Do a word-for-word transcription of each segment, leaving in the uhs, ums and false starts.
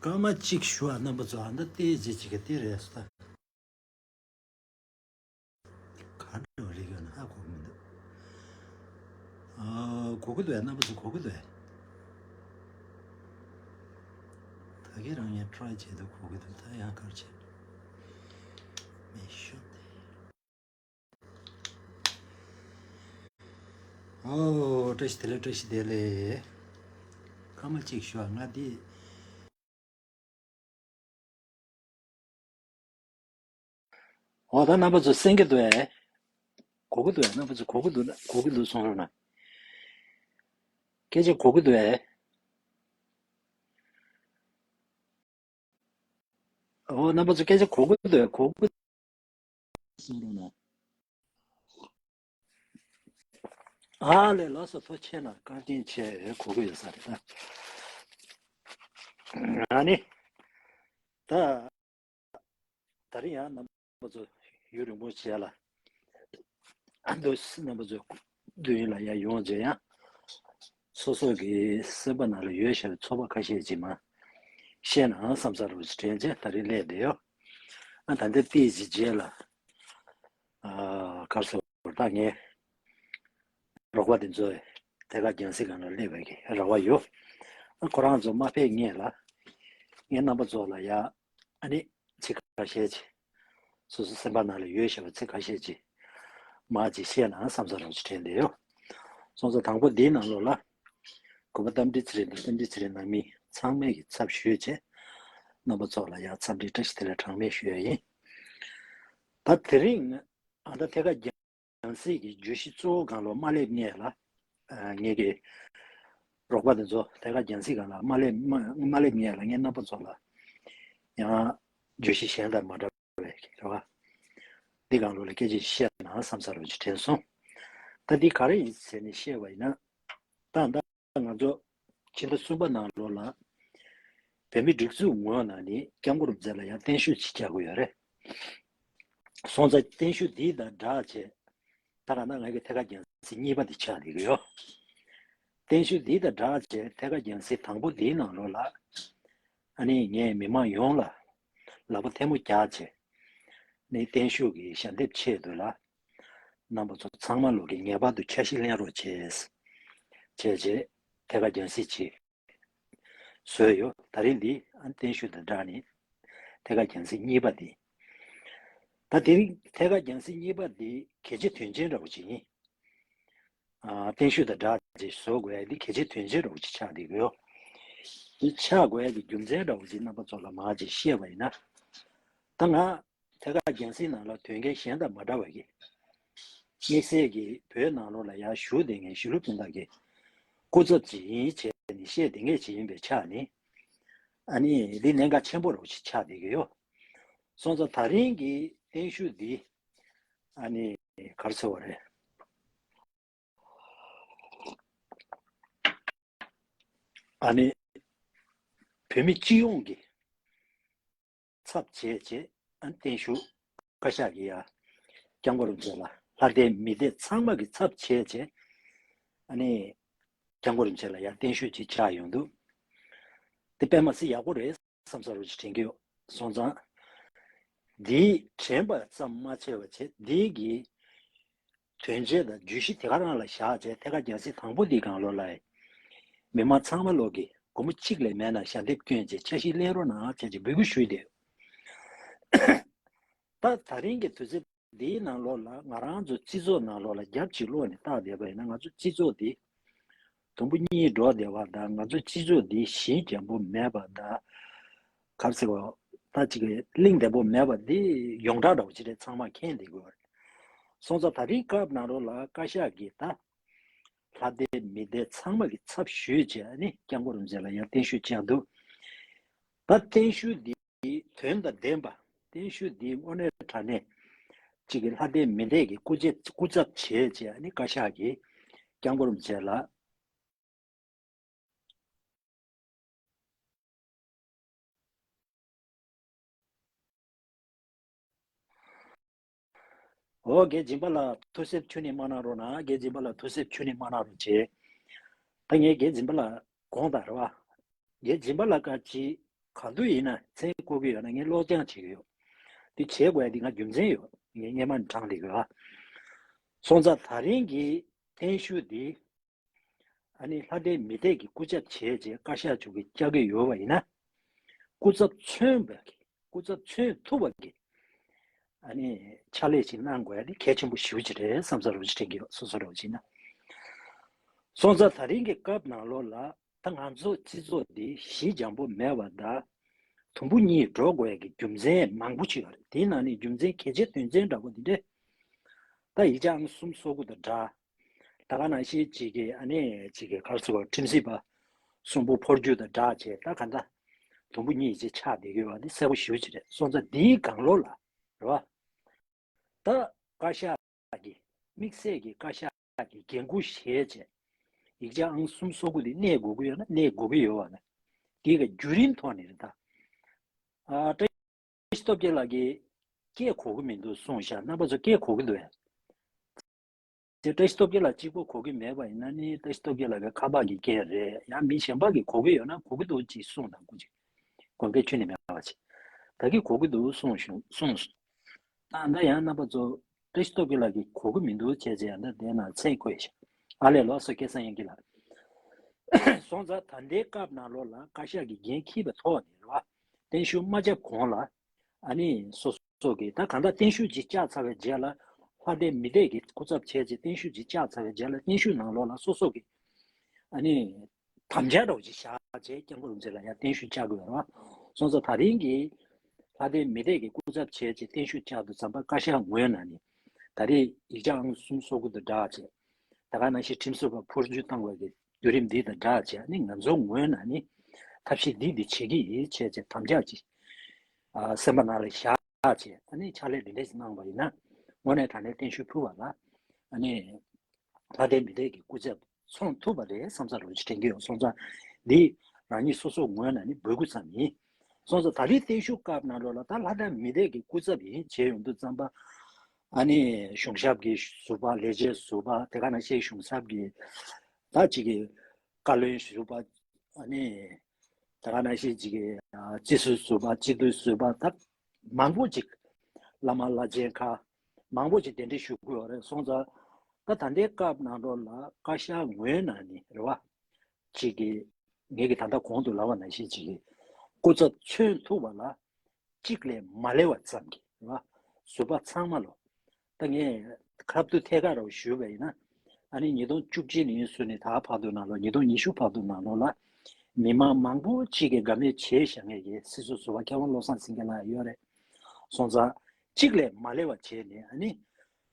སྐར་མ་གཅིག་ཞུ་བ། རྣམ་པ་ཚོ་ཨ་ད་ལྟའི་རྗེས་གཅིག་ག་དེ་རེད་ཟེར། ད་ག་འདྲ་བ་རེད་ཡོད་ན་ཧ་གོ་གི་མི་འདུག་ཨ། གོ་གི་འདུག་རྣམ་པ་ཚོ་གོ་གི་འདུག་ད་གིན་རང་ཡང་ཊ་རའི་བྱས་འདུག་གོ་གི་འདུག་ད་ཡང་ག་རེ་བྱས། མེད་ཤོད་དེ། ཨོ། བཀྲ་ཤིས་བདེ་ལེགས། བཀྲ་ཤིས་བདེ་ལེགས། སྐར་མ་གཅིག་ཞུ་བ། ང་འདི། ཨོ་ད་རྣམ་པ་ཚོ་གསན་གྱི་འདུག་ཨེ། གོ་གི་འདུག་ཨེ། རྣམ་པ་ཚོ་གོ་གི་འདུག་ན་གོ་གི་འདུག་གསུང་རོགས་གནང་། སྐད་ཆ་གོ་གི་འདུག་ཨེ། ཨོ་རྣམ་པ་ཚོ་སྐད་ཆ་གོ་གི་འདུག་ཨེ། གོ་གི་གསུང་རོགས་གནང་། ཨ་ལས། ལགས་སོ། ཐུགས་རྗེ་ཆེ་གནང་། བཀའ་དྲིན་ཆེ། གོ་གི་ཡོད་ས་རེད་ད། ཨ་ནི། ད། ད་རིང་ཡང་རྣམ་པ་ཚོ་ཡུན་རིང་པོ་བྱས་ལ། ཨ་འདུག་རྣམ་པ་ཚོ་དུས་ཡུན་ལ་ཡར་ཡོང་རྗེས་ཡང་། སོ་སོ་གི་སེམས་པ་ནང་ལ་ཡོད་བཞག་པའི་ཚོར་བ་ཁ་ཤས་ཅིག་མར་བཤད་ན་བསམ་ས་རུ་དྲན་རྗེས་ད་རིང་སླེབས་བསྡད་ཡོད། ཨ་ད་ལྟ་ཏིས་ཀྱི་རྗེས་ལ། ཨ་གར་སོ་ད་ངས་རོགས་པ་དེ་ཚོ་ཐད་ཀར་རྒྱང་སྲིང་སྒང་ལ་སླེབས་པའི་གི་རེ་བ་ཡོད། ཨ་ཁོ་རང་ཚོ་མ་ཕེབས་སྔོན་ལ་ངས་རྣམ་པ་ཚོ་ལ་ཡ། ཨ་ནི་ཚིག་ཁ་ཤས་ཅིག་སོ་སོ་སེམས་པ་ནང་ལ་ཡོད་བཞག་པའི་ཚིག་ཁ་ཤས་ཅིག་མར་ཅིག་བཤད་ན་བསམ་ས་རོགས་ཅིག་དྲན་བསྡད་ཡོད། སོང་ཙང་དང་པོ་འདིའི་ནང་ལོགས་ལ། གུས་པ་རྟ་མགྲིན་ཚེ་རིང་དང་། རྟ་མགྲིན་ཚེ་རིང་ནང་མི་ཚང་མས་ཀྱི་ཚབ་ཞུས་བྱས། རྣམ་པ་ཚོ་ལ་ཡང་འཚམས་འདྲི་བཀྲ་ཤིས་བདེ་ལེགས་གྲངས་མེད་ཞུ་ཡ་ཡིན། ད་དེ་རིང་ཨ་ད་ཐད་ཀར་རྒྱང་སྲིང་གི་བརྗོད་གཞི་གཙོ་བོ་སྒང་ལ་མ་སླེབས་སྔོན་ལ། ཨ་ངེད་ཀྱི་རོགས་པ་དེ་ཚོ་ཐད་ཀར་རྒྱང་སྲིང་སྒང་ལ་མ་སླེབས་མ་མ་སླེབས་སྔོན་ལ་ངས་རྣམ་པ་ཚོ་ལ་ཡང་བརྗོད་གཞི་གཞན་དང་མ་འདྲ་བའི་རེད་བ། འདི་སྒང་ལོགས་ལ་སྐད་ཆ་བཤད་ན་བསམ་ས་རུ་ཅིག་དྲན་སོང་། ད་འདི་ག་རེ་ཡིན་ཟེར་ནས་བཤད་པ་ཡིན་ན། ད་ད་ང་ཚོ་ཕྱི་ཟླ་གསུམ་པ་ནང་ལོགས་ལ་བོད་མི་སྒྲིག་འཛུགས་ངོས་ནས་ནི་སྐྱབས་མགོན་རིན་པོ་ཆེ་ལ་ཡང་བརྟན་བཞུགས་ཅིག་བྱ་དགོས་ཡོད་རེད། སོང་ཙང་བརྟན་བཞུགས་འདི་དང་སྦྲགས་བྱས། ད་ག་ན་ང་གི་ཐད་ཀར་རྒྱང་སྲིང་གཉིས་པ་འདི་ཆགས་བསྡད་ཀྱི་ཡོད། བརྟན་བཞུགས་འདི་དང་སྦྲགས་བྱས་ཐད་ཀར་རྒྱང་སྲིང་དང་པོ་འདིའི་ནང་ལོགས་ལ། ཨ་ནི་ངས་མི་མང་ཡོངས་ལ་ལག་པ་ཐལ་མོ་རྒྱག་བྱས། ནི་བརྟན་བཞུགས་ཀྱི་ཞལ་འདེབས་ཆེད་དུ་ལ། རྣམ་པ་ཚོ་ཚང་མ་ལོག་གིས་ངེས་པར་དུ་འཆར་གཞི་ལེན་རོགས་བྱས། བྱས་བྱས་ཐད་ཀར་རྒྱང་སྲིང་ཅིག་བཟོས་ཡོད། ད་རིང་འདི་ཨ་བརྟན་བཞུགས་དང་སྦྲགས་ནས་ཐད་ཀར་རྒྱང་སྲིང་གཉིས་པ་འདི། ད་དེ་རིང་ཐད་ཀར་རྒྱང་སྲིང་གཉིས་པ་འདི་གལ་ཆེ་དོན་ཆེན་འདྲ་བོ་ཅིག་ཡིན། ཨ་བརྟན་བཞུགས་དང་སྦྲགས་ཅིག་བཟོ་དགོས་ཡ་འདི་གལ་ཆེ་དོན་ཆེན་འདྲ་བོ་ཅིག་ཆགས་བསྡད་ཀྱི་ཡོད། འདི་ཆགས་དགོས་ཡ་གི་རྒྱུ་མཚན་འདྲ་བོ་ཅིག་རྣམ་པ་ཚོ་ལ་མར་ཅིག་བཤད་པ་ཡིན་ན། ད་ང་ཐད་ཀར་རྒྱང་སྲིང་ནང་ལ་དོན་རྐྱེན་གཞན་དང་མ་འདྲ་བ་གི། དམིགས་བསལ་གྱི་བོད་ནང་ལོགས་ལ་ཡར་བཞུགས་བསྡད་མཁན་གཞིས་ལུས་སྤུན་ཟླ་གི་སྐུ་ཚབ་ཅིག་ཡིན་བྱས་ནས་བཤད་བསྡད་མཁན་ཅིག་ཡིན་པའི་ཆ་ནས། ཨ་ནི་འདི་གནད་འགག་ཆེན་པོ་རུ་ཅིག་ཆགས་བསྡད་ཀྱི་ཡོད། སོང་ཙང་ད་རིང་གི་བརྟན་བཞུགས་འདི་ཨ་ནི་ག་རེ་ཟེར་བ་རེད། ཨ་ནི་བོད་མི་སྤྱི་ཡོངས་ཀྱི་ཚབ་བྱས་བྱས་ཨ་ནི་བརྟན་བཞུགས་བཀའ་ཤག་གི་ཡ་སྐྱབས་མགོན་རིན་པོ་ཆེ་ལ་ལྷ་སྡེ་མི་སྡེ་ཚང་མ་གི་ཚབ་བྱས་བྱས་ཨ་ནི་སྐྱབས་མགོན་རིན་པོ་ཆེ་ལ་ཡ་བརྟན་བཞུགས་ཅིག་ཆགས་ཡོང་དུས། དེ་དཔེ་མ་སྲིད་ཡག་པོ་རེད་བསམ་ས་རུ་ཅིག་དྲན་གྱི་ཡོད། སོང་ཙང་། འདིའི་དྲན་པ་ཙམ་མ་ཆད་པ་བྱས་འདི་གི་དོན་བྱེད་དང་བརྗོད་གཞི་དེ་ག་རང་ལ་བཞག་བྱས་ཐད་ཀར་རྒྱང་སྲིང་དང་པོ་འདིའི་སྒང་ལོགས་ལ་མི་མང་ཚང་མ་ལོག་གིས་སྒོར་མོ་གཅིག་ལས་མེད་ན་ཞལ་འདེབས་བསྐྱོན་བྱས་འཆར་གཞི་ལེན་རོགས་གནང་བྱས་ཅིག་འབོད་སྐུལ་ཞུས་ཏེ། ད་ད་རིང་གི་དུས་ཚོད་འདིའི་ནང་ལོགས་ལ་ང་རང་ཚོ་སྤྱི་ཚོགས་ནང་ལོགས་ལ་རྒྱབ་ཅིག་ལོག་ནས་བལྟ་བསྡད་པ་ཡིན་ན་ང་ཚོ་སྤྱི་ཚོགས་འདི་ དུམ་བུ་གཉིས་འགྲོ་བསྡད་པ་དང་། ང་ཚོ་སྤྱི་ཚོགས་འདི་ཞི་འཇམ་པོ་མེད་པ་དང་། ག་རེ་ཟེར་བ། ད་ཅིག་གི་གླེང་བདེ་པོ་མེད་པ་འདི་ཡོངས་གྲགས་འདྲ་བོ་ཅིག་རེད། ཚང་མ་མཁྱེན་བསྡད་དགོས་པ་རེད། སོང་ཙང་ད་རིང་སྐབས་ནང་ལོགས་ལ་བཀའ་ཤག་གིས་ད་ལྷ་སྡེ་མི་སྡེ་ཚང་མ་གི་ཚབ་ཞུས་བྱས་ནས་སྐྱབས་མགོན་རིན་པོ་ཆེ་ལ་ཡང་བརྟན་བཞུགས་བཅར་འདུག་ད་བརྟན་བཞུགས་འདི་དོན་དང་ལྡན་པ། བརྟན་བཞུགས་འདི་དངོས་གནས་དྲང་གནས་ཅིག་གི་ལྷ་སྡེ་མི་སྡེ་གི་སྐུ་ཚབ། སྐུ་ཚབ་བྱས་བྱས་ནས་བཀའ་ཤག་གིས་སྐྱབས་མགོན་རིན་པོ་ཆེ་ལ། འོ། རྒན་སྦྱིན་པ་ལགས་ཐུགས་སེམས་ཁྱོན་ནས་མ་གནང་རོགས་གནང་། རྒན་སྦྱིན་པ་ལགས་ཐུགས་སེམས་ཁྱོན་ནས་མ་གནང་རོགས་བྱེད། ད་ངས་རྒན་སྦྱིན་པ་ལགས་དགོངས་དག་རེད་བ། རྒན་སྦྱིན་པ་ལགས་ཀ་ཅིག་ག་དུས་ཡིན་ན་མཚན་བཀོད་ཀྱི་ཡོད་ན་ངས་ཀློག་སྦྱང་བྱེད་ཀྱི་ཡོད། འདི་བྱེད་དགོས་ཡ་འདི་ང་རྒྱུ་མཚན་ཡོད། ངས་སྔས་མ་ནས་དྲངས་བསྡད་ཀྱི་ཡོད། སོང་ཙང་ད་རིང་གི་བརྟན་བཞུགས་འདི། ཨ་ནི་ལྷ་སྡེ་མི་སྡེ་གི་སྐུ་ཚབ་བྱས་རྗེས་བཀའ་ཤག་མཆོག་གིས་བཅར་གྱི་ཡོད་པ་ཡིན་ན། སྐུ་ཚབ་མཚོན་པ་གི། སྐུ་ཚབ་མཚོན་ཐུབ་པ་གི། ཨ་ནི་ཕྱག་ལས་ཤིག་གནང་དགོས་ཡ་དེ་གལ་ཆེན་པོ་ཞེ་པོ་ཅིག་རེད་བསམ་ས་རོགས་ཅིག་དྲན་གྱི་ཡོད། སོ་སོ་རོགས་ཅིག་ན། སོང་ཙང་ད་རིང་གི་སྐབས་ནང་ལོགས་ལ་ད་ང་ཚོ་སྤྱི་ཚོགས་འདི་ཞི་འཇམ་པོ་མེད་པ་དང་། དུམ་བུ་གཉིས་འགྲོ་དགོས་ཡ་གི་རྒྱུ་མཚན་མང་པོ་ཅིག་ཡོད་རེད། དེའི་ནང་ནས་རྒྱུ་མཚན་གལ་ཆེ་དོན་ཆེན་འདྲ་པོ་འདི་འདྲ། ད་ཡིག་ཆ་ཨང་གསུམ་སོ་དགུ་དང་འདྲ། ད་ག་ནང་བཞིན་ཅིག་གི་ཨ་ནི་ཅིག་གི་ག་རེ་ཟེར་བ། ཁྲིམས་སྲིད་པ་གསོན་པོ་འཕོ་འགྱུར་དང་འདྲ་བྱས། ད་ག་ད་དུམ་བུ་གཉིས་ཅིག་ཆགས་བསྡད་ཡོད་པ་འདི་གསལ་པོ་ཞེ་པོ་ཅིག་རེད། སོང་ཙང་འདིའི་སྒང་ལོགས་ལ་རེད་བ། ད་བཀའ་ཤག་གི་དམིགས་བསལ་གྱི་བཀའ་ཤག་གི་འགན་འཁུར་བཞེས་བྱས། ཡིག་ཆ་ཨང་གསུམ་སོ་དགུ་འདི་གནས་དགོས་ཀྱི་ཡོད་ན་གནས་དགོས་ཀྱི་ཡོད་པ་ན། འདི་ག་བརྒྱུད་རིམ་ཐོག་ནས་རེད་ད། ཨ། བཀྲ་ཤིས་སྟོབས་རྒྱལ་ལགས་ཀྱིས་སྐད་གོ་གི་མི་འདུག་གསུངས་ཤག་རྣམ་པ་ཚོ་སྐད་གོ་གི་འདུག་གས། དེ་བཀྲ་ཤིས་སྟོབས་རྒྱལ་ལགས་གཅིག་པོ་གོ་གི་མེད་པ་ཡིན་ན་ནི། བཀྲ་ཤིས་སྟོབས་རྒྱལ་ལགས་ཀྱི་ཁ་པར་གྱི་རྐྱེན་རེད། ཡང་མི་གཞན་པ་གིས་གོ་གི་ཡོད་ན་གོ་གི་འདུག་ཅེས་གསུངས་དང་། སྐུ་མཁྱེན། དགོངས་འགལ་ཁྱོན་ནས་མེད་པ་ཅིག་ད་གིན་གོ་གི་འདུག་གསུངས་བྱུང་། གསུངས་སོང་། ད་ད་ཡང་རྣམ་པ་ཚོ་བཀྲ་ཤིས་སྟོབས་རྒྱལ་ལགས་ཀྱིས་གོ་གི་མི་འདུག་བྱས་བྱས་ཡང་ད་དེ་ན་མཚན་བཀོད་ཤག་ཨ་ལས། ལགས་སོ། སྐལ་བཟང་དབྱངས་སྐྱིད་ལགས། སོང་ཙང་ད་ལྟའི་སྐབས་ནང་ལོགས་ལ་བཀའ་ཤག་གིས་འགན་འཁྱེར་བའི་ཐོག་ནས་རེད་བ། བརྟན་བཞུགས་མ་བཅར་གོང་ལ། ཨ་ནི་སོ་སོ་གིས་ད་གང་ལྟར་བརྟན་བཞུགས་ཅིག་བཅར་ཚར་བའི་རྗེས་ལ། ལྷ་སྡེ་མི་སྡེ་གི་སྐུ་ཚབ་བྱས་རྗེས་བརྟན་བཞུགས་ཅིག་བཅར་ཚར་བའི་རྗེས་ལ། བརྟན་བཞུགས་ནང་ལོགས་ལ་སོ་སོ་གིས་ཨ་ནི་དམ་བཅའ་འདྲ་བོ་ཅིག་བཞག་བྱས་སྐྱབས་མགོན་རིན་པོ་ཆེ་ལ་ཡང་བརྟན་བཞུགས་བཅར་དགོས་རེད་བ། སོང་ཙང་ད་རིང་གི་ལྷ་སྡེ་མི་སྡེ་གི་སྐུ་ཚབ་བྱས་རྗེས་བརྟན་བཞུགས་བཅར་དུས་ཙམ་པ་བཀའ་ཤག་ངོས་ནས་ནི། ད་རེས་ཡིག་ཆ་ཨང་གསུམ་སོ་དགུ་དང་སྦྲགས་བྱས། ད་ག་ནང་བཞིན་ཁྲིམས་སྲིད་པ་འཕོ་འགྱུར་བཏང་བའི་གི་བརྒྱུད་རིམ་འདི་དང་སྦྲགས་བྱས་ནི། ང་ཚོའི་ངོས་ནས་ནི་ཐབས་ཤེས་འདི་འདི་བྱེད་ཀྱི་ཡིན་བྱས་བྱས་དམ་བཅའ་ཅིག་ཨ། སེམས་པ་ནང་ལ་བཞག་བྱས། ཨ་ནི་ཕྱག་ལས་འདི་འདྲས་ཤིག་གནང་བ་ཡིན་ན། དངོས་གནས་དྲང་གནས་བརྟན་བཞུགས་ཕུལ་བ་ལ། ཨ་ནི་ལྷ་སྡེ་མི་སྡེ་གི་སྐུ་ཚབ་ཚོང་ཐུབ་པ་རེད་བསམ་ས་རོགས་ཅིག་དྲན་གྱི་ཡོད། སོང་ཙང་འདི་རང་ཉིད་སོ་སོའི་ངོས་ནས་ནི་འབོད་སྐུལ་ཙམ་ཡིན། སོང་ཙང་ད་རེས་བརྟན་བཞུགས་སྐབས་ནང་ལོགས་ལ་ད་ལྷ་སྡེ་མི་སྡེ་གི་སྐུ་ཚབ་ཡིན་བྱས་ཡོང་དུས་ཙམ་པ། ཨ་ནི་གཞུང་ཞབས་ཀྱི་ཟུར་པ། ལས་བྱེད་ཟུར་པ། དེ་ག་ནང་བཞིན་གཞུང་ཚབ་ཀྱི་ད་ཅིག་གི་བཀའ་བློན་ཟུར་པ། ཨ་ནི་དེ་ག་ནང་བཞིན་ཅིག་གི་ཨ། སྤྱི་ཟུར་ཟུར་པ། སྤྱི་འཐུས་ཟུར་པ། ད་མང་པོ་ཅིག་བླ་མ་བླ་ཆེན་ཁག་མང་པོ་ཅིག་གདན་འདྲེན་ཞུ་དགོས་པ་རེད། སོང་ཙང་ད་ད་ལྟའི་སྐབས་ནང་ལོགས་ལ་བཀའ་ཤག་ངོས་ནས་ནི་རེད་བ། ཅིག་གི་ངེད་ཀྱིས་ད་ལྟ་གོང་དུ་ལབ་པ་ནང་བཞིན་ཅིག་གི་སྐུ་ཚབ་མཚོན་ཐུབ་པ་ལ། གཅིག་ལས་མ་ལས་པ་ཙམ་གྱིས་རེད་བ། ཟུར་པ་ཚང་མ་ལོ། ད་ངས་ཁ་བསྡུ་ཐད་ཀར་རུ་ཞུས་པ་ཡིན་ན། ཨ་ནི་ཉིས་སྟོང་བཅུ་གཅིག་ནས་བཟུང་ནས་ད་བར་དུ་ནང་ལོགས། ཉིས་སྟོང་ཉི་ཤུ་བར་དུ་ནང་ལོགས་ལ། མི་མང་མང་པོ་གཅིག་གིས་དགའ་མོས་བྱས་བཞག་མཁན་གྱི་སྲིད་ཟུར་ཟུར་པ་མཁས་དབང་བློ་བཟང་སེང་གེ་ལགས་ཡོད་རེད། སོང་ཙང་གཅིག་ལས་མ་ལས་པ་བྱས་ནས། ཨ་ནི་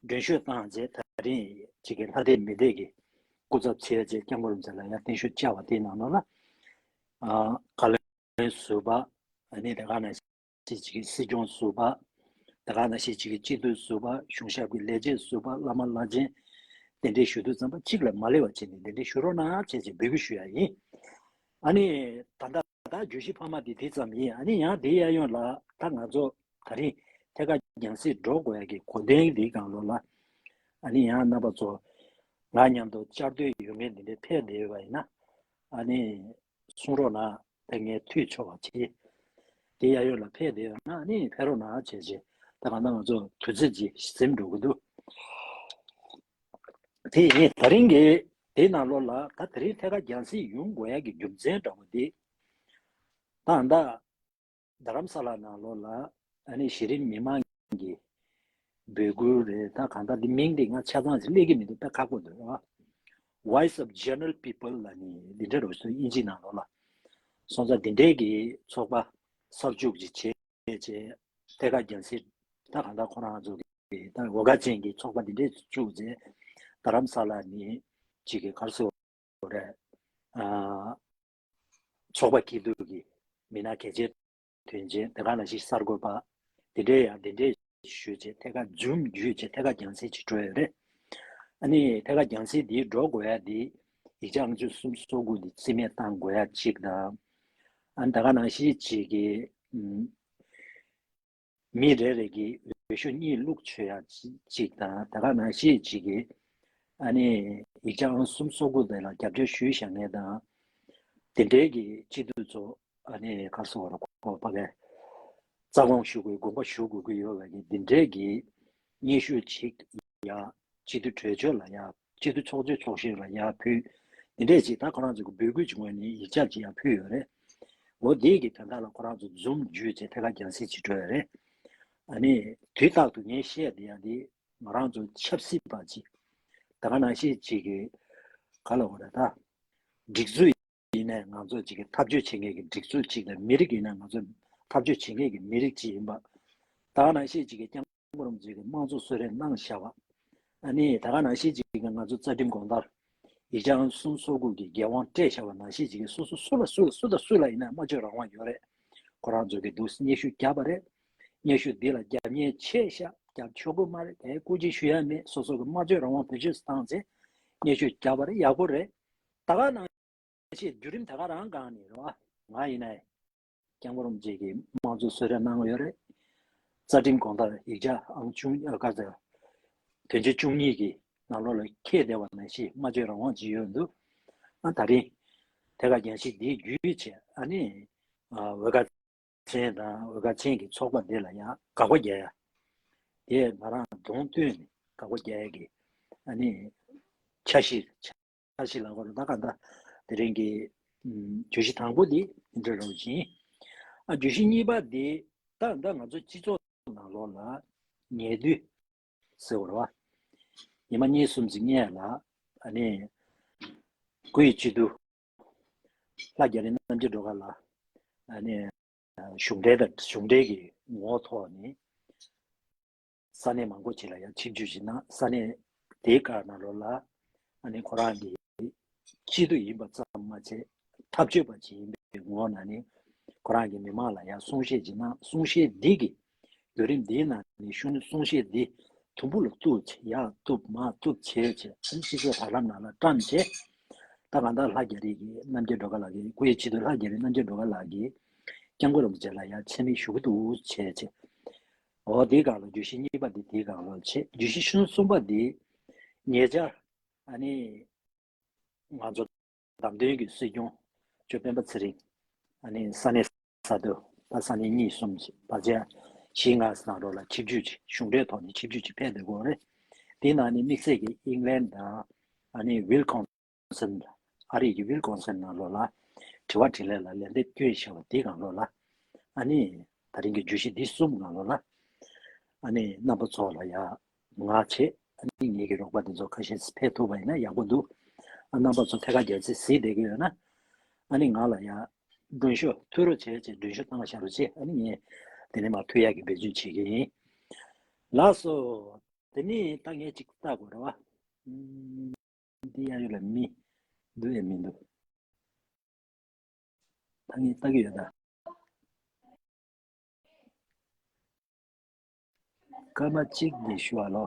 མགྲོན་ཤོག་བཏང་རྗེས་ད་རིང་གཅིག་གི་ལྷ་སྡེ་མི་སྡེ་གི་སྐུ་ཚབ་བྱས་རྗེས་སྐྱབས་མགོན་རིན་པོ་ཆེ་ལ་ཡང་བརྟན་བཞུགས་བཅར་བ་དེའི་ནང་ལོགས་ལ། ཨ། བཀའ་བློན་ཟུར་པ། ཨ་ནི་དེ་ག་ནང་བཞིན་ཅིག་གི་སྲིད་སྐྱོང་ཟུར་པ། དེ་ག་ནང་བཞིན་ཅིག་གི་སྤྱི་འཐུས་ཟུར་པ། གཞུང་ཞབས་ཀྱི་ལས་བྱེད་ཟུར་པ། བླ་མ་བླ་ཆེན་གདན་འདྲེན་ཞུ་དུས་ཙམ་པ་གཅིག་ལས་མ་ལས་པ་བྱས་ནས་གདན་འདྲེན་ཞུ་རོགས་གནང་བྱས་བྱས་འབོད་སྐུལ་ཞུ་ཡ་ཡིན། ཨ་ནི་ད་ལྟ་ད་བརྗོད་གཞི་འཕར་མ་དེ་དེ་ཙམ་ཡིན། ཨ་ནི་ཡང་དེའི་གཡས་གཡོན་ལ་ད་ང་ཚོ་ད་རིང་ཐད་ཀར་རྒྱང་སྲིང་འགྲོ་དགོས་ཡ་གི་གོ་དོན་འདིའི་སྒང་ལོགས་ལ། ཨ་ནི་ཡང་རྣམ་པ་ཚོ་ང་མཉམ་དུ་བཅར་འདོད་ཡོད་མཁན་འདི་འདྲ་ཕེབས་བསྡད་ཡོད་པ་ཡིན་ན། ཨ་ནི་གསུང་རོགས་གནང་། དེ་ངས་ཐུགས་ཆོག་པ་བྱེད། དེ་གཡས་གཡོན་ལ་ཕེབས་བསྡད་ཡོད་ན་ཨ་ནི་ཕེབས་རོགས་གནང་བྱས་བྱས། ད་གང་ལྟར་ང་ཚོ་དུས་ཚོད་ཅིག་ཟིན་འགྲོ་གི་འདུག་དེ་ཡིན། ད་རིང་གི་དེའི་ནང་ལོགས་ལ་ད་དེ་རིང་ཐད་ཀར་རྒྱང་སྲིང་ཡོང་དགོས་ཡ་གི་རྒྱུ་མཚན་འདྲ་བོ་འདི། ད་ད་རྡ་རམ་ས་ལ་ནང་ལོགས་ལ་ཨ་ནི་གཞི་རིམ་མི་མང་གི་འབོད་སྐུལ་རེད། ད་གང་ལྟར་འདི་མིང་འདི་ང་ཆ་ཚང་ཞིག་སླེབས་ཀྱི་མི་འདུག་དཔེ་ཁག་པོ་འདུག་ར། Voice of General People ལ་ནི་འདི་འདྲ་རུ་སུ་དབྱིན་ཇི་ནང་ལོགས་ལ་སོང་ཙང་འདི་འདྲའི་གི་ཚོགས་པ་གསར་འཇུག་ཅིག་བྱས་བྱས་ཐད་ཀར་རྒྱང་སྲིང་ད་གང་ལྟར་ཁོ་རང་ཚོ་གི་ད་འོ་ག་ཅན་གྱི་ཚོགས་པ་འདི་འདྲས་བཙུགས་བྱས་རྡ་རམ་ས་ལ་ནི་ཅིག་གི་གར་སོ་རེད། ཚོགས་པ་སྐྱིད་སྡུག་གི་མི་སྣ་གལ་ཆེ་དོན་ཆེན་དེ་ག་ནང་བཞིན་གསར་འགོད་པ་དེ་འདྲའི་ཡང་དེ་འདྲའི་ཞུས་བྱས་ཐད་ཀར་འཛུམ་བརྒྱུད་བྱས་ཐད་ཀར་རྒྱང་སྲིང་ཅིག་འགྲོ་ཡོད་རེད། ཨ་ནི་ཐད་ཀར་རྒྱང་སྲིང་འདིའི་འགྲོ་དགོས་ཡ་འདི་ཡིག་ཆ་ཨང་ཅུ་གསུམ་སོ་དགུ་འདི་རྩིས་མེད་བཏང་དགོས་ཡ་གཅིག་དང་། ཨ་ནི་དེ་ག་ནང་བཞིན་གཅིག་གི་ཨུམ། མི་རེ་རེ་གིས་འོས་ཤོག་གཉིས་བླུགས་ཆོག་ཡ་གཅིག་དང་དེ་ག་ནང་བཞིན་གཅིག་གིས་ཨ་ནི་ཡིག་ཆ་ཨང་གསུམ་སོ་དགུ་དེ་ལ་རྒྱབ་སྐྱོར་ཞུས་བཞག་མཁན་དང་། དེ་འདྲའི་གི་སྤྱི་འཐུས་ཚོ་ཨ་ནི་ག་སོ་བར་གོ་ཕ་གའི་རྩ་དགོངས་ཞུ་དགོས་དགོངས་པ་ཞུ་དགོས་ཀྱི་ཡོད་པའི་གི་འདི་འདྲའི་གི་སྙན་ཞུ་ཅིག་ཡ་སྤྱི་འཐུས་གྲོས་ཆོད་ལ་ཡ་སྤྱི་འཐུས་ཚོགས་གཙོས་ཚོགས་གཞོན་ལ་ཡ་ཕུལ། འདི་འདྲས་ཅིག་ད་ཁོ་རང་ཚོ་གི་འབོད་སྐུལ་བྱུང་བ་ནི་ཡིག་ཆ་ཅིག་ཡ་ཕུལ་ཡོད་རེད། འོ་དེ་གི་དོན་དག་ལ་ཁོ་རང་ཚོ་འཛུམ་བརྒྱུད་བྱས་ཐད་ཀར་རྒྱང་སྲིང་བྱེད་འགྲོ་ཡོད་རེད། ཨ་ནི་དུས་རྟག་ཏུ་ངས་བཤད་བསྡད་ཡ་འདི་ང་རང་ཚོ་ཆབ་སྲིད་པ་ཅིག་ད་ག་ནང་བཞིན་ཅིག་གི་ག་ལ་འོ་རེད་ད། སྒྲིག་འཛུགས་ཡིན་ནའི་ང་ཚོ་ཅིག་གི་འཐབ་ཇུས་བྱེད་མཁན་གྱི་སྒྲིག་འཛུགས་ཅིག་དང་མི་རིགས་ཡིན་ན་ང་ཚོ་འཐབ་ཇུས་བྱེད་མཁན་གྱི་མི་རིགས་ཅིག་ཡིན་པ། ད་ག་ནང་བཞིན་ཅིག་གི་སྐྱབས་མགོན་རིན་པོ་ཆེ་གིས་དམངས་གཙོ་གསོལ་རས་གནང་བཞག་པ། ཨ་ནི་ད་ག་ནང་བཞིན་ཅིག་གི་ང་ཚོ་རྩ་ཁྲིམས་དགོངས་དག་ཡིག་ཆ་ཨང་གསུམ་སོ་དགུ་གི་འགན་དབང་སྤྲད་བཞག་པ་ནང་བཞིན་ཅིག་གི་སོ་སོ་སུ་ལ་སུ་ལ་སུ་དང་སུ་ལ་ཡིན་ན་སྨྲ་བརྗོད་རང་དབང་ཡོད་རེད། ཁོ་རང་ཚོ་གི་འདུག་སེ་སྙན་ཞུ་བརྒྱབ་པ་རེད། སྙན་ཞུ་འདི་ལ་རྒྱབ་གཉེར་ཆེ་ཤག་རྒྱབ་ཆོག་གི་མ་རེད། དེ་སྐུ་མཁྱེན་ཞུ་ཡ་མེད། སོ་སོ་གི་སྨྲ་བརྗོད་རང་དབང་བེད་སྤྱོད་བཏང་ཚེ་སྙན་ཞུ་བརྒྱབ་པ་རེད། ཡག་པོ་རེད། ད་ག་ནང་བཞིན་བརྒྱུད་རིམ་ད་ག་རང་སྒང་ནས་རེད་བ། ང་ཡིན་ནའི་སྐྱབས་མགོན་རིན་པོ་ཆེ་གིས་དམངས་གཙོ་གསོལ་རས་གནང་ཡོད་རེད། རྩ་ཁྲིམས་དགོངས་དག་ཡིག་ཆ་ཨང་བཅུ་གཉིས་ཨ་ག་ཚ་དོན་ཚན་བཅུ་གཉིས་ཀྱི་ནང་ལོགས་ལ་འཁེལ་བསྡད་པ་ནང་བཞིན་སྨྲ་བརྗོད་རང་དབང་ཅིག་ཡོད་འདུག་ཨ་ད་རིང་ཐད་ཀར་རྒྱང་ཤེལ་འདི་བརྒྱུད་བྱས་ཨ་ནི་འོལ་ཁ་ཚན་དང་འོལ་ཁ་ཚན་གྱི་ཚོགས་པ་འདི་ལ་ཡང་དགག་པ་རྒྱག་ཡ། དེ་ང་རང་གདོང་སྟོན་ནས་དགག་པ་རྒྱག་ཡ་གི་ཨ་ནི་འཆར་གཞི་འཆར་གཞི་ལ་གོ་ར་ད་ག་འདྲ་དེ་རིང་གི་ཨུམ་བརྗོད་གཞི་དང་པོ་འདི་འདི་འདྲ་རོགས་བྱིན། ཨ་བརྗོད་གཞི་གཉིས་པ་འདི་ད་ད་ང་ཚོ་སྤྱི་ཚོགས་ནང་ལོགས་ལ་ཉེ་དུས་ཟེར་བ་རེད་བ། ཉི་མ་གཉིས་གསུམ་ཙམ་སྔོན་ལ་ཨ་ནི་སྐུ་ཡི་སྤྱི་འཐུས་ལྷ་རྒྱ་རི་རྣམ་རྒྱལ་སྒྲོལ་དཀར་ལགས་ཨ་ནི་གཞུང་འབྲེལ་དང་གཞུང་འབྲེལ་གྱི་ངོ་བོ་ཐོག་ནས་ས་གནས་མང་པོ་ཅིག་ལ་ཡང་ཆིབས་བསྒྱུར་བྱས་ན་ས་གནས་དེའི་ཁག་ནང་ལོགས་ལ་ཨ་ནི་ཁོ་རང་གི་སྤྱི་འཐུས་ཡིན་པ་ཙམ་མ་ཚད་འཐབ་རྩོད་པ་ཅིག་ཡིན་པའི་ངོ་བོ་ནང་ནས་ཁོ་རང་གིས་མི་མང་ལ་ཡང་གསུང་བཤད་ཅིག་གནང་། གསུང་བཤད་འདི་གི་བརྒྱུད་རིམ་འདིའི་ནང་ནས་གཞུང་གསུང་བཤད་འདི་དུམ་བུ་ལ་གཏུབ་བྱས་ཡར་གཏུབ་མར་གཏུབ་བྱས་བྱས་ཨ་ནི་སྤྱི་ཚོགས་དྲ་ལམ་ནང་ལ་བཀྲམ་བྱས། ད་གང་ལྟར་ལྷ་རྒྱ་རི་གི་རྣམ་རྒྱལ་སྒྲོལ་དཀར་ལགས་ཀྱི་སྐུ་ཡི་སྤྱི་འཐུས་ལྷ་རྒྱ་རི་རྣམ་རྒྱལ་སྒྲོལ་དཀར་ལགས་ཀྱིས་སྐྱབས་མགོན་རིན་པོ་ཆེ་ལ་ཡང་མཚན་སྨད་ཞུ་གི་འདུག་བྱས་བྱས། འོ་དེའི་སྒང་ལ་བརྗོད་གཞི་གཉིས་པ་འདི་དེའི་སྒང་ལ་བྱས། བརྗོད་གཞི་གསུམ་པ་འདི་ཉེ་ཆར་ཨ་ནི་ང་ཚོ་བདམས་ཐོན་གྱི་སྲིད་སྐྱོང་ཇོ་སྤེན་པ་ཚེ་རིང་ཨ་ནི་ས་གནས་ས་དོ་ད་ས་གནས་གཉིས་གསུམ་ཞིག་བར་ཆད་བཞི་ལྔ་ནང་ལོགས་ལ་ཆིབས་བསྒྱུར་ཅིག་གཞུང་འབྲེལ་ཐོག་ནས་ཆིབས་བསྒྱུར་ཅིག་ཕེབས་བསྡད་ཀྱི་ཡོད་རེད། དེའི་ནང་ནས་དམིགས་བསལ་གྱི་ཨིང་ལན་དང་ཨ་ནི་ཝིལ་ཀོན་སན་ཨ་རི་གི་ཝིལ་ཀོན་སན་ནང་ལོགས་ལ་དྲི་བ་དྲིས་ལན་ལ་ལན་འདེབས་བསྐྱོན་བཞག་པ་དེའི་སྒང་ལོགས་ལ་ཨ་ནི་ད་རིང་གི་བརྗོད་གཞི་འདི་གསུམ་སྒང་ལོགས་ལ་ཨ་ནི་རྣམ་པ་ཚོ་ལ་ཡ་ང་བྱས་ཨ་ནི་ངེད་ཀྱི་རོགས་པ་དེ་ཚོ་ཁ་ཤས་ཕེབས་ཐུབ་པ་ཡིན་ན་ཡག་པོ་འདུག་ཨ་རྣམ་པ་ཚོ་ཐད་ཀར་རྒྱལ་སྲིད་གཟིགས་བསྡད་ཀྱི་ཡོད་ན་ཨ་ནི་ང་ལ་ཡ་མགྲོན་ཤོག་ཐུག་རོགས་བྱས་བྱས་མགྲོན་ཤོག་བཏང་བཞག་རོགས་བྱས། ཨ་ནི་ངས་དེ་ནས་མར་ཐུག་ཡག་གི་འབད་བརྩོན་བྱེད་ཀྱི་ཡིན། ལགས་སོ། དེ་ནས་ད་ངས་ཅིག་ལྟ་དགོས་རེད་བ། ཨུམ། འདི་གཡས་གཡོན་ལ་མི་འདུག་ཡང་མི་འདུག་ད་ངས་ལྟ་གི་ཡོད་ད། སྐར་མ་གཅིག་ནས་ཞུ་བ་ལོ།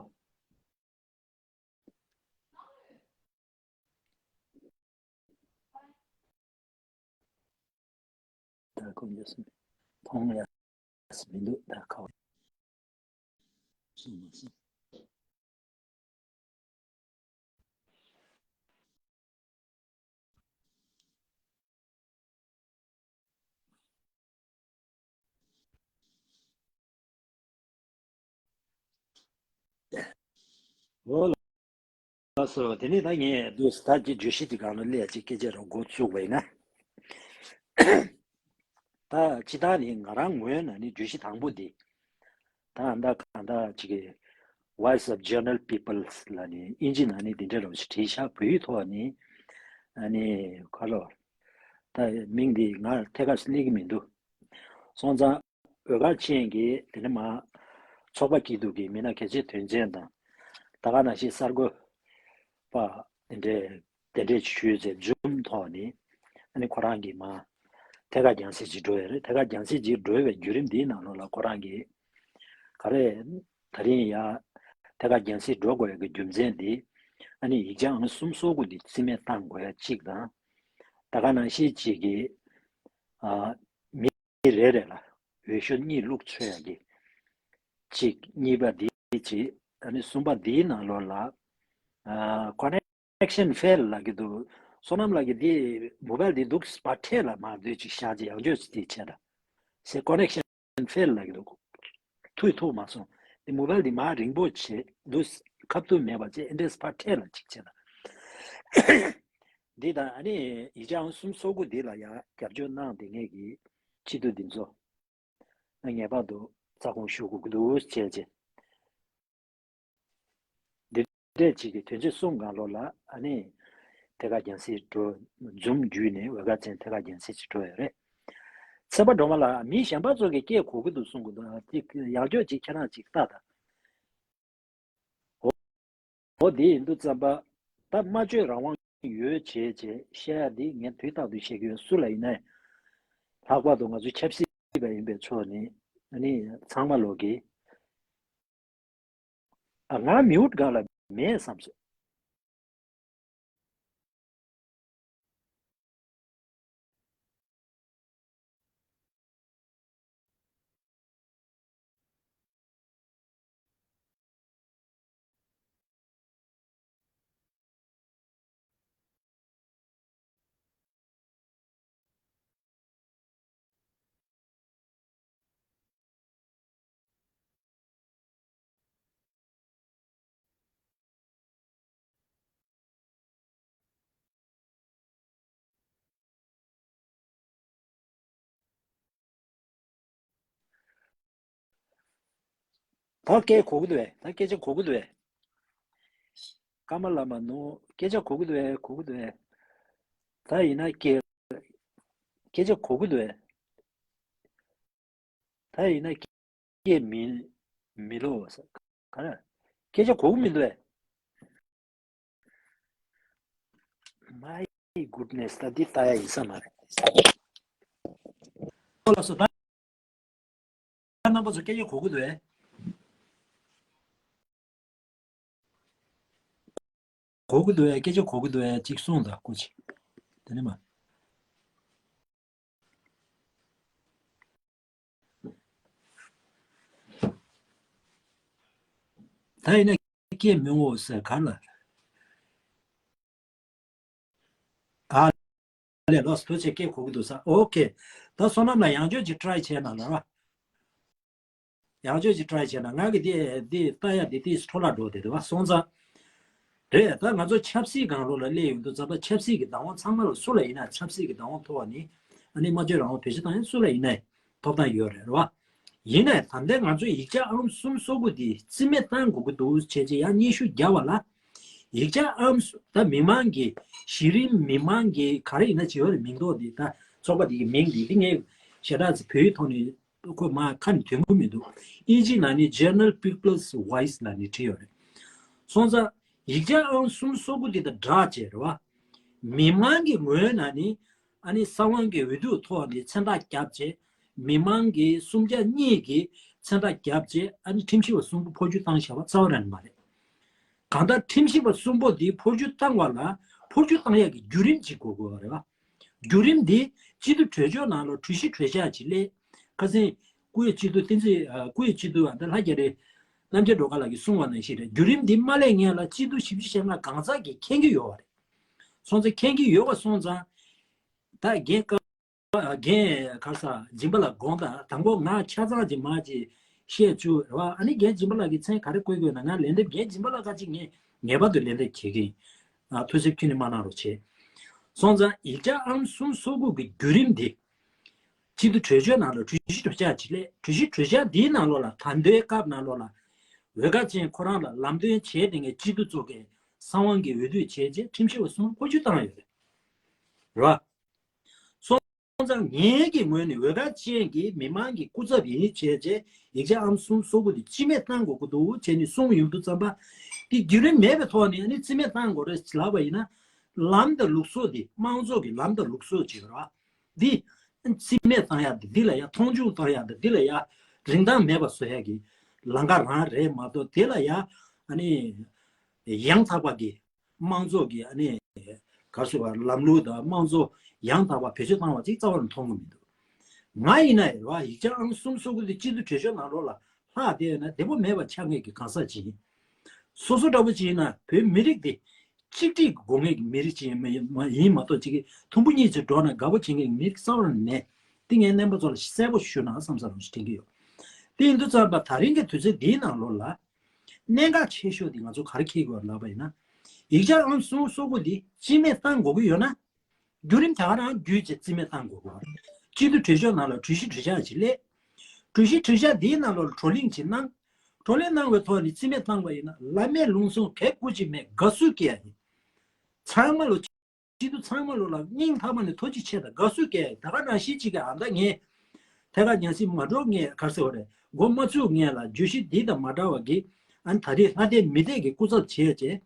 ད་ཁོ་ཡོད་སོང་། མཐོང་ཡ་མི་འདུག་ད་ཁ་བ། སོང་མ་སོང་། འོ་ལགས་སོ། དེ་ནས་ད་ངས་འདུག་ད་ཅི་བརྗོད་གཞི་དེ་སྒང་ལ་སླེབས་ཅིག་སྐད་ཆ་རང་འགོ་བཙུགས་པ་ཡིན་ན། ད་ཅི་ད་ནི་ང་རང་ངོས་ནས་ནི་བརྗོད་གཞི་དང་པོ་འདི། ད་ད་གང་ད་ཅིག་གི་ Voice of General Peoples ལ་ནི་ཨིན་ཇི་ནང་ནས་འདི་འདྲ་རང་ཞིག་བྲིས་ཤག་བོད་ཡིག་ཐོག་ནི་ཨ་ནི་ག་ལོ། ད་མིང་འདི་ང་ཐད་ཀར་སླེབས་ཀྱི་མི་འདུག་སོང་ཙང་། འོས་འགན་ཅན་གྱི་དེ་ནི་མ་ཚོགས་པ་སྐྱིད་སྡུག་གི་མི་སྣ་གལ་ཆེ་དོན་ཆེན་དང་། ད་ག་ནང་བཞིན་གསར་འགོད་པ་དེ་འདྲས་དེ་འདྲས་ཞུས་ཚེ་འཛུམ་ཐོག་ནས་ཨ་ནི་ཁོ་རང་གིས་མ་ཐད་ཀར་རྒྱང་སྲིང་ཅིག་འགྲོ་ཡ་རེད། ཐད་ཀར་རྒྱང་སྲིང་ཅིག་འགྲོ་བའི་བརྒྱུད་རིམ་འདིའི་ནང་ལོགས་ལ་ཁོ་རང་གིས་ག་རེ་ད་རིང་ཡ་ཐད་ཀར་རྒྱང་སྲིང་འགྲོ་དགོས་ཡ་གི་རྒྱུ་མཚན་འདི་ཨ་ནི་ཡིག་ཆ་ཨང་གསུམ་སོ་དགུ་འདི་རྩིས་མེད་བཏང་དགོས་ཡ་གཅིག་དང་། ད་ག་ནང་བཞིན་གཅིག་གིས་ཨ་མི་རེ་རེ་ལ་འོས་ཤོག་གཉིས་བླུགས་ཚུད་ཡ་གི་གཅིག་གཉིས་པ་འདི་གཅིག་ཨ་ནི་གསུམ་པ་འདིའི་ནང་ལོགས་ལ་ཨ་connection fail ལབ་ཀྱི་འདུག་བསོད་ནམས་ལགས་ཀྱིས་འདི་མོ་བལ་འདི་འདུག་བར་ཐད་ལ་མར་སྡོད་ཅིག་བཞག་ཅིག་ཡང་བསྐྱར་ཅིག་འདི་བྱས་ད་ཟེར། connection fail ལབ་ཀྱི་འདུག་ཐུག་ཐུག་མ་སོང་། འདི་མོ་བལ་འདི་མར་རིང་པོ་བྱས་འདུག་ཁ་ཐུག་མེད་པ་བྱས། ཨེ་འདྲས་བར་ཐད་ལ་ཅིག་བྱས་ད། འདི་དང་ཨ་ནི་ཡིག་ཆ་ཨང་གསུམ་སོ་དགུ་འདི་ལ་ཡང་རྒྱབ་སྐྱོར་གནང་བསྡད་མཁན་གྱི་སྤྱི་འཐུས་འདི་ཚོ་ངེས་པར་དུ་རྩ་དགོངས་ཞུ་དགོས་ཀྱི་འདུག་བྱས་བྱས། འདི་འདྲས་ཅིག་གི་དོན་ཚན་གསུམ་སྒང་ལོགས་ལ་ཨ་ནི་ཐད་ཀར་རྒྱང་སྲིང་འགྲོ། འཛུམ་བརྒྱུད་ནས་འོས་འགན་ཅན་ཐད་ཀར་རྒྱང་སྲིང་ཅིག་འགྲོ་ཡོད་རེད། ཚེ་དཔལ་སྒྲོལ་མ་ལགས། མི་གཞན་པ་ཚོ་གིས་སྐད་གོ་གི་འདུག་གསུང་གི་འདུག་ཨ་ཅིག་ཡང་བསྐྱར་ཅིག་ཁྱེད་རང་ཅིག་ལྟ་དང་། འོ། འོ་དེ་ཡིན་དུས་ཙམ་པ། ད་སྨྲ་བརྗོད་རང་དབང་ཡོད་བྱས་བྱས་བཤད་ཡ་འདི་ངས་དུས་རྟག་ཏུ་བཤད་ཀྱི་ཡོད། སུ་ལ་ཡིན་ནའི། ལྷག་པར་དུ་ང་ཚོ་ཆབ་སྲིད་པ་ཡིན་པའི་ཕྱོགས་ནས་ཨ་ནི་ཚང་མ་ལོག་གིས། ཨ། ང་mute སྒང་ལ་མེད་བསམ་སོང་། ད་སྐད་གོ་གི་འདུག་བས། ད་སྐད་ཆ་གོ་གི་འདུག་བས། ཀརྨ་བླ་མ་ནོ། སྐད་ཆ་གོ་གི་འདུག་བས། གོ་གི་འདུག་བས། ད་ཡིན་ན་སྐད། སྐད་ཆ་གོ་གི་འདུག་བས། ད་ཡིན་ན་སྐད་མི་མི་ལོ་ས་ག་ར། སྐད་ཆ་གོ་གི་མི་འདུག་བས། My goodness, ད་འདི་ལྟ་ཡ་ཡིན་ས་མ་རེད། ཨོ་ལགས་སོ། ད་རྣམ་པ་ཚོ་སྐད་ཆ་གོ་གི་འདུག་བས། གོ་གི་འདུག་བས། སྐད་ཆ་གོ་གི་འདུག་བས། ཅིག་གསུངས་དང་སྐུ་མཁྱེན། དེ་ནས་མ། ད་ཡིན་ན་སྐད་མི་འོང་ཟེར་ག་ལ། ཨ་ལས། ལོས་ཐུགས་རྗེ་ཆེ། སྐད་གོ་གི་འདུག་ས། ཨོ་ཁེ། ད་བསོད་ནམས་ལགས་ཡང་བསྐྱར་ཅིག་try བྱས་ན་ལ་ར། ཡང་བསྐྱར་ཅིག་try བྱས་ན། ང་གི་འདི་འདི་ལྟ་ཡ་འདི་ཏིས་འཕྲོ་བརླག་འགྲོ་བསྡད་འདུག་བ། སོང་ཙང་། རེད། ད་ང་ཚོ་ཆབ་སྲིད་སྒང་ལོགས་ལ་སླེབས་ཡོང་དུས་ཙམ་པ་ཆབ་སྲིད་ཀྱི་བདག་དབང་ཚང་མ་ལ་སུ་ལ་ཡིན་ན་ཆབ་སྲིད་ཀྱི་བདག་དབང་ཐོབ་པ་ནི་ཨ་ནི་སྨྲ་བརྗོད་རང་དབང་བེད་སྤྱོད་བཏང་ཡ་སུ་ལ་ཡིན་ནའི་ཐོབ་ཐང་ཡོད་རེད། རེད་བ། ཡིན་ནའི་ད་ལྟའི་ང་ཚོ་ཡིག་ཆ་ཨང་གསུམ་སོ་དགུ་འདི་རྩིས་མེད་བཏང་དགོས་ཀྱི་འདུག་བྱས་རྗེས་ཡང་སྙན་ཞུ་བརྒྱབ་པ་ལ། ཡིག་ཆ་ཨང་གསུམ་ད་མི་མང་གི་གཞི་རིམ་མི་མང་གི་ག་རེ་ཡིན་ན་བྱེད་ཡོད་རེད། མིང་འདོགས་འདི་ད་ཚོགས་པ་འདི་གི་མིང་འདི་འདི་ངས་ཞེ་དྲག་ཅིག་བོད་ཡིག་ཐོག་ནས། ཁོ་མ་ཁ་ནས་ཐོན་གྱི་མི་འདུག་ཨིན་ཇི་ནང་ནས་General People's Voice ལབ་ནས་བྲིས་ཡོད་རེད། སོང་ཙང་ཡིག་ཆ་ཨང་གསུམ་སོ་དགུ་དེ་དང་སྦྲགས་བྱས་རེད་བ། མི་མང་གི་ངོས་ནས་ནི་ཨ་ནི་གསང་བའི་འོས་བསྡུ་ཐོག་ནས་མཚན་རྟགས་བརྒྱབ་བྱས། མི་མང་གི་སུམ་བརྒྱ་གཉིས་ཀྱིས་མཚན་རྟགས་བརྒྱབ་བྱས། ཨ་ནི་ཁྲིམས་ཞིབ་པ་གསུམ་པོ་འཕོ་འགྱུར་བཏང་བཞག་པ་རྩ་བ་རང་མ་རེད། གང་ལྟར་ཁྲིམས་ཞིབ་པ་གསུམ་པོ་འདི་འཕོ་འགྱུར་བཏང་བ་ལ་འཕོ་འགྱུར་བཏང་ཡག་གི་བརྒྱུད་རིམ་ཅིག་དགོས་དགོས་པ་རེད་བ། བརྒྱུད་རིམ་འདི་སྤྱི་འཐུས་གྲོས་ཆོད་ནང་ལ་གྲོས་གཞི་གྲོས་འཆར་ཅིག་སླེབས། ཁ་སང་སྐུ་ཡི་སྤྱི་འཐུས་བསྟན་འཛིན། ཨ། སྐུ་ཡི་སྤྱི་འཐུས་ཨ་ད་ལྷ་རྒྱ་རི་རྣམ་རྒྱལ་སྒྲོལ་དཀར་ལགས་ཀྱིས་གསུངས་པ་ནང་བཞིན་རེད། བརྒྱུད་རིམ་འདི་མ་སླེབས་སྔོན་ལ་སྤྱི་འཐུས་བཞི་བཅུ་ཞེ་ལྔ་གང་ཟག་གིས་མཁྱེན་གྱི་ཡོད་པ་རེད། སོང་ཙང་མཁྱེན་གྱི་ཡོད་པ་སོང་ཙང་། ད་རྒན་ཀ་རྒན་ག་རེ་ཟེར། སྦྱིན་པ་ལགས་དགོངས་དག་དང་པོ་ང་ཆ་ཚང་ཅིག་མར་ཅིག་བཤད་བཅུག་རེད་བ། ཨ་ནི་རྒན་སྦྱིན་པ་ལགས་ཀྱི་མཚན་ག་རེ་བཀོད་དགོས་ན། ང་ལན་འདེབས། རྒན་སྦྱིན་པ་ལགས་ཁ་ཅིག་ངས་ངེས་པར་དུ་ལན་འདེབས་བྱེད་ཀྱི་ཡིན། ཨ། ཐུགས་སེམས་ཁྱོན་ནས་མ་གནང་རོགས་བྱེད། སོང་ཙང་ཡིག་ཆ་ཨང་གསུམ་སོ་དགུ་གི་བརྒྱུད་རིམ་འདི་སྤྱི་འཐུས་གྲོས་ཆོད་ནང་ལ་གྲོས་གཞི་གྲོས་འཆར་ཅིག་སླེབས། གྲོས་གཞི་གྲོས་འཆར་འདིའི་ནང་ལོགས་ལ་ད་ལྟའི་སྐབས་ནང་ལོགས་ལ་ འོས་འགན་ཅན་ཁོ་རང་ལ་ལམ་སྟོན་བྱས་ཏེ་ངས་སྤྱི་འཐུས་ཚོ་གི་གསང་བ་གི་འོས་བསྡུ་བྱས་རྗེས་ཁྲིམས་ཞིབ་པ་གསུམ་འཕོ་འགྱུར་བཏང་ཡོད་རེད། རེད་བ། སོང་ཙང་ངའི་གི་ངོས་ནས་འོས་འགན་ཅན་གྱི་མི་མང་གི་སྐུ་ཚབ་ཡིན་བྱས་རྗེས་ཡིག་ཆ་ཨང་གསུམ་སོ་དགུ་དེ་རྩིས་མེད་བཏང་དགོས་ཀྱི་འདུག་བྱས་ནས་གསུངས་ཡོང་དུས་ཙམ་པ། དེ་བརྒྱུད་རིམ་མེད་པའི་ཐོག་ནས་ཨ་ནི་རྩིས་མེད་བཏང་དགོས་རེད་ལབ་པ་ཡིན་ན། ལམ་དང་ལུགས་སྲོལ་དེ་དམངས་གཙོ་གི་ལམ་དང་ལུགས་སྲོལ་ཅིག་རེད་བ། འདི་རྩིས་མེད་བཏང་ཡག་དེ་འདི་ལ་ཡ་མཐོང་ཆུང་བཏང་ཡག་དེ་འདི་ལ་ཡ་རིན་ཐང་མེད་པ་བཟོ་ཡག་གི་ལམ་ཁ་རང་རེད་མ་གཏོགས། དེ་ལ་ཡ་ཨ་ནི་ཡང་དག་པ་གི་དམངས་གཙོ་གི་ཨ་ནི་ག་རེ་ཟེར་བ། ལམ་ལུགས་དང་དམངས་གཙོ་ཡང་དག་པ་བེད་སྤྱོད་བཏང་བ་ཅིག་རྩ་བ་ནས་མཐོང་གི་མི་འདུག་ང་ཡིན་ན་རེད་བ། ཡིག་ཆ་ཨང་གསུམ་སོ་དགུ་དེ་སྤྱི་འཐུས་གྲོས་ཆོད་ནང་ལོགས་ལ་ལྷག་བསྡད་ཡོད་ན་བདེ་པོ་མེད་པ་ཆགས་མཁན་གྱི་གང་ཟག་ཅིག་ཡིན། སོ་སོ་འདྲ་པོ་ཅིག་ཡིན་ན་བོད་མི་རིགས་དེ་གཅིག་སྒྲིལ་དགོས་མཁན་གྱི་མི་རིགས་ཅིག་ཡིན་མ་ཡིན་མ་གཏོགས། ཅིག་གི་དུམ་བུ་གཉིས་ཅིག་འགྲོ་ན་དགའ་པོ་བྱེད་མཁན་གྱི་མི་རིགས་རྩ་བ་ནས་མེད། དེ་ངས་རྣམ་པ་ཚོ་ལ་གསལ་པོ་ཞུ་ན་བསམ་ས་རང་ཞིག་དྲན་གྱི་ཡོད། དེ་ཡིན་དུས་ཙམ་པ་ད་རིང་གི་དུས་ཚོད་འདིའི་ནང་ལོགས་ལ་གནད་འགག་ཆེ་ཤོས་དེ་ང་ཚོ་ག་རེ་འཁྱེར་དགོས་ལབ་པ་ཡིན་ན། ཡིག་ཆ་ཨང་གསུམ་སོ་དགུ་འདི་རྩིས་མེད་བཏང་དགོས་ཀྱི་ཡོད་ན། བརྒྱུད་རིམ་དེ་ག་རང་བརྒྱུད་བྱས་རྩིས་མེད་བཏང་དགོས་པ། སྤྱི་འཐུས་གྲོས་ཆོད་ནང་ལ་གྲོས་གཞི་གྲོས་འཆར་ཅིག་སླེབས། གྲོས་གཞི་གྲོས་འཆར་འདིའི་ནང་ལོགས་ལ་བགྲོ་གླེང་ཅིག་གནང་། བགྲོ་གླེང་གནང་བའི་ཐོག་ནས་རྩིས་མེད་བཏང་བ་ཡིན་ན་ལམ་མེད་ལུང་སོང་ག་ཀུ་ཅིག་མེད། དགའ་བསུ་སྐྱེ་ཡ་ཡིན། ཚང་མ་ལོ། སྤྱི་འཐུས་ཚང་མ་ལོ་ལ་སྙིང་ཐག་པ་ནས་ཐུགས་རྗེ་ཆེ་དང་དགའ་བསུ་སྐྱེ་ཡ་ཡིན། ད་ག་ནང་བཞིན་ཅིག་གི་ཨ་མདའ་ངས་ཐད་ཀར་ཉམས་ཞིབ་མ་འགྲོ་ངས་ག་རེ་ཟེར་བ་རེད། འགོ་མ་ཚུགས་ངས་ལ་བརྗོད་གཞི་འདི་དང་མ་འདྲ་བ་གི་ཨ་ནི་ད་རེས་ལྷ་ལྡན་མི་སྡེ་གི་སྐུ་ཚབ་བྱས་རྗེས།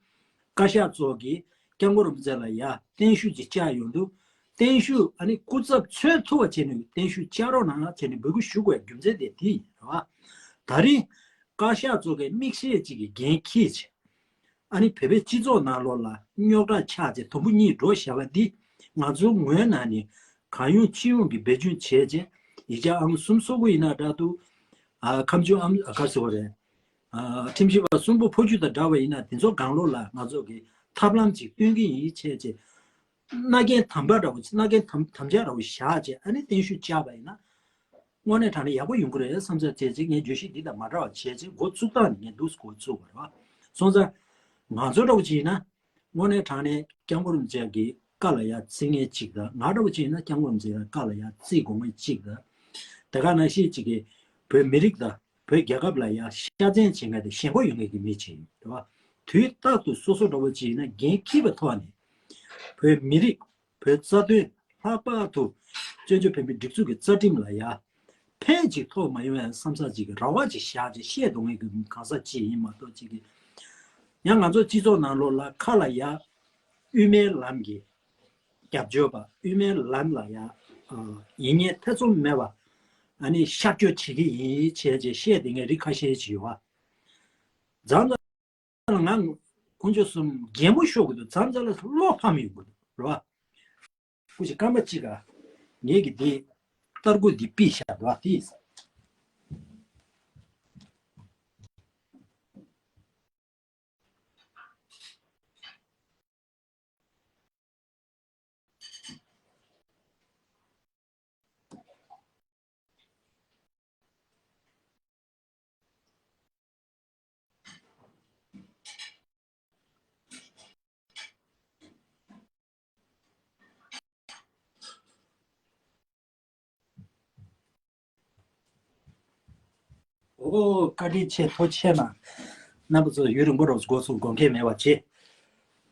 བཀའ་ཤག་ཚོགས་ཀྱིས་སྐྱབས་མགོན་རིན་པོ་ཆེ་ལ་ཡ་བརྟན་བཞུགས་ཅིག་བཅར་ཡོང་དུས། བརྟན་བཞུགས་ཨ་ནི་སྐུ་ཚབ་འཚོལ་ཐུབ་པ་བྱས་ནས་བརྟན་བཞུགས་བཅར་རོགས་གནང་བྱས་ནས་འབོད་སྐུལ་ཞུ་དགོས་རྒྱུ་མཚན་དེ་དེ་ཡིན་རེད་བ། ད་རེས་བཀའ་ཤག་ཚོགས་ཀྱིས་དམིགས་བསལ་ཅིག་གི་འགན་འཁྱེར་བྱས། ཨ་ནི་བོད་པའི་སྤྱི་ཚོགས་ནང་ལོགས་ལ་རྙོག་དྲ་ཆགས་བྱས་དུམ་བུ་གཉིས་འགྲོ་བཞག་པ་འདི། ང་ཚོའི་ངོས་ནས་ནི་གང་ཡོང་ཅི་ཡོང་གི་འབད་བརྩོན་བྱས་རྗེས། ཡིག་ཆ་ཨང་གསུམ་སོ་དགུ་ཡིན་ན་འདྲ་འདུག་ཨ་ཁ་མཆུ་ཨམ་ཨ་ག་རེ་ཟེར་བ་རེད། ཨ་ཁྲིམས་ཞིབ་པ་གསུམ་པོ་འཕོ་འགྱུར་དང་འདྲ་བ་ཡིན་ན་དེ་ཚོ་སྒང་ལོགས་ལ་ང་ཚོ་གི་ཐབས་ལམ་ཅིག་སྟོན་གྱི་ཡིན་བྱས་རྗེས། མནའ་གན་དམ་པ་འདྲ་བོ་ཅིག་མནའ་གན་དམ་དམ་བཅའ་འདྲ་བོ་བཞག་བྱས་ཨ་ནི་བརྟན་བཞུགས་བཅར་བ་ཡིན་ན། དངོས་གནས་དྲང་གནས་ཡག་པོ་ཡོང་གི་རེད་བསམ་ཚར་བྱས་རྗེས་ངས་བརྗོད་གཞི་འདི་དང་མ་འདྲ་བ་བྱས་རྗེས་འགོ་བཙུགས་སྟངས་ནི་ངས་འདུག་སེ་འགོ་བཙུགས་པ་རེད་བ། སོང་ཙང་ང་ཚོ་འདྲ་བོ་ཅིག་ཡིན་ན། དངོས་གནས་དྲང་གནས་སྐྱབས་མགོན་རིན་པོ་ཆེ་གི་བཀའ་ལ་ཡ་བརྩི་མཁན་གཅིག་དང་། ང་འདྲ་བོ་ཅིག་ཡིན་ན་སྐྱབས་མགོན་རིན་པོ་ཆེ་གི་བཀའ་ལ་ཡ་བརྩི་དགོས་མཁན་གཅིག་དང་། དེ་ག་ནང་བཞིན་གཅིག་གིས་བོད་མི་རིགས་དང་བོད་རྒྱལ་ཁབ་ལ་ཡ་ཤ་ཚན་བྱེད་མཁན་དེ་ཞེན་ཁོག་ཡོད་མཁན་གྱི་མི་ཅིག་ཡིན་རེད་བ། དུས་རྟག་ཏུ་སོ་སོ་འདྲ་བོ་ཅིག་ཡིན་ན་འགན་འཁྱེར་བའི་ཐོག་ནས་བོད་མི་རིགས་བོད་རྩ་དོན། ལྷག་པར་དུ་བཙན་བྱོལ་བོད་མིའི་སྒྲིག་འཛུགས་ཀྱི་རྩ་ཁྲིམས་ལ་ཡ་ཕན་ཅིག་ཐོགས་མ་ཡོང་ཡ་བསམ་ས་ཅིག་གི་ར་བ་ཅིག་བཞག་ཅིག་བཤད་འདུག་མཁན་གྱི་གང་ཟག་ཅིག་ཡིན་མ་གཏོགས། ཅིག་གི་ཡང་ང་ཚོ་སྤྱི་ཚོགས་ནང་ལོགས་ལ་ཁ་ལ་ཡ་དབུ་མའི་ལམ་གྱི་རྒྱབ་སྐྱོར་པ། དབུ་མའི་ལམ་ལ་ཡ་ཡིན་ངེས་ཐེ་ཚོམ་མེད་པ་ཨ་ནི་ཤར་སྐྱོད་བྱེད་ཀྱི་ཡིན་བྱས་ཅེས་བཤད་དེ་ངས་རིགས་ཁ་ཤས་ཅིག་ཡོད་བ། མཚམས་མཚམས་ལ་ང་དཀོན་མཆོག་གསུམ་རྒན་པོ་ཤོར་གི་འདུག་མཚམས་མཚམས་ལ་བློ་ཕམ་ཡོང་གི་འདུག་རེད་བ། སྐུ་མཁྱེན་རྐང་པ་གཅིག་ག་ངེད་ཀྱི་འདི་ལྟར་སྐུ་འདི་ཕུད་བཞག་འདུག་བ་དེ། ཨོ་བཀའ་དྲིན་ཆེ། ཐུགས་རྗེ་ཆེ་གནང་། རྣམ་པ་ཚོ་ཡུན་རིང་པོ་རོགས་འགོ་ཚུགས་དགོངས་འགལ་མེད་པ་བྱེད།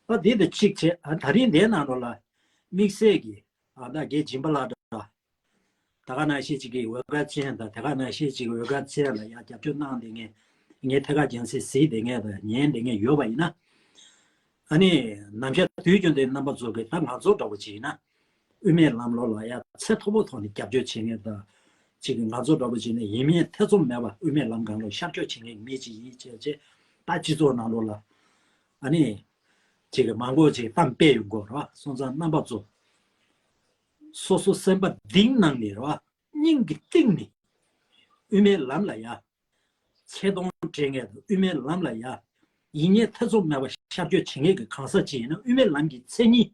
ཨ་འདི་དང་གཅིག་བྱེད། ཨ་ད་རིང་འདིའི་ནང་ལོགས་ལ་དམིགས་བསལ་གྱི་ཨ་ད་རྒན་སྦྱིན་པ་ལགས་འདྲ། ད་ག་ནང་བཞིན་ཅིག་གི་འོས་འགན་ཅན་དང་། ད་ག་ནང་བཞིན་ཅིག་གི་འོས་འགན་ཅན་ལ་ཡང་རྒྱབ་སྐྱོར་གནང་དེ་ངས་ངས་ཐད་ཀར་རྒྱང་སྲིང་གཟིགས་དེ་ངས་དང་ཉན་དེ་ངས་ཡོད་པ་ཡིན་ན། ཨ་ནི་ནམ་ཞག་དུས་རྒྱུན་དུ་རྣམ་པ་ཚོ་གི་ད་ང་ཚོ་འདྲ་བོ་ཅིག་ཡིན་ན། དབུ་མའི་ལམ་ལོགས་ལ་ཡ་ཚད་མཐོ་པོ་ཐོག་ནས་རྒྱབ་སྐྱོར་བྱེད་མཁན་དང་། ཅིག་གི་ང་ཚོ་འདྲ་བོ་ཅིག་ནས་ཡིན་མིན་ཐེ་ཚོམ་མེད་པ་དབུ་མའི་ལམ་སྒང་ལ་ཤར་སྐྱོད་བྱེད་མཁན་མི་ཅིག་ཡིན་བྱས་བྱས། ད་སྤྱི་ཚོགས་ནང་ལོགས་ལ་ཨ་ནི་ཅིག་གི་མང་པོ་ཅིག་གཏམ་སྤེལ་ཡོང་གི་ཡོད་རེད་བ། སོང་ཙང་རྣམ་པ་ཚོ་སོ་སོ་སེམས་པ་གཏིང་ནང་ནས་རེད་བ། སྙིང་གི་གཏིང་ནས་དབུ་མའི་ལམ་ལ་ཡ་ཆེ་མཐོང་སྤྲད་མཁན་དང་། དབུ་མའི་ལམ་ལ་ཡ་ཡིན་མིན་ཐེ་ཚོམ་མེད་པ་ཤར་སྐྱོད་བྱེད་མཁན་གྱི་གང་ཟག་ཅིག་ཡིན་ན། དབུ་མའི་ལམ་གྱི་མཚན་ཉིད་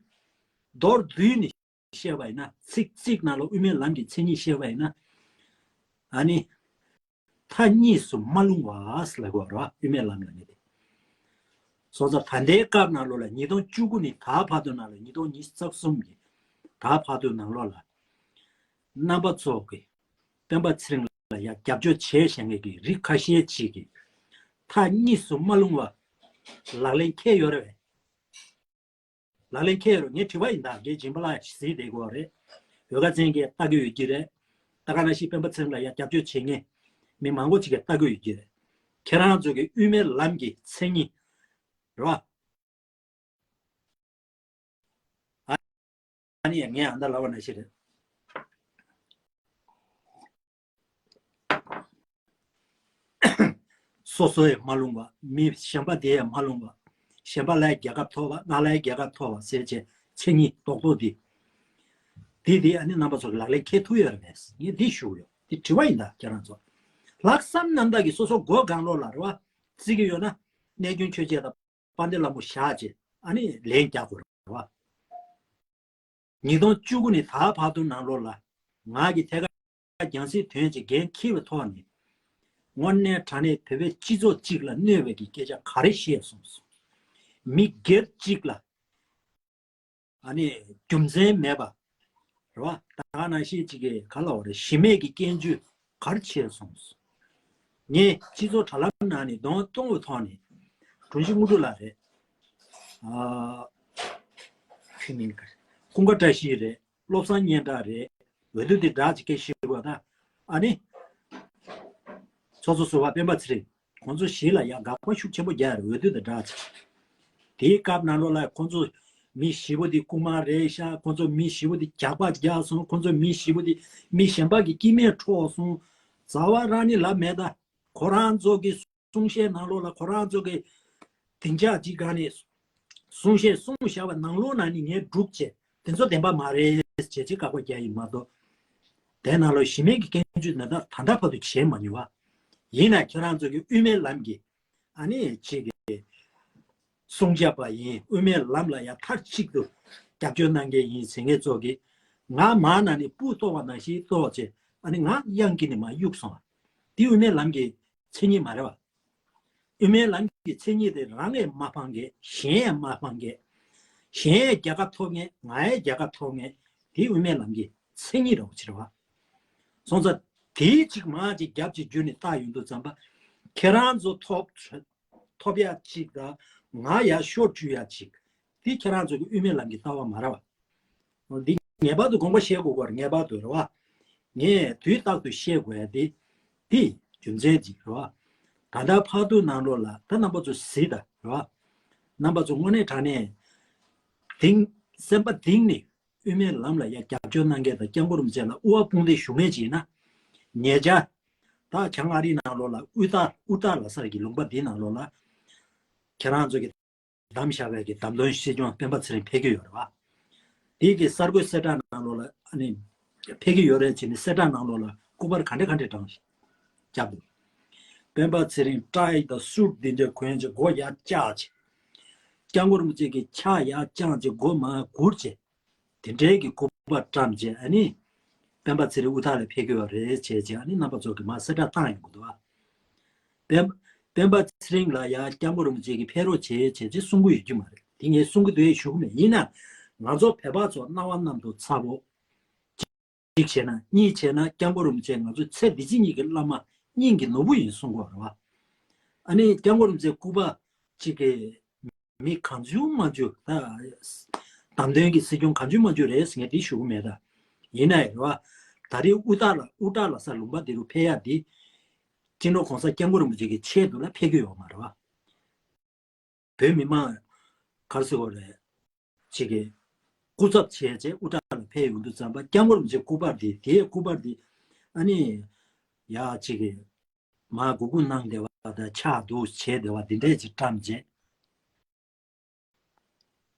མདོར་བསྡུས་ནས་བཤད་པ་ཡིན་ན། ཚིག་གཅིག་ནང་ལ་དབུ་མའི་ལམ་གྱི་མཚན་ཉིད་བཤད་པ་ཡིན་ན། ཨ་ནི་མཐའ་གཉིས་སུ་མ་ལྷུང་བ་ཟེར་ལབ་དགོས་རེད་བ། དབུ་མའི་ལམ་ལ་ནི་དེ། སོང་ཙང་ད་ལྟའི་སྐབས་ནང་ལོགས་ལ་ཉིས་སྟོང་བཅུ་དགུ་ནས་ད་བར་དུ་ནང་ལ། ཉིས་སྟོང་ཉི་ཤུ་རྩ་གསུམ་གྱི་ད་བར་དུ་ནང་ལོགས་ལ་རྣམ་པ་ཚོ་གི་སྤེན་པ་ཚེ་རིང་ལ་ཡ་རྒྱབ་སྐྱོར་བྱས་བཞག་མཁན་གྱི་རིགས་ཁ་ཤས་ཅིག་གིས། མཐའ་གཉིས་སུ་མ་ལྷུང་བ་ལག་ལེན་འཁེལ་ཡོད་རེད་པས། ལག་ལེན་འཁེལ་ཡོད་རེད། ངས་དྲི་བ་ཡིན་ད། ངས་སྦྱིན་པ་ལ་གཟིགས་བསྡད་དགོས་པ་རེད། འོལ་ཁ་བཙན་གྱིས་ལྟ་གི་ཡོད་ཀྱི་རེད། ད་ག་ནང་བཞིན་སྤེན་པ་ཚེ་རིང་ལ་ཡ་རྒྱབ་སྐྱོར་བྱེད་མཁན་མི་མང་པོ་ཅིག་གིས་ལྟ་གི་ཡོད་ཀྱི་རེད། ཁྱེད་རང་ཚོ་གི་དབུ་མའི་ལམ་གྱི་མཚན་ཉིད་རེད་པ། ཨ་ནི་ངས་ཨ་མདའ་ལབ་པ་ནང་བཞིན་རེད། སོ་སོ་ཡང་མ་ལྷུང་བ། མི་གཞན་པ་དེ་ཡང་མ་ལྷུང་བ། གཞན་པ་ལ་ཡང་རྒྱལ་ཁ་ཐོབ་པ། ང་ལ་ཡང་རྒྱལ་ཁ་ཐོབ་པ་ཟེར་བྱས་མཚན་ཉིད་རྡོག་རྡོག་འདི། འདི་འདི་ཨ་ནི་རྣམ་པ་ཚོ་གི་ལག་ལེན་འཁེལ་ཐུབ་ཡོད་རེད་པས། ངས་འདི་ཞུ་གི་ཡོད། འདི་དྲི་བ་ཡིན་ད་ཁྱེད་རང་ཚོ། ལྷག་བསམ་རྣམ་དག་གིས་སོ་སོ་མགོ་སྒང་ལོགས་ལ་རེད་པ། བརྩི་གི་ཡོད་ན་རྣལ་འབྱོར་ཆོས་འཆད་དང་དཔལ་ལྡན་ལྷ་མོ་བཞག་བྱས་ཨ་ནི་ལན་རྒྱག་དགོས་རེད་པ། ཉིས་སྟོང་བཅུ་དགུ་ནས་ད་བར་དུ་ནང་ལོགས་ལ་ང་གིས་ཐད་ཀར་རྒྱང་སྲིང་དོན་གྱི་འགན་འཁྱེར་བའི་ཐོག་ནས་དངོས་གནས་དྲང་གནས་བོད་པའི་སྤྱི་ཚོགས་གཅིག་ལ་གནོད་པའི་གི་སྐད་ཆ་ག་རེ་བཤད་སོང་། མི་སྒེར་གཅིག་ལ་ཨ་ནི་རྒྱུ་མཚན་མེད་པ་རེད་པ། ད་ག་ནང་བཞིན་གཅིག་གིས་ག་ལབ་དགོས་རེད། གཞི་མེད་ཀྱི་སྐྱོན་བརྗོད་ག་རེ་བྱས་སོང་། ངས་སྤྱི་ཚོགས་དྲ་ལམ་ནང་ནས་གདོང་གཏོང་བའི་ཐོག་ནས་དྲུང་ཆེ་དངོས་གྲུབ་ལགས་རེད། ཨ། ཁོའི་མིང་ག་རེ། ཀུན་དགའ་བཀྲ་ཤིས་རེད། བློ་བཟང་སྙན་གྲགས་རེད། འོས་བསྡུ་དེ་འདྲ་ཅིག་སྐད་ཤེས་དགོས་ད། ཨ་ནི། ཚོགས་གཙོ་ཟུར་པ་སྤེན་པ་ཚེ་རིང་། ཁོང་ཚོ་བཞི་ལ་ཡང་དགག་པ་ཤུགས་ཆེན་པོ་རྒྱག་རེད། འོས་བསྡུ་དང་འདྲ་ཅིག་དེའི་སྐབས་ནང་ལོགས་ལ་ཁོང་ཚོ་མི་བཞི་པོ་དེ་རྐུན་མ་རེད་ཤག་ཁོང་ཚོ་མི་བཞི་པོ་དེ་ཇག་པ་རྒྱག་སོང་། ཁོང་ཚོ་མི་བཞི་པོ་དེ་མི་གཞན་པ་གི་སྐྱེ་དམན་འཕྲོག་སོང་། རྩ་བ་རང་ནི་ལབ་མེད་ད། ཁོ་རང་ཚོ་གི་གསུང་བཤད་ནང་ལོགས་ལ་ཁོ་རང་ཚོ་གི་སྡིངས་ཆ་གཅིག་སྒང་ནས་གསུང་བཤད་གསུངས་བཞག་པ་ནང་ལོགས་ནང་ནས་ངས་སྒྲུག་བྱས་དེ་ཚོ་བདེན་པ་མ་རེད་ཅེས་ཅིག་བཀག་པ་རྒྱག་ཡིན་མ་གཏོགས། དེ་ནང་ལོགས་གཞི་མེད་ཀྱི་སྐྱོན་བརྗོད་ནི་ད་ད་ལྟ་བར་དུ་བྱས་མ་མྱོང་བ། ཡིན་ན་ཁྱེད་རང་ཚོ་གི་དབུ་མའི་ལམ་གྱི་ཨ་ནི་ཅིག་གི་སྲུང་སྐྱོབ་པ་ཡིན། དབུ་མའི་ལམ་ལ་ཡང་མཐའ་གཅིག་ཏུ་རྒྱབ་སྐྱོར་གནང་མཁན་ཡིན་ཟེར་མཁན་ཚོ་གིས་ང་མར་ནང་ནས་སྤུ་གཏོགས་པ་ནང་བཞིན་གཏོགས་བྱས་ཨ་ནི་ང་གཡང་འགྱེལ་ནས་མར་གཡུགས་སོང་བ། འདི་དབུ་མའི་ལམ་གྱི་མཚན་ཉིད་མ་རེད་བ། དབུ་མའི་ལམ་གྱི་མཚན་ཉིད་དེ་རང་ཡང་མ་ཕངས་མཁན། གཞན་ཡང་མ་ཕངས་མཁན། གཞན་ཡང་རྒྱལ་ཁ་ཐོབ་མཁན། ང་ཡང་རྒྱལ་ཁ་ཐོབ་མཁན། དེ་དབུ་མའི་ལམ་གྱི་མཚན་ཉིད་རེད་བ། ཅི་རེད་བ། སོང་ཙང་དེའི་གཅིག་མ་གཅིག་རྒྱབ་གཅིག་བརྒྱུད་ནས་བལྟ་ཡོང་དུས་ཙམ་པ། ཁྱེད་རང་ཚོ་ཐོབ་ཐོབ་ཡ་གཅིག་དང་ང་ཡར་ཤོར་འགྲོ་ཡ་གཅིག་དེ་ཁྱེད་རང་ཚོ་གི་དབུ་མའི་ལམ་གྱི་ལྟ་བ་མ་རེད་བ། འདི་ངེས་པར་དུ་དགོངས་པ་བཞེས་དགོས་པ་རེད། ངེས་པར་དུ་རེད་བ། ངས་དུས་རྟག་ཏུ་བཤད་དགོས་ཡ་དེ་དེ་རྒྱུ་མཚན་ཅིག་རེད་བ། ད་ལྟ་བར་དུ་ནང་ལོགས་ལ་ད་རྣམ་པ་ཚོ་གཟིགས་དང་རེད་བ། རྣམ་པ་ཚོ་དངོས་གནས་དྲང་གནས་གཏིང་སེམས་པ་གཏིང་ནས་དབུ་མའི་ལམ་ལ་ཡ་རྒྱབ་སྐྱོར་གནང་མཁན་དང་སྐྱབས་མགོན་རིན་པོ་ཆེ་ལ་དབུ་བ་དཔུང་འདེགས་ཞུ་མཁན་ཅིག་ཡིན་ན། ཉེ་ཆར་ད་བྱང་ཨ་རིའི་ནང་ལོགས་ལ་དབུ་ཐར་དབུ་ཐར་ལ་སར་གྱི་ལུང་པ་འདིའི་ནང་ལོགས་ལ་ཁྱེད་རང་ཚོ་གི་བདམས་བཞག་པའི་གི་བདམས་ཐོན་སྲིད་སྐྱོང་སྤེན་པ་ཚེ་རིང་ཕེབས་ཀྱི་ཡོད་རེད་བ། དེའི་གི་གསར་འགོད་གསལ་བསྒྲགས་ནང་ལོགས་ལ་ཨ་ནི་ཕེབས་ཀྱི་ཡོད་རེད་ཅེས་ནི་གསལ་བསྒྲགས་ནང་ལོགས་ལ་སྐུ་པར་ག་འདྲ་ག་འདྲ་བཀྲམ་བཞག་འདུག་སྤེན་པ་ཚེ་རིང་ཊའི་དང་སུཊ་འདི་འདྲ་གོན་བྱས་མགོ་ཡར་བཀྱགས་བྱས། སྐྱབས་མགོན་རིན་པོ་ཆེ་གི་ཕྱག་ཡར་བརྐྱངས་བྱས་མགོ་མར་སྒུར་བྱས། དེ་འདྲའི་གི་སྐུ་པར་བཀྲམ་བྱས་ཨ་ནི། སྤེན་པ་ཚེ་རིང་དབུ་ཐར་ལ་ཕེབས་ཀྱི་ཡོད་རེད་བྱས་བྱས་ཨ་ནི་རྣམ་པ་ཚོ་གི་མར་གསལ་བསྒྲགས་བཏང་ཡོང་གི་འདུག་ཨ། སྤེན་སྤེན་པ་ཚེ་རིང་ལ་ཡ་སྐྱབས་མགོན་རིན་པོ་ཆེ་གིས་ཕེབས་རོགས་བྱེད་བྱས་ཅེས་གསུང་གི་ཡོད་རྒྱུ་མ་རེད། དེ་ངས་གསུང་གི་འདུག་ཡས་ཞུ་གི་མེད། ཡིན་ན་ང་ཚོ་བོད་པ་ཚོ་སྣང་བ་གནམ་དུ་ཚ་པོ། གཅིག་བྱས་ན། གཉིས་བྱས་ན་སྐྱབས་མགོན་རིན་པོ་ཆེ་ང་ཚོའི་ཚེ་འདི་ཕྱི་གཉིས་ཀྱི་བླ་མ་སྙིང་གི་ནོར་བུ་ཡིན་གསུང་གི་ཡོད་རེད་བ། ཨ་ནི་སྐྱབས་མགོན་རིན་པོ་ཆེ་སྐུ་པར་གཅིག་གི་མི་གང་བྱུང་མང་བྱུང་ད་བདམས་ཐོན་གྱི་སྲིད་སྐྱོང་གང་བྱུང་མང་བྱུང་རེད་ཟེར་མཁན་དེ་ཞུ་གི་མེད་ད། ཡིན་ན་ཡང་རེད་བ། ད་རེས་དབུ་ཐར་ལ་དབུ་ཐར་ལ་ས་ལུང་པ་འདི་རུ་ཕེབས་ཡ་འདི། སྤྱི་ནོར་༸གོང་ས་༸སྐྱབས་མགོན་རིན་པོ་ཆེ་གི་ཆེད་དུ་ལ་ཕེབས་ཀྱི་ཡོད་མ་རེད་བ། བོད་མི་མང་ག་རེ་ཟེར་དགོས་རེད། ཅིག་གི་སྐུ་ཚབ་བྱས་བྱས་དབུ་ཐར་ལ་ཕེབས་ཡོང་དུས་ཙམ་པ་སྐྱབས་མགོན་རིན་པོ་ཆེ་སྐུ་པར་འདི་དེའི་སྐུ་པར་འདི་ཨ་ནི་ཡ་ཅིག་གི་མར་སྒུར་སྒུར་གནང་བསྡད་པ་དང་ཕྱག་འདུག་བྱས་བསྡད་པ་འདི་འདྲས་ཅིག་བཀྲམ་བྱས།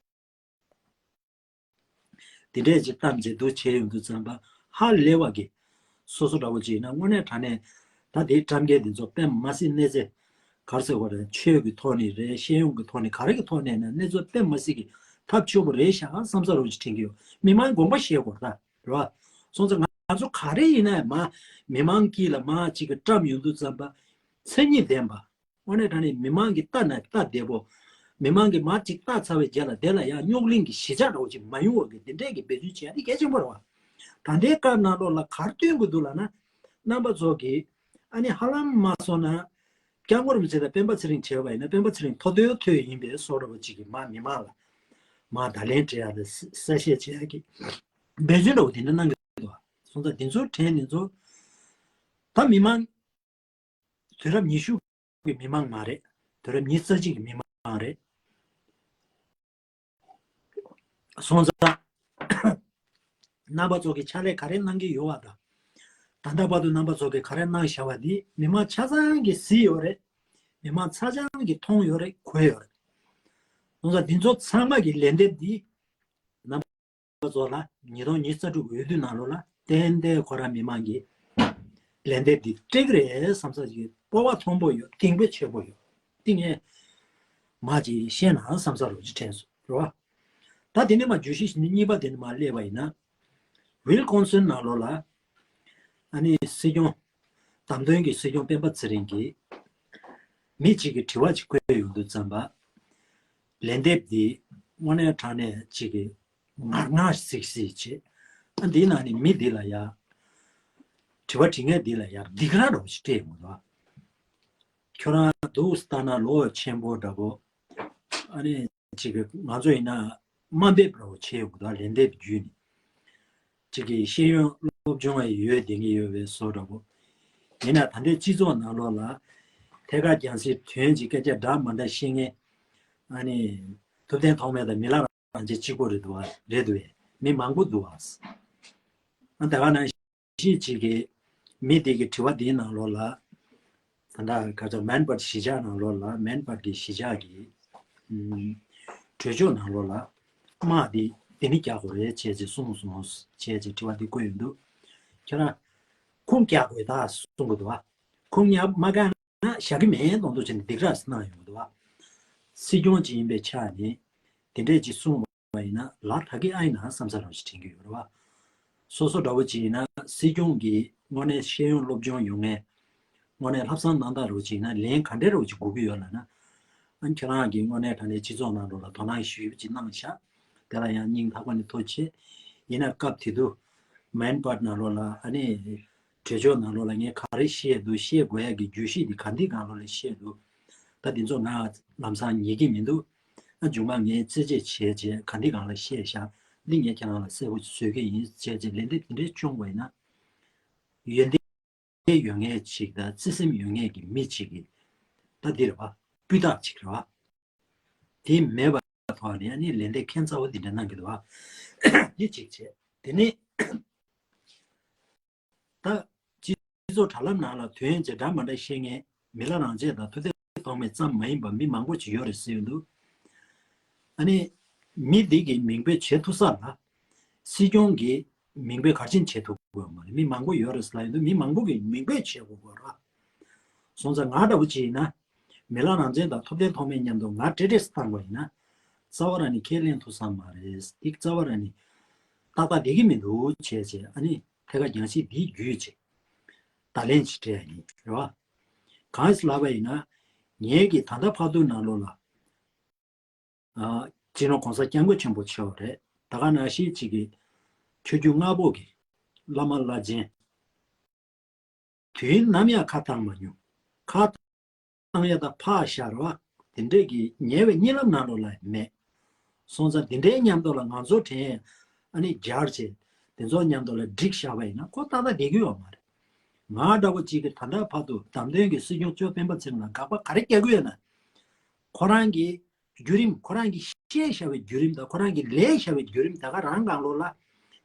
དེ་འདྲས་ཅིག་བཏང་བྱས་འདུག་བྱས་ཡོང་དུས་ཙམ་པ་ཧ་ལས་པ་གི། སོ་སོ་འདྲ་བོ་ཅིག་ཡིན་ན་དངོས་གནས་དྲང་གནས་ད་དེའི་བཀྲམ་མཁན་དེ་ཚོ་དཔེ་མ་སྲིད་གནས་ཚད་ག་རེ་ཟེར་དགོས་རེད། ཆོས་ཀྱི་ཐོག་ནས་རེད། ཤེས་ཡོན་གྱི་ཐོག་ནས་ག་རེ་གི་ཐོག་ནས་ན་གནས་ཚུལ་དཔེ་མ་སྲིད་ཀྱི་ཐབས་སྐྱོ་པོ་རེད་ཤག་བསམ་ས་རུ་ཅིག་དྲན་གྱི་ཡོད། མི་མང་དགོངས་པ་བཞེས་དགོས་རེད་ད་རེད་བ། སོང་ཙང་ང་ཚོ་ག་རེ་ཡིན་ན་མ་མི་མང་དཀྱིལ་ལ་མ་ཅིག་གི་བཀྲམ་ཡོང་དུས་ཙམ་པ་མཚན་ཉིད་ལྡན་པ། དངོས་གནས་དྲང་གནས་མི་མང་གི་ལྟ་ན་ལྟ་བདེ་པོ། མི་མང་གི་མ་ཅིག་ལྟ་ཚར་བའི་རྗེས་ལ་དེ་ལ་ཡང་རྙོག་གླེང་གི་གཞིས་ཆགས་འདྲ་བོ་ཅིག་མ་ཡོང་བ་གི་འདི་འདྲས་ཀྱི་འབད་བརྩོན་བྱེད་ཡ་དེ་གལ་ཆེན་པོ་རེད་བ། ད་ལྟའི་སྐབས་ནང་ལོགས་ལ་ག་རེ་སྟོན་དགོས་འདུག་ལབ་ན། རྣམ་པ་ཚོ་གིས་ཨ་ནི་ཧ་ལམ་མ་སོང་ན། སྐྱབས་མགོན་རིན་པོ་ཆེ་དང་སྤེན་པ་ཚེ་རིང་བྱས་པ་ཡིན་ན་སྤེན་པ་ཚེ་རིང་མཐོ་ཐོས་ཐོས་ཡིན་པའི་བཟོ་འདྲ་བོ་ཅིག་གིས་མ་མི་མང་ལ་མ་བརྡ་ལན་སྤྲད་ཡ་དང་གསལ་བཤད་བྱེད་ཡ་གི་འབད་བརྩོན་འདྲ་བོ་དེ་འདྲ་གནང་གི་འདུག་སོང་ཙང་དེ་ཚོ་དྲན་དེ་ཚོ་ད་མི་མང་དུས་རབས་ཉི་ཤུ་གི་མི་མང་མ་རེད། དུས་རབས་ཉི་ཤུ་རྩ་གཅིག་གི་མི་མང་རེད། སོང་ཙང་རྣམ་པ་ཚོ་གི་ཕྱག་ལས་ག་རེ་གནང་གི་ཡོད་པ་དང་། ད་ལྟ་བར་དུ་རྣམ་པ་ཚོ་གི་ག་རེ་གནང་བཞག་པ་འདི་མི་མང་ཆ་ཚང་གིས་གཟིགས་ཡོད་རེད། མི་མང་ཆ་ཚང་གིས་མཐོང་ཡོད་རེད། གོ་ཡོད་རེད། སོང་ཙང་འདི་ཚོ་ཚང་མ་གི་ལན་འདེབས་འདི་རྣམ་པ་ཚོ་ལ་ཉིས་སྟོང་ཉི་ཤུ་རྩ་དྲུག་འོས་བསྡུ་ནང་ལོགས་ལ་ཏན་ཏན་ཁོ་རང་མི་མང་གིས་ལན་འདེབས་འདི་སྤྲད་ཀྱི་རེད་བསམ་ས་ཞིག་སྤོབས་པ་མཐོན་པོ་ཡོད། གཏིང་དཔེ་ཆེ་པོ་ཡོད། འདི་ངས་མ་ཅིག་བཤད་ན་བསམ་ས་རོ་ཅིག་དྲན་སོང་རེད་བ། ད་དེ་ནས་མ་བརྗོད་གཞི་གཉིས་པ་དེ་ནས་མ་སླེབས་པ་ཡིན་ན། ཝིལ་ཀོན་སིན་ནང་ལོགས་ལ་ཨ་ནི་སྲིད་སྐྱོང་བདམས་ཐོན་གྱི་སྲིད་སྐྱོང་སྤེན་པ་ཚེ་རིང་གིས་མི་གཅིག་གིས་དྲི་བ་ཅིག་བཀོད་ཡོང་དུས་ཙམ་པ། ལན་འདེབས་འདི་དངོས་གནས་དྲང་གནས་གཅིག་གིས་ངར་ངར་གཟིགས་གཟིགས་བྱེད། ཨ་འདིའི་ནང་ནས་མི་འདི་ལ་ཡ་དྲི་བ་དྲི་མཁན་འདི་ལ་ཡ་སྡིགས་ར་རོགས་ཞིག་སྤྲད་ཡོང་གི་འདུག་ཁྱོད་རང་འདུག་ལྟ་ན་ལོ་ཆེན་པོ་འདྲ་པོ། ཨ་ནི་ཅིག་གི་ང་ཚོ་ཡིན་ན་དམའ་འབེབས་འདྲ་པོ་བྱེད་ཡོང་གི་འདུག་ལན་འདེབས་བརྒྱུད་ནས། ཅིག་གི་ཤེས་ཡོན་སློབ་སྦྱོང་ཡི་ཡོད་བསྡད་ཀྱི་ཡོད་པའི་བཟོ་འདྲ་པོ། ཡིན་ན་ད་ལྟའི་སྤྱི་ཚོགས་ནང་ལོགས་ལ་ཐད་ཀར་རྒྱང་སྲིང་དོན་གྱི་སྐད་ཆ་འདྲ་མ་འདྲ་བཤད་མཁན། ཨ་ནི་ཐུབ་བསྟན་ཐོགས་མེད་དང་མི་ལ་རང་བྱེད་གཅིག་པོ་རེད་འདུག་བ་རེད་འདུག་བས་མི་མང་པོ་འདུག་བ། ཨ་ད་ག་ནང་བཞིན་ཅིག་གི་མི་དེ་གི་དྲི་བ་དེའི་ནང་ལོགས་ལ། ད་ལྟ་ག་ཚོད་མན་པར་གཞིས་ཆགས་ནང་ལོགས་ལ་མན་པར་གྱི་གཞིས་ཆགས་ཀྱི་ཨུམ་གྲོས་ཆོད་ནང་ལོགས་ལ་དམག་འདི་འདི་ནི་རྒྱག་དགོས་རེད་བྱས་ཅེས་གསུངས་སོང་བྱས་ཅེས་དྲི་བ་འདི་བཀོད་ཡོང་འདུག་ཁྱེད་རང་ཁུངས་རྒྱག་དགོས་ད་གསུང་གི་འདུག་བ། ཁུངས་རྒྱག་མ་རྒྱག་ན་བཞག་གི་མེད་མདོག་མདོག་བྱས་ནས་སྡིགས་ར་གནང་ཡོང་གི་འདུག་བ། སྲིད་སྐྱོང་ཅིག་ཡིན་པའི་ཆ་ནས་དེ་འདྲས་ཅིག་གསུངས་པ་ཡིན་ན་ལ་ད་གི་ཨ་ཡིན་ན་བསམ་ས་རང་ཞིག་དྲན་གྱི་ཡོད་རེད་བ། སོ་སོ་འདྲ་བོ་ཅིག་ཡིན་ན་སྲིད་སྐྱོང་གིས་དངོས་གནས་ཤེས་ཡོན་སློབ་སྦྱོང་ཡོད་མཁན། དངོས་གནས་ལྷག་བསམ་རྣམ་དག་རུ་ཅིག་ཡིན་ན་ལན་ག་འདྲ་རུ་ཅིག་དགོས་ཀྱི་ཡོད་ལབ་ན། ཨ་ཁྱེད་རང་གིས་དངོས་གནས་དྲང་གནས་སྤྱི་ཚོགས་ནང་ལོགས་ལ་དོ་སྣང་ཞུས་པ་ཅིག་གནང་ཤག་དེ་ལ་ཡང་སྙིང་ཐག་པ་ནས་ཐུགས་རྗེ་ཆེ། ཡིན་ན་སྐབས་དེ་དུས་མན་པར་ནང་ལོགས་ལ་ཨ་ནི་གྲོས་ཆོད་ནང་ལོགས་ལ་ངས་ག་རེ་བཤད་འདུག་བཤད་དགོས་ཡ་གི་བརྗོད་གཞི་འདི་ག་འདི་སྒང་ལོགས་ལ་བཤད་འདུག་ད་འདི་ཚོ་ང་ལམ་སང་ཉན་གྱི་མི་འདུག་ཨ་མཇུག་མ་ངས་རྩད་གཅོད་བྱས་རྗེས་ག་འདི་སྒང་ལ་བཤད་ཤག་འདི་ངས་ཁྱེད་རང་ལ་གསལ་པོ་བཟོ་གི་ཡིན་བྱས་རྗེས་ལན་འདེབས་དེ་འདྲའི་བྱུང་བ་ཡིན་ན། ཡོན་ཏན་ཡོད་མཁན་ཅིག་དང་བརྩེ་སེམས་ཡོད་མཁན་གྱི་མི་ཅིག་གིས་ད་འདི་རེད་བ། སྤུས་དག་ཅིག་རེད་བ། དེ་མེད་པ་ཐོག་ནས་ཨ་ནི་ལན་འདེབས་ཁྱད་མཚར་པོ་འདི་འདྲ་གནང་གི་འདུག་བ། འདི་གཅིག་བྱས། དེ་ནས་ད་སྤྱི་ཚོགས་དྲ་ལམ་ནང་ལ་དོན་བྱེད་འདྲ་མ་འདྲ་བཤད་མཁན་མི་ལ་རང་བྱེད་དང་ཐུབ་བསྟན་ཐོགས་མེད་ཙམ་མ་ཡིན་པ་མི་མང་པོ་ཅིག་ཡོད་རེད་ཟེར་ཡོང་དུས། ཨ་ནི་མི་འདི་གི་མིང་འབོད་བྱེད་ཐུབ་ས་ལ་སྲིད་སྐྱོང་གི་མིང་འབོད་ག་རེ་བྱེད་ཐུབ་དགོས་མ་རེད། མི་མང་པོ་ཡོད་རེད་ཟེར་ལབ་ཡོང་དུས་མི་མང་པོ་གི་མིང་འབོད་བྱེད་དགོས་དགོས་ར། སོང་ཙང་ང་འདྲ་བོ་ཅིག་ཡིན་ན། མི་ལ་རང་བཙན་དང་ཐུབ་བསྟན་ཐོགས་མེད་མཉམ་དུ་ང་བྲེལ་བྲེལ་བཏང་བ་ཡིན་ན། རྩ་བ་རང་ནས་ཁས་ལེན་ཐུབ་ས་མ་རེད། འདི་རྩ་བ་རང་ནས་ཏག་ཏག་བསྡད་ཀྱི་མི་འདུག་བྱས་བྱས་ཨ་ནི་ཐད་ཀར་རྒྱང་ཤེལ་འདིའི་བརྒྱུད་བྱས། བརྡ་ལན་ཅིག་སྤྲད་ཡ་ཡིན་རེད་བ། གང་ཡིན་ལབ་པ་ཡིན་ན། ངེད་ཀྱི་ད་ལྟ་བར་དུ་ནང་ལོགས་ལ། སྤྱི་ནོར་གོང་ས་སྐྱབས་མགོན་ཆེན་པོ་མཆོག་རེད། ད་ག་ནང་བཞིན་གཅིག་གི་ཆོས་བརྒྱུད་ལྔ་པོ་གི་བླ་མ་བླ་ཆེན། དུས་ནམ་ཡང་ཁ་བཏང་མ་མྱོང་། ཁ་བཏང་ཡ་ད་ཕག་ཤ་ར་བ་དེ་འདྲས་ཀྱི་ཉེ་བའི་གཉིད་ལམ་ནང་ལོགས་ལ་མེད། སོང་ཙང་དེ་འདྲའི་མཉམ་དུ་ལ་ང་ཚོ་དྲན་ཨ་ནི་རྒྱལ་ཆེ་དེ་ཚོ་མཉམ་དུ་ལ་བསྒྲིགས་བཞག་པ་ཡིན་ན་ཁོ་ཏག་ཏག་བསྡད་ཀྱི་ཡོད་མ་རེད། ང་འདྲ་བོ་གཅིག་གི་ད་ལྟ་བར་དུ་བདམས་ཐོན་གྱི་སྲིད་སྐྱོང་གཙོས་སྤེན་པ་ཚེ་རིང་ལ་དགག་པ་ག་རེ་རྒྱག་གི་ཡོད་ན། ཁོ་རང་གི་བརྒྱུད་རིམ་ཁོ་རང་གིས་བཤད་བཞག་པའི་བརྒྱུད་རིམ་དང་ཁོ་རང་གིས་ལས་བཞག་པའི་བརྒྱུད་རིམ་ད་ག་རང་སྒང་ལོགས་ལ།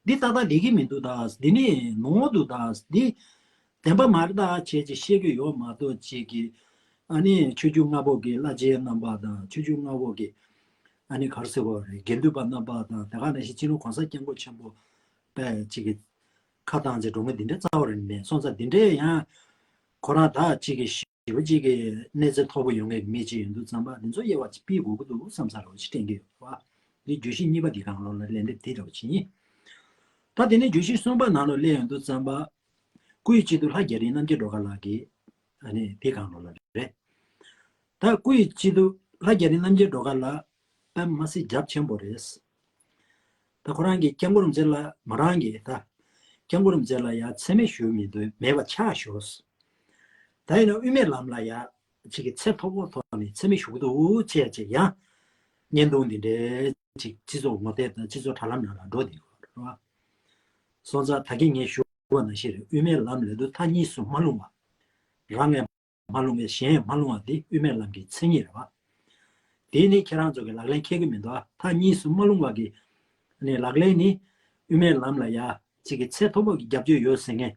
འདི་ཏག་ཏག་ལས་ཀྱི་མི་འདུག་ད། འདི་ནི་ནོར་འདུག་ད། འདི་བདེན་པ་མ་རེད་ད་བྱས་ཅིག་བཤད་ཀྱི་ཡོད་མ་གཏོགས་ཅིག་གིས་ཨ་ནི་ཆོས་བརྒྱུད་ལྔ་པོ་གི་བླ་ཆེན་རྣམ་པ་དང་ཆོས་བརྒྱུད་ལྔ་པོ་གི་ཨ་ནི་ག་རེ་ཟེར་དགོས་རེད། དགེ་འདུན་པ་རྣམ་པ་དང་ད་ག་ནང་བཞིན་སྤྱི་ནོར་གོང་ས་སྐྱབས་མགོན་ཆེན་པོ་པས་ཅིག་གིས་ཁ་བཏང་ཚེ་འགྲོ་མི་འདི་འདྲ་རྩ་བ་རེད་མེད། སོང་ཙང་འདི་འདྲས་ཡང་ཁོ་རང་ད་ཅིག་གི་ཞི་བ་ཅིག་གི་གནས་ཚད་མཐོ་པོ་ཡོང་མཁན་མི་ཅིག་ཡོང་དུས་ཙམ་པ་འདི་ཚོ་དབྱེ་བ་ཅིག་ཕྱེ་དགོས་ཀྱི་འདུག་བསམ་ས་རེད་ཅིག་དྲན་གྱི་ཡོད་པ། འདི་བརྗོད་གཞི་གཉིས་པ་འདི་སྒང་ལོགས་ལ་ལན་འདེབས་འདི་འདྲ་བོ་ཅིག་ཡིན། ད་དེ་ནས་བརྗོད་གཞི་གསུམ་པ་ནང་ལོགས་སླེབས་ཡོང་དུས་ཙམ་པ། སྐུའི་སྤྱི་འཐུས་ལྷ་རྒྱ་རི་རྣམ་རྒྱལ་སྒྲོལ་དཀར་ལགས་ཀྱིས་ཨ་ནི་འདི་སྒང་ལོགས་ལ་རེད། ད་སྐུའི་སྤྱི་འཐུས་ལྷ་རྒྱ་རི་རྣམ་རྒྱལ་སྒྲོལ་དཀར་ལགས་དཔེ་མ་སྲིད་རྒྱབ་ཆེན་པོ་རེད། ད་ཁོ་རང་གིས་སྐྱབས་མགོན་རིན་པོ་ཆེ་ལ་མོ་རང་གིས་ད་སྐྱབས་མགོན་རིན་པོ་ཆེ་ལ་ཡ་མཚན་སྨད་ཞུ་མི་འདུག་མེད་པ་ཆགས་ཤོག་ད་ཡིན་ན་དབུ་མའི་ལམ་ལ་ཡ་ ཅིག་གི་ཚད་མཐོ་པོ་ཐོག་ནས་མཚན་སྨད་ཞུ་གི་འདུག་ཅེས་བྱས་ཡང་བརྙན་ཐུང་འདི་འདྲའི་ཅིག་སྤྱི་ཚོགས་ངོ་དེབ་དང་སྤྱི་ཚོགས་དྲ་ལམ་ནང་ལ་འགྲོ་བསྡད་ཡོད་རེད་བ། སོང་ཙང་ད་གིན་ངས་ཞུ་བ་ནང་བཞིན་རེད། དབུ་མའི་ལམ་ལབ་དུས་མཐའ་གཉིས་སུ་མ་ལྷུང་བ། རང་ངས་མ་ལྷུང་བས་གཞན་ཡང་མ་ལྷུང་བ་འདི་དབུ་མའི་ལམ་གྱི་མཚན་ཉིད་རེད་བ། དེ་ནི་ཁྱེད་རང་ཚོ་གི་ལག་ལེན་འཁེལ་གི་མི་འདུག་ཨ། མཐའ་གཉིས་སུ་མ་ལྷུང་བ་གི་ནི་ལག་ལེན་ནི་དབུ་མའི་ལམ་ལ་ཡ་གཅིག་གི་ཚད་མཐོ་པོ་གི་རྒྱབ་སྐྱོར་ཡོད་ཟེར་མཁན།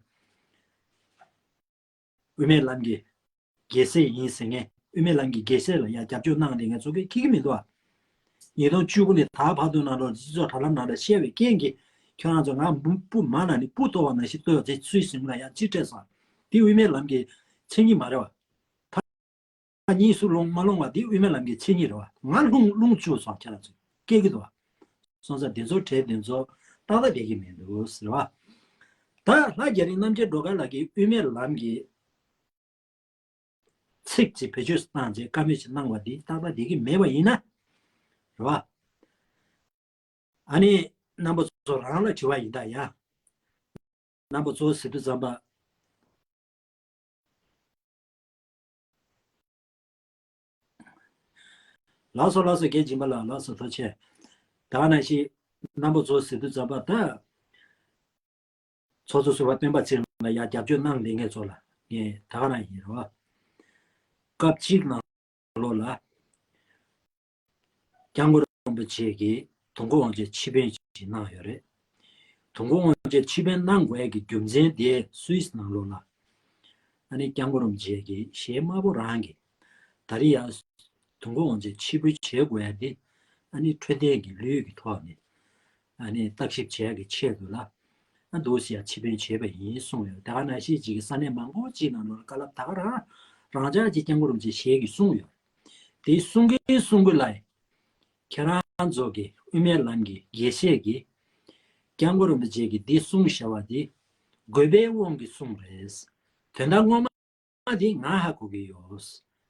དབུ་མའི་ལམ་གྱི་རྒྱལ་སྲས་ཡིན་ཟེར་མཁན། དབུ་མའི་ལམ་གྱི་རྒྱལ་སྲས་ལ་ཡ་རྒྱབ་སྐྱོར་གནང་དེ་ངས་ཚོ་གི་འཁེལ་གི་མི་འདུག་ཨ། ཉིས་སྟོང་བཅུ་དགུ་ནས་ད་བར་དུ་ནང་ལོགས་སྤྱི་ཚོགས་དྲ་ལམ་ནང་ལ་བཤད་པའི་རྐྱེན་གྱིས་ཁྱོད་རང་ཚོ་ང་འབུ་སྤུ་མ་ན་ནི་སྤུ་གཏོར་བ་ནང་བཞིན་གཏོར་ཚེ་ཚུལ་ཟིན་ལ་ཡང་ཅི་སྤྲད་སོང་། དེ་དབུ་མའི་ལམ་གྱི་མཚན་ཉིད་མ་རེད་བ། མཐའ་གཉིས་སུ་ལྷུང་མ་ལྷུང་བ་དེ་དབུ་མའི་ལམ་གྱི་མཚན་ཉིད་རེད་བ། ང་ལྷུང་ལྷུང་བཅུག་སོང་ཁྱེད་རང་ཚོས་སྐད་ཀྱི་འདུག་བ། སོང་ཙང་དེ་ཚོ་གྲས་དེ་ཚོ་ཏག་ཏག་བསྡད་ཀྱི་མི་འདུག་ཟེར་བ། ད་ལྷ་རྒྱ་རི་རྣམ་རྒྱལ་སྒྲོལ་དཀར་ལགས་ཀྱིས་དབུ་མའི་ལམ་གྱི་ཚིག་ཅིག་བེད་སྤྱོད་བཏང་རྗེས་བཀའ་མོལ་ཅིག་གནང་བ་འདི་ཏག་ཏག་བསྡད་ཀྱི་མེད་པ་ཡིན་ན། རེད་བ། ཨ་ནི་རྣམ་པ་ཚོ་རང་ལ་དྲི་བ་ཡིན་ད་ཡ། རྣམ་པ་ཚོ་ཟེར་དུས་ཙམ་པ། ལགས་སོ་ལགས་སོ། རྒན་སྦྱིན་པ་ལགས་ལགས་སོ། ཐུགས་རྗེ་ཆེ། ད་ག་ནང་བཞིན་རྣམ་པ་ཚོ་ཟེར་དུས་ཙམ་པ་ད། ཚོགས་གཙོ་ཟུར་པ་སྤེན་པ་ཚེ་རིང་ལ་ཡ་རྒྱབ་སྐྱོར་གནང་ལས་ངེས་ཚོ་ལ་ངས་ད་ག་རང་ཡིན་རོ། སྐབས་གཅིག་ནང་ལོགས་ལ་སྐྱབས་མགོན་རིན་པོ་ཆེ་གིས་དུས་འཁོར་དབང་ཆེན་ཕྱིར་འབུལ་ཞིག་གནང་ཡོད་རེད། དུས་འཁོར་དབང་ཆེན་ཕྱིར་འབུལ་གནང་དགོས་ཡ་གི་རྒྱུ་མཚན་དེ་སུད་སི་ནང་ལོགས་ལ་ཨ་ནི་སྐྱབས་མགོན་རིན་པོ་ཆེ་གི་ཞལ་དམར་པོ་རང་གིས་ད་རེས་ཡ་དུས་འཁོར་དབང་ཆེན་ཕྱིར་འབུལ་བྱེད་དགོས་ཡ་དེ་ཨ་ནི་འཕྲོད་བསྟེན་གྱི་ལུས་ཀྱི་ཐོག་ནས་ཨ་ནི་བརྟག་ཞིབ་བྱེད་ཡ་གི་ཆེད་དུ་ལ་ཨ་འདུག་སེ་ཡ་ཕྱིར་འབུལ་བྱས་པ་ཡིན་གསུངས་ཡོད། ད་ག་ནང་བཞིན་ཅིག་གི་ས་གནས་མང་པོ་ཅིག་ནང་ལོགས་ལ་བཀའ་སློབ་ད་ག་རང་རང་འཇགས་ཀྱི་སྐྱབས་མགོན་རིན་པོ་ཆེ་ཞལ་གྱིས་གསུངས་ཡོད། དེ་གསུང་གིན་གསུང་གིན་ལ། ཁྱེད་རང་ཚོ་གི་དབུ་མའི་ལམ་གྱི་དགེ་བཤེས་ཀྱིས་སྐྱབས་མགོན་རིན་པོ་ཆེ་གིས་འདི་གསུངས་བཞག་པ་འདི་དགོས་པའི་དབང་གིས་གསུངས་རེད། དོན་དག་ངོ་མ་འདི་ང་ཧ་གོ་གི་ཡོད།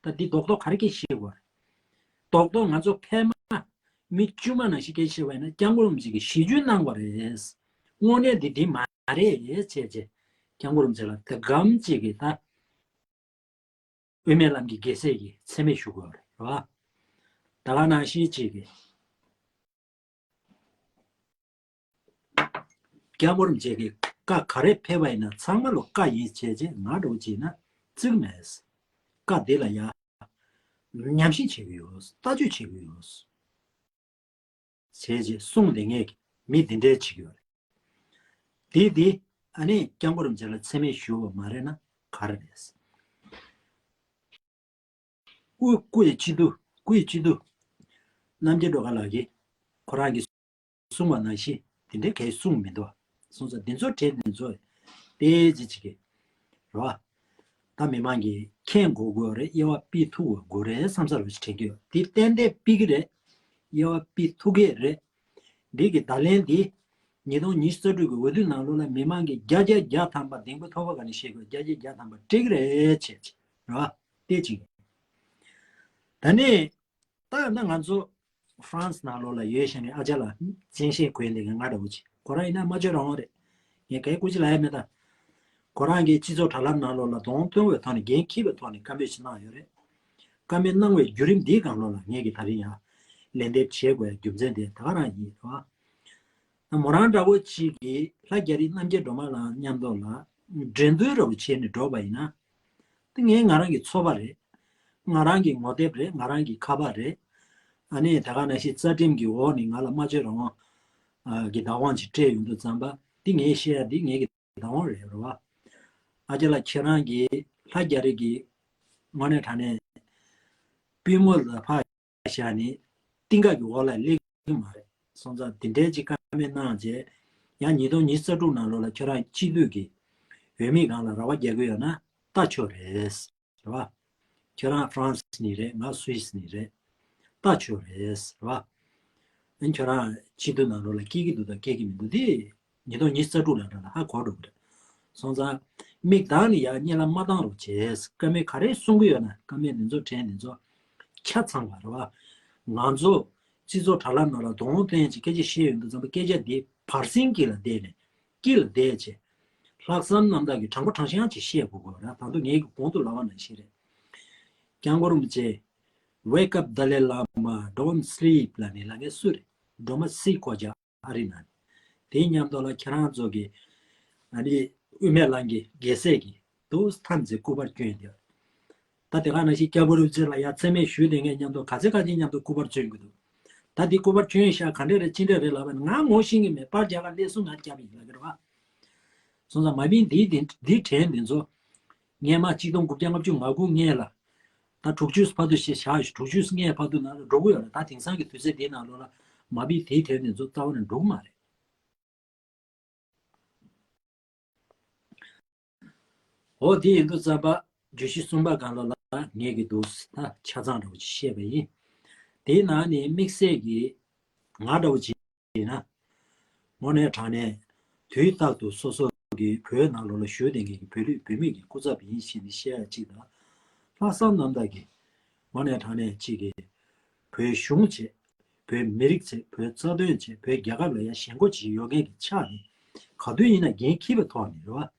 ད་འདི་རྡོག་རྡོག་ག་རེ་གི་ཤེས་དགོས་རེད། རྡོག་རྡོག་ང་ཚོ་ཕལ་མ་མི་དཀྱུས་མ་ནང་བཞིན་སྐད་ཆ་བཤད་པ་ཡིན་ན་སྐྱབས་མགོན་རིན་པོ་ཆེ་གིས་ཞི་བརྗོད་གནང་བ་རེད། དངོས་གནས་འདི་འདི་མ་རེད་བྱས་བྱས་སྐྱབས་མགོན་རིན་པོ་ཆེ་ལ་ད་གམ་གཅིག་གིས་ད། དབུ་མའི་ལམ་གྱི་རྒྱལ་སྲས་ཀྱི་མཚན་སྨད་ཞུ་དགོས་རེད་བ། ད་ག་ནང་བཞིན་ཅིག་གི་སྐྱབས་མགོན་རིན་པོ་ཆེ་གི་བཀའ་ག་རེ་ཕེབས་པ་ཡིན་ན་ཚང་མ་ལོ་བཀའ་ཡིན་བྱས་རྗེས་ང་འགྲོ་བྱས་ན་བརྩི་གི་མེད། བཀའ་འདི་ལ་ཡ་ཉམས་ཞིབ་བྱེད་ཀྱི་ཡོད། ལྟ་སྤྱོད་བྱེད་ཀྱི་ཡོད། བྱས་རྗེས་གསུངས་དེ་ངས་མི་འདི་འདྲའི་བྱེད་ཀྱི་ཡོད་རེད། དེ་དེ་ཨ་ནི་སྐྱབས་མགོན་རིན་པོ་ཆེ་ལ་མཚན་སྨད་ཞུ་བ་མ་རེད་ན་ག་རེ་རེད། སྐུ་སྐུ་ཡི་སྤྱི་འཐུས་སྐུ་ཡི་སྤྱི་འཐུས་རྣམ་རྒྱལ་སྒྲོལ་དཀར་ལགས་ཀྱིས་ཁོ་རང་གིས་གསུངས་པ་ནང་བཞིན་དེ་འདྲའི་གས་གསུངས་མི་འདུག་གསུངས་ས་འདི་ཚོ་གྲས་འདི་ཚོ་དེ་ཅི་ཅི་གི་རོ། ད་མི་མང་གིས་མཁྱེན་དགོས་དགོས་རེད། དབྱེ་བ་ཕྱེ་ཐུབ་དགོས་རེད་བསམ་ས་རུ་ཞིག་དྲན་གྱི་ཡོད། དེ་ཏན་ཏན་ཕྱེ་གི་རེད། དབྱེ་བ་ཕྱེ་ཐུབ་གི་རེད། འདི་གི་བརྡ་ལན་འདི་ཉིས་སྟོང་ཉི་ཤུ་རྩ་དྲུག་གི་འོས་བསྡུ་ནང་ལོགས་ལ་མི་མང་གིས་བརྒྱ་ཆ་བརྒྱ་ཐམ་པ་གདེང་སྤོབས་ཐོབ་པ་ག་ནས་བཤད་དགོས། བརྒྱ་ཆ་བརྒྱ་ཐམ་པ་སྤྲད་གི་རེད་བྱས་བྱས་རོ། དེ་གཅིག་རེད། ད་ནི་ད་ཡང་ན་ང་ཚོ་ཧྥ་རན་སི་ནང་ལོགས་ལ་ཡོད་བཞིན་ནས་ཨ་ཅག་ལགས་སྤྱན་ཤེལ་གོན་བསྡད་མཁན་ང་འདྲ་བོ་ཅིག་ཁོ་རང་ཡིན་ན་སྨྲ་བརྗོད་རང་དབང་རེད། ངས་གའི་སྐུ་མཁྱེན་ལབ་ཡ་མེད་ད། ཁོ་རང་གིས་སྤྱི་ཚོགས་དྲ་ལམ་ནང་ལོགས་ལ་གདོང་སྟོན་པའི་ཐོག་ནས་འགན་འཁྱེར་བའི་ཐོག་ནས་བཀའ་མོལ་ཞིག་གནང་ཡོད་རེད། བཀའ་མོལ་གནང་བའི་བརྒྱུད་རིམ་འདིའི་སྒང་ལོགས་ལ་ངས་ཀྱིས་ད་རིང་ཡང་ལན་འདེབས་བྱེད་དགོས་ཡ་རྒྱུ་མཚན་དེ་ད་ག་རང་ཡིན་རེད་བ། མོ་རང་འདྲ་བོ་ཅིག་གིས་ལྷ་རྒྱ་རི་རྣམ་རྒྱལ་སྒྲོལ་མ་ལགས་མཉམ་དུ་ལ་འགྲན་བསྡུར་འདྲ་བོ་བྱས་ནས་འགྲོ་བ་ཡིན་ན། དེ་ངའི་ང་རང་གི་ཚོར་བ་རེད། ང་རང་གི་ངོ་དེབ་རེད། ང་རང་གི་ཁ་པར་རེད། ཨ་ནི་ད་ག་ནང་བཞིན་རྩ་ཁྲིམས་ཀྱི་འོག་ནས་ང་ལ་སྨྲ་བརྗོད་རང་དབང་གི་བདག་དབང་ཅིག་སྤྲད་ཡོང་དུས་ཙམ་པ་འདི་ངས་བཤད་ཡ་འདི་ངའི་གི་བདག་དབང་རེད་རེད་བ། ཨ་ཅག་ལགས་ཁྱེད་རང་གིས་ལྷ་རྒྱ་རི་གི་དངོས་གནས་དྲང་གནས་པུས་མོ་ལ་ཕར་བཞག་ནས་གཏིང་ཁ་གི་འོག་ལ་སླེབས་ཀྱི་མ་རེད། སོང་ཙང་དེ་འདྲའི་ཅིག་བཀའ་མོལ་གནང་རྗེས་ཡང་ཉིས་སྟོང་ཉི་ཤུ་རྩ་དྲུག་ནང་ལོགས་ལ་ཁྱོད་རང་སྤྱི་འཐུས་ཀྱི་འོས་མི་སྒང་ལ་རག་པ་རྒྱག་གི་ཡོད་ན་ལྟ་ཆོག་རེད། རེད་བ། ཁྱོད་རང་ཧྥ་རན་སི་ནས་རེད། ང་སུད་སི་ནས་རེད། ལྟ་ཆོག་རེད། རེད་བ། ཨ་ནི་ཁྱོད་རང་སྤྱི་འཐུས་ནང་ལོགས་ལ་སྐྱེལ་གྱི་འདུག་དང་སྐྱེལ་གྱི་མི་འདུག་དེ་ཉིས་སྟོང་ཉི་ཤུ་རྩ་དྲུག་ལ་འདྲ་ལ་ཧ་གོ་འགྲོ་གི་རེད། སོང་ཙང་མིག་གདངས་ནས་ཡར་གཉིད་ལམ་མ་བཏང་རོགས་བྱས། བཀའ་མོལ་ག་རེ་གསུང་གི་ཡོད་ན་བཀའ་མོལ་འདི་ཚོ་དྲན་འདི་ཚོ་ཆ་ཚང་བ་རེད་བ། ང་ཚོ་སྤྱི་ཚོགས་དྲ་ལམ་ནང་ལ་གདོང་སྟོན་གྱི་སྐད་ཆ་བཤད་ཡོང་དུས་ཙམ་པ་སྐད་ཆ་འདི་བར་གསེང་གི་ལ་བསྡད་ནས། དཀྱིལ་ལ་བསྡད་བྱས། ལྷག་བསམ་རྣམ་དག་གིས་དྲང་པོ་དྲང་བཞག་ཅིག་བཤད་དགོས་དགོས་ར། ད་དུང་ངའི་གི་གོང་དུ་ལབ་པ་ནང་བཞིན་རེད། སྐྱབས་མགོན་རིན་པོ་ཆེ། Wake up, Dalai Lama, don't sleep ལབ་ནས་ལབ་མཁན་སུ་རེད། སྒྲོལ་མ་སྲས་སྐོར་རྒྱག་ཨ་རི་ནང་ནས། དེ་མཉམ་དུ་ལ་ཁྱེད་རང་ཚོ་གི་ཨ་ནི་དབུ་མའི་ལམ་གྱི་རྒྱལ་སྲས་ཀྱི་དུ་ཐམས་ཅད་སྐུ་པར་བསྐྱོན་ཡོད། ད་དེ་ག་ནང་བཞིན་སྐྱབས་མགོན་རིན་པོ་ཆེ་ལ་ཡ་མཚན་སྨད་ཞུས་དེ་ངས་མཉམ་དུ་ག་ཚོད་ག་ཚོད་མཉམ་དུ་སྐུ་པར་བསྐྱོན་དགོས་འདུག་ད་དེ་སྐུ་པར་བསྐྱོན་ཤག་ག་འདྲ་རེད་ཅི་འདྲ་རེད་ལབ་པ་ང་ངོ་ཤེས་ཀྱི་མེད། པར་རྒྱག་ག་སླེབས་སོང་ང་རྒྱབ་ཡིན་ལབ་ཀྱི་རེད་བ། སོང་ཙང་མ་བིན་འདིའི་འདི་འདིའི་དྲན་འདི་ཚོ། སྔན་མ་གཅིག་སྟོང་དགུ་བརྒྱ་ལྔ་བཅུ་ང་དགུ་སྔན་ལ། ད་དྲུག་ཅུ་ཕར་དུ་ཞེས་བཞག་དྲུག་ཅུ་སྔན་ཕར་དུ་ནང་ལ་འགྲོ་གི་ཡོད་རེད། ད་དེང་སང་གི་དུས་ཚོད་འདིའི་ནང་ལོགས་ལ་མ་བིན་དེའི་དྲན་འདི་ཚོ་རྩ་བ་ནས་འགྲོ་གི་མ་རེད། འོ་དེ་ཡིན་དུས་ཙམ་པ་བརྗོད་གཞི་གསུམ་པ་སྒང་ལ་ལ་ངེད་ཀྱི་འདུག་ད་ཆ་ཚང་འདྲ་བོ་ཅིག་བཤད་པ་ཡིན། དེའི་ནང་ནས་དམིགས་བསལ་གྱི་ང་འདྲ་བོ་ཅིག་ཡིན་ན། དངོས་གནས་དྲང་གནས་དུས་རྟག་ཏུ་སོ་སོ་གི་བོད་ནང་ལོགས་ལ་བཞུགས་བསྡད་མཁན་གྱི་བོད་ལུགས་བོད་མི་གི་སྐུ་ཚབ་ཡིན་ཞེས་ནས་བཤད་ཡ་གཅིག་དང་། ལྷག་བསམ་རྣམ་དག་གིས་དངོས་གནས་དྲང་གནས་གཅིག་གི་བོད་གཞུང་བྱས། བོད་མི་རིགས་བྱས། བོད་རྩ་དོན་བྱས། བོད་རྒྱལ་ཁབ་ལ་ཡང་ཞེན་ཁོག་ཅིག་ཡོད་མཁན་གྱི་ཆ་ནས་ག་དུས་ཡིན་ན་འགན་འཁྱེར་བའི་ཐོག་ནས་རེད་བ།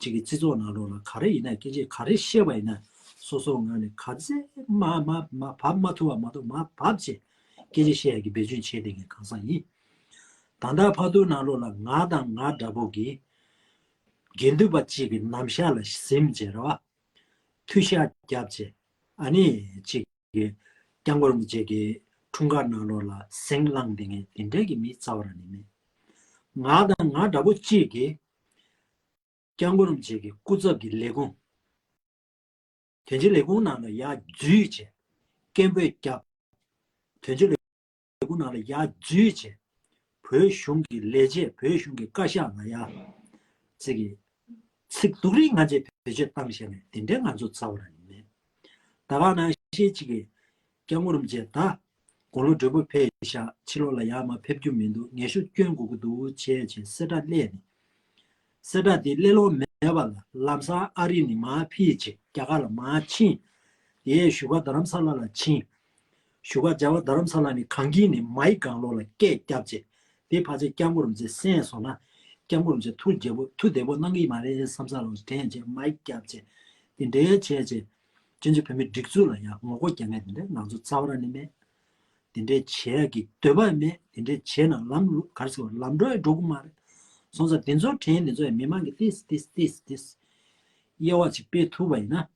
གཅིག་གི་སྤྱི་ཚོགས་ནང་ལོགས་ལ་ག་རེ་ཡིན་ན་སྐད་ཆ་ག་རེ་བཤད་པ་ཡིན་ན་སོ་སོ་ངོས་ནས་ག་ཚད་མ་མ་མ་བབས་མ་ཐུབ་པ་མ་གཏོགས་མ་བབས་བྱས་སྐད་ཆ་བཤད་ཡ་གི་འབད་བརྩོན་བྱས་བསྡད་མཁན་གང་ཟག་ཡིན། ད་ལྟ་བར་དུ་ནང་ལོགས་ལ་ང་དང་ང་འདྲ་པོ་གི་དགེ་འདུན་པ་གཅིག་གི་རྣམ་གཞག་ལ་གཟིམ་བྱས་རེད་བ། མཐུལ་ཤ་བརྒྱབ་བྱས། ཨ་ནི་གཅིག་གི་སྐྱབས་མགོན་རིན་པོ་ཆེ་གི་འཁྲུངས་སྐར་ནང་ལོགས་ལ་ཟིང་བསླངས་བསྡད་མཁན་དེ་འདྲའི་གི་མི་རྩ་བ་རང་ནས་མེད། ང་དང་ང་འདྲ་པོ་གཅིག་གིས་སྐྱབས་མགོན་རིན་པོ་ཆེ་གི་སྐུ་ཚབ་ཀྱི་ལས་ཁུངས། དོན་གཅོད་ལས་ཁུངས་ནང་ལ་ཡར་འཛུལ་བྱས། སྐད་འབོད་བརྒྱབ། དོན་གཅོད་ལས་ཁུངས་ནང་ལ་ཡར་འཛུལ་བྱས། བོད་གཞུང་གི་ལས་བྱེད་བོད་གཞུང་གི་བཀའ་ཤག་ལ་ཡར། ཚིག་གི་ཚིག་སྡུག་རིགས་ང་ཚོས་བེད་སྤྱོད་བཏང་བཞག་ནས་དེ་འདྲའི་ང་ཚོ་རྩ་བ་རང་ནས་མེད། ད་ག་ནང་བཞིན་གཅིག་གིས་སྐྱབས་མགོན་རིན་པོ་ཆེ་ད་དགུང་ལོ་བགྲེས་པོ་ཕེབས་ཤག་ཕྱི་ལོགས་ལ་ཡར་མར་ཕེབས་རྒྱུ་མི་འདུག་ངེས་ཤོས་སྐྱོན་དགོས་ཀྱི་འདུག་བྱས་བྱས་གསལ་བསྒྲགས་སླེབས་ནས། གསལ་བསྒྲགས་དེ་སླེབས་ལོང་མེད་པ་ལ་ལམ་སང་ཨ་རི་ནས་མར་ཕྱིན་བྱས་རྒྱ་གར་ལ་མར་ཕྱིན། དེའི་བཞུགས་སྒར་རྡ་རམ་ས་ལ་ལ་ཕྱིན། བཞུགས་སྒར་རྒྱ་གར་རྡ་རམ་ས་ལ་ནས་གངས་སྐྱིད་ནས་མའི་སྒང་ལོགས་ལ་སྐད་བརྒྱབ་བྱས། དེ་ཕལ་ཆེར་སྐྱབས་མགོན་རིན་པོ་ཆེ་གསན་སོང་ན། སྐྱབས་མགོན་རིན་པོ་ཆེ་ཐུགས་དགྱེས་པོ་ཐུགས་བདེ་པོ་གནང་གི་མ་རེད་བསམ་ས་རུ་དྲན་བྱས་མའི་བརྒྱབ་བྱས། དེ་འདྲའི་བྱས་བྱས། སྤྱི་ཚོགས་བོད་མིའི་སྒྲིག་འཛུགས་ལ་ཡང་ངོ་རྒོལ་རྒྱག་མཁན་དེ་འདྲ་ང་ཚོ་རྩ་བ་རང་ནས་མེད། དེ་འདྲའི་བྱེད་ཡག་གི་འདོད་པ་མེད། དེ་འདྲའི་བྱས་ན་ལམ་ལུགས་ག་རེ་ཟེར་བ་ལམ་འགྲོ་ཡང་འགྲོ་གི་མ་རེད། སོང་ཙང་དེ་ཚོ་དྲན་དེ་ཚོ་ཡང་མི་མང་གིས་ཏིས་ཏིས་ཏིས་ཏིས་དབྱེ་བ་ཅིག་སྤེལ་ཐུབ་པ་ཡིན་ན།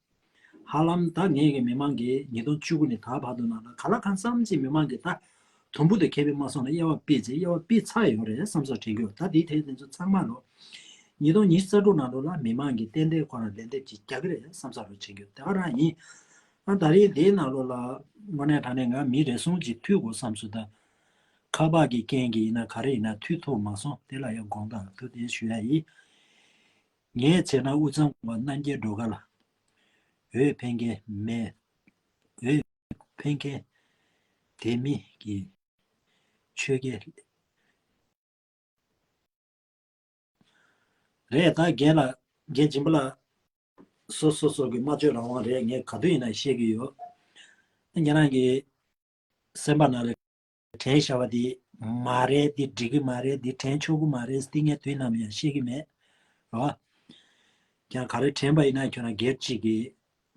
ཧ་ལམ་ད་ངས་ཀྱི་མི་མང་གིས་ཉིས་སྟོང་བཅུ་དགུ་ནས་ད་བར་དུ་ནང་ལ་ག་ལ་གང་འཚམ་ཅིག་མི་མང་གིས་ད་དུམ་བུ་དེ་ཁེ་ཕན་མ་སོང་ན་དབྱེ་བ་སྤེལ་ཚེ་དབྱེ་བ་སྤེལ་ཚར་ཡོད་རེད་བསམ་ས་དྲན་གྱི་ཡོད། ད་དེའི་ཐད་དེ་ཚོ་ཚང་མ་ལོ། ཉིས་སྟོང་ཉི་ཤུ་རྩ་དྲུག་ནང་ལོ་ལ་མི་མང་གིས་ཏན་ཏན་ཁོ་རང་ལན་འདེབས་ཅིག་རྒྱག་གི་རེད་བསམ་ས་རུ་དྲན་གྱི་ཡོད། དེ་ག་རང་ཡིན། ཨ་ད་རེས་འདིའི་ནང་ལོགས་ལ་དངོས་གནས་དྲང་གནས་ང་མི་རེ་ཟུང་ཅིག་མཐུད་དགོས་བསམ་སོང་། ད་ཁ་པར་གྱི་རྐྱེན་གྱིས་ཡིན་ན་ག་རེ་ཡིན་ན་མཐུད་ཐུབ་མ་སོང་། དེ་ལ་ཡང་དགོངས་དག་ཐུགས་བདེན་ཞུ་ཡ་ཡིན། ངས་བྱས་ན་དབུས་གཙང་པ་རྣམ་རྒྱལ་སྒྲོལ་དཀར་ལ་འོས་འཕེན་མཁན་མེད། འོས་འཕེན་མཁན་དེ་མི་གི་ཆོས་རྒྱལ། རེད། ད་རྒན་ལགས་རྒན་སྦྱིན་པ་ལགས། སོ་སོ་སོ་གི་སྨྲ་བརྗོད་རང་དབང་རེད། ངས་ག་དུས་ཡིན་ན་བཤད་ཀྱི་ཡོད། ཁྱེད་རང་གི་སེམས་པ་ནང་ལ་དྲན་བཞག་པ་འདི་མ་རེད། འདི་འགྲིག་གི་མ་རེད། འདི་དྲན་ཆོག་གི་མ་རེད། འདི་ངས་དུས་ནམ་ཡང་བཤད་ཀྱི་མེད་རོ། ཀྱང་ག་རེ་དྲན་པ་ཡིན་ན་ཁྱོད་རང་སྒེར་གཅིག་གིས་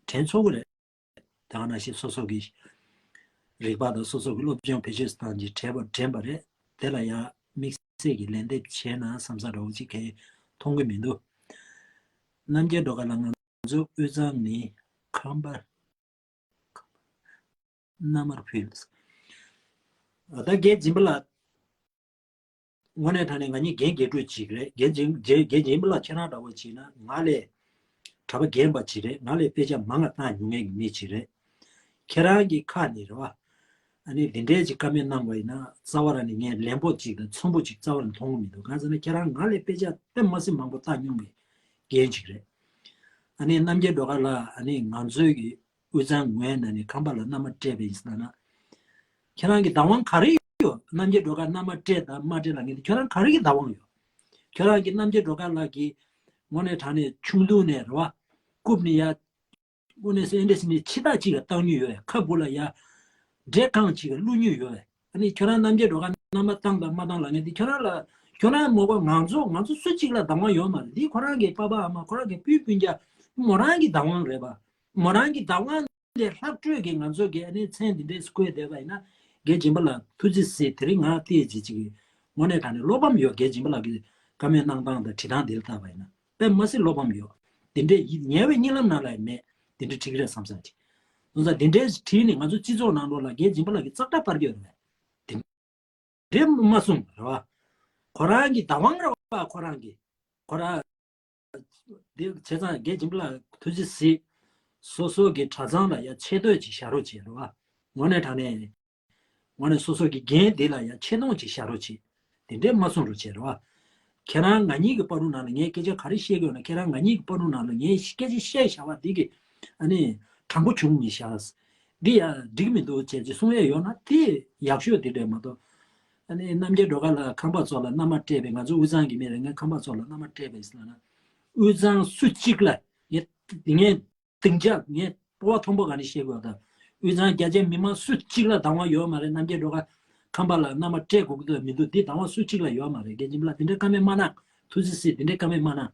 དྲན་ཆོག་གི་རེད། ད་ག་ནང་བཞིན་སོ་སོ་གི་རིག་པ་དང་སོ་སོ་གི་སློབ་སྦྱོང་བེད་སྤྱོད་བཏང་རྗེས་དྲན་པ་དྲན་པ་རེད། དེ་ལ་ཡང་དམིགས་བསལ་གྱི་ལན་འདེབས་བྱས་ན་བསམ་ས་འདྲ་བོ་ཅིག་གས་མཐོང་གི་མི་འདུག་རྣམ་རྒྱལ་སྒྲོལ་དཀར་ལགས། ང་ཚོ་དབུས་གཙང་ནི་ཁམས་པ་མནའ་མར་ཕུལ། ད་རྒན་སྦྱིན་པ་ལགས། དངོས་གནས་དྲང་གནས་ང་གཉིས་རྒན་རྒན་དྲུག་ཅིག་རེད། རྒན་རྒན་རྒན་རྒན་སྦྱིན་པ་ལགས་ཁྱེད་རང་འདྲ་བོ་བྱས་ན་ང་ལས་གྲྭ་པ་རྒན་པ་ཅིག་རེད། ང་ལས་དཔེ་ཆ་མང་ང་བཏང་མྱོང་མཁན་གྱི་མི་ཅིག་རེད། ཁྱེད་རང་གི་ཁ་ནས་རེད་བ། ཨ་ནི་འདི་འདྲའི་ཅིག་བཀའ་མོལ་གནང་བ་ཡིན་ན་རྩ་བ་རང་ནས་ངས་ལན་པོ་ཅིག་དང་འཚམ་པོ་ཅིག་རྩ་བ་ནས་མཐོང་གི་མི་འདུག་གང་ཟེར་ན་ཁྱེད་རང་ང་ལས་དཔེ་ཆ་དཔེ་མ་སྲིད་མང་པོ་བཏང་མྱོང་བའི་རྒན་ཅིག་རེད། ཨ་ནི་རྣམ་རྒྱལ་སྒྲོལ་དཀར་ལགས། ཨ་ནི་ང་ཚོའི་གི་དབུས་གཙང་ངོས་ནས་ནི་ཁམས་པ་ལ་མནའ་མ་སྤྲད་པ་ཡིན་ཟེར་ན། ཁྱེད་རང་གི་བདག་དབང་ག་རེ་ཡོད། རྣམ་རྒྱལ་སྒྲོལ་དཀར་མནའ་མ་སྤྲད་དང་མ་སྤྲད་ལ་ངེས་ཏེ་ཁྱོད་རང་ག་རེ་གི་བདག་དབང་ཡོད། ཁྱོད་རང་གི་རྣམ་རྒྱལ་སྒྲོལ་དཀར་ལགས་ཀྱི་དངོས་གནས་དྲང་གནས་ཆུང་དུས་ནས་རེད་བ། རྐུབ་ནས་ཡ། དངོས་གནས་སུ་ཨེ་འདྲ་ཟེར་ནས་འཆི་བདག་ཅིག་ལ་བཏང་མྱོང་ཡོད་རེད། ཁ་སྦུག་ལ་ཡ། འདྲེ་རྐང་ཅིག་ལ་བླུགས་མྱོང་ཡོད་རེད། ཨ་ནི་ཁྱོད་རང་རྣམ་རྒྱལ་སྒྲོལ་དཀར་མནའ་མ་བཏང་དང་མ་བཏང་ལ་ངེས་ཏེ་ཁྱོད་རང་ལ། ཁྱོད་རང་མ་གཏོགས་ང་ཚོ་ང་ཚོ་སུ་གཅིག་ལ་བདག་དབང་ཡོད་མ་རེད། འདི་ཁོ་རང་གི་པ་ཕ་ཨ་མ་ཁོ་རང་གི་སྤུན་སྤུན་ཀྱག་མོ་རང་གི་བདག་དབང་རེད་པ། མོ་རང་གི་བདག་དབང་ འདི་ལྷག་སྤྲོད་ཀྱིས་ང་ཚོ་གི་ཨ་ནི་མཚན་འདི་འདྲའི་བཀོད་བསྡད་པ་ཡིན་ན། རྒན་སྦྱིན་པ་ལགས་ཐུགས་རྗེ་གཟིགས། དེ་རིང་ང་བལྟས་ཅིག་ཅིག་གི་དངོས་གནས་དྲང་གནས་བློ་ཕམ་ཡོད། རྒན་སྦྱིན་པ་ལགས་ཀྱི་བཀའ་མོལ་གནང་སྟངས་དང་བྲིས་སྟངས་འདི་ལ་བལྟས་པ་ཡིན་ན་དཔེ་མ་སྲིད་བློ་ཕམ་ཡོད། དེ་འདྲའི་ཡིད་ཉེ་བའི་གཉིད་ལམ་ནང་ལ་ཡང་མེད། དེ་འདྲ་བྲིས་ཀྱི་རེད་བསམ་ས་ཅིག་སོང་ཙང་དེ་འདྲའི་བྲིས་ནས་ང་ཚོ་སྤྱི་ཚོགས་ནང་ལོགས་ལ་རྒན་སྦྱིན་པ་ལགས་ཀྱི་ཙག་སྒྲ་སྤར་གྱི་ཡོད་རེད། དེ་འདྲའི་མ་གསུངས་རེད་བ། ཁོ་རང་གི་བདག་དབང་རེད་བ། ཁོ་རང་གི་ཁོ་རང་། འདི་བྱས་ཙང་རྒན་སྦྱིན་པ་ལགས་ཐུགས་རྗེ་གཟིགས། སོ་སོ་གི་གྲྭ་ཚང་ལ་ཡང་ཆེ་བསྟོད་ཅིག་བྱ་རོགས་བྱེད་རེད་བ། དངོས་གནས་དྲང་གནས། དངོས་གནས་སོ་སོ་གི་འགན་དེ་ལ་ཡང་ཆེ་མཐོང་ཅིག་བྱ་རོགས་བྱེད། དེ་འདྲས་མ་གསུང་རོགས་བྱེད་རེད་བ། ཁྱེད་རང་ང་གཉིས་ཀྱི་བར་དུ་ནང་ལ་ངས་སྐད་ཆ་ག་རེ་བཤད་ཀྱི་ཡོད་ན། ཁྱེད་རང་ང་གཉིས་ཀྱི་བར་དུ་ནང་ལ་ངས་སྐད་ཆ་བཤད་བཞག་པ་འདི་གི་ཨ་ནི་དྲང་པོ་བྱུང་མི་བཞག་འདི་ཡང་འགྲིག་མི་འདུག་བྱས་ཅིག་གསུང་ཡས་ཡོད་ན་དེ་ཡག་ཤོས་དེ་འདྲས་མ་གཏོགས། ཨ་ནི་རྣམ་རྒྱལ་སྒྲོལ་དཀར་ལགས་ཁམས་པ་ཚོ་ལ་མནའ་མ་སྤྲད་པའི། ང་ཚོ་དབུས་གཙང་གི་མི་རེད། ངས་ཁམས་པ་ཚོ་ལ་མནའ་མ་སྤྲད་པའི་ཟེར་ན། དབུས་གཙང་སུ་གཅིག་ལ་ངས་ངས་སྡིངས་ཆ་ངས་སྤོ་བ་མཐོན་པོ་ག་ནས་བཤད་དགོས་དང་། དབུས་གཙང་རྒྱ་ཆེའི་མི་མང་སུ་གཅིག་ལ་བདག་དབང་ཡོད་མ་རེད། རྣམ་རྒྱལ་སྒྲོལ་དཀར་ཁམས་པ་ལ་མནའ་མ་སྤྲད་དགོས་ཀྱི་མི་འདུག་འདི་བདག་དབང་སུ་གཅིག་ལ་ཡོད་མ་རེད། རྒན་སྦྱིན་པ་ལགས་འདི་འདྲའི་བཀའ་མོལ་མ་གནང་། ཐུགས་རྗེ་གཟིགས། འདི་འདྲའི་བཀའ་མོལ་མ་གནང་།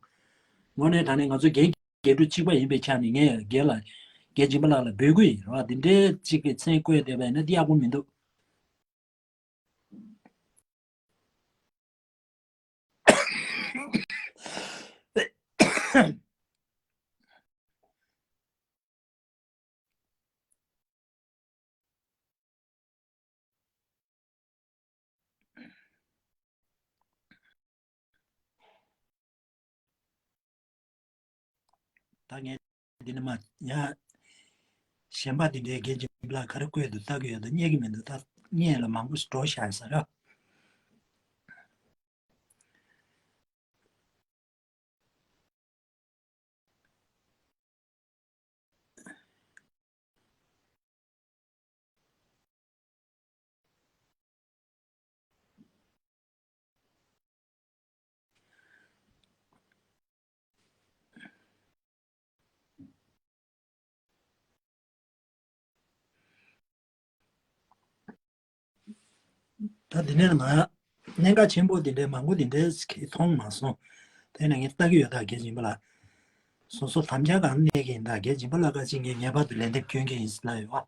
དངོས་གནས་དྲང་གནས་ང་ཚོ་རྒན་རྒན་དྲུང་གཅིག་པ་ཡིན་པའི་ཆ་ནས་ངས་རྒན་ལ་རྒན་སྦྱིན་པ་ལགས་ལ་འབོད་སྐུལ་ཡིན་རེད་བ། འདི་འདྲའི་གཅིག་གི་མཚན་བཀོད་བསྡད་པ་ཡིན་ན་འདི་ཡག་པོ་མི་འདུག་ད་ངས་འདི་ནས་མ་ཡ། གཞན་པ་དེ་འདྲའི་རྒན་སྦྱིན་པ་ལགས་ག་རེ་བཀོད་འདུག་ལྟ་གི་ཡོད་དོ། རྙེད་ཀྱི་མི་འདུག་ད་རྙེད་ལ་མང་པོ་འགྲོ་ཤག་ཟེར་ར། ད་དེ་ནས་ང་གནད་འགག་ཆེན་པོ་དེ་འདྲའི་མང་པོ་དེ་འདྲའི་གི་མཐོང་མ་སོང་། དེ་ནས་ངས་ལྟ་གི་ཡོད། ད་རྒན་སྦྱིན་པ་ལགས་སོ་སོ་དམ་བཅའ་གང་གནས་ཀྱི་ཡིན། ད་རྒན་སྦྱིན་པ་ལགས་ཀ་ཅིག་ངས་ངེས་པར་དུ་ལན་འདེབས་སྐྱོན་གྱི་ཡིན་ལབ་ཡོད་བ།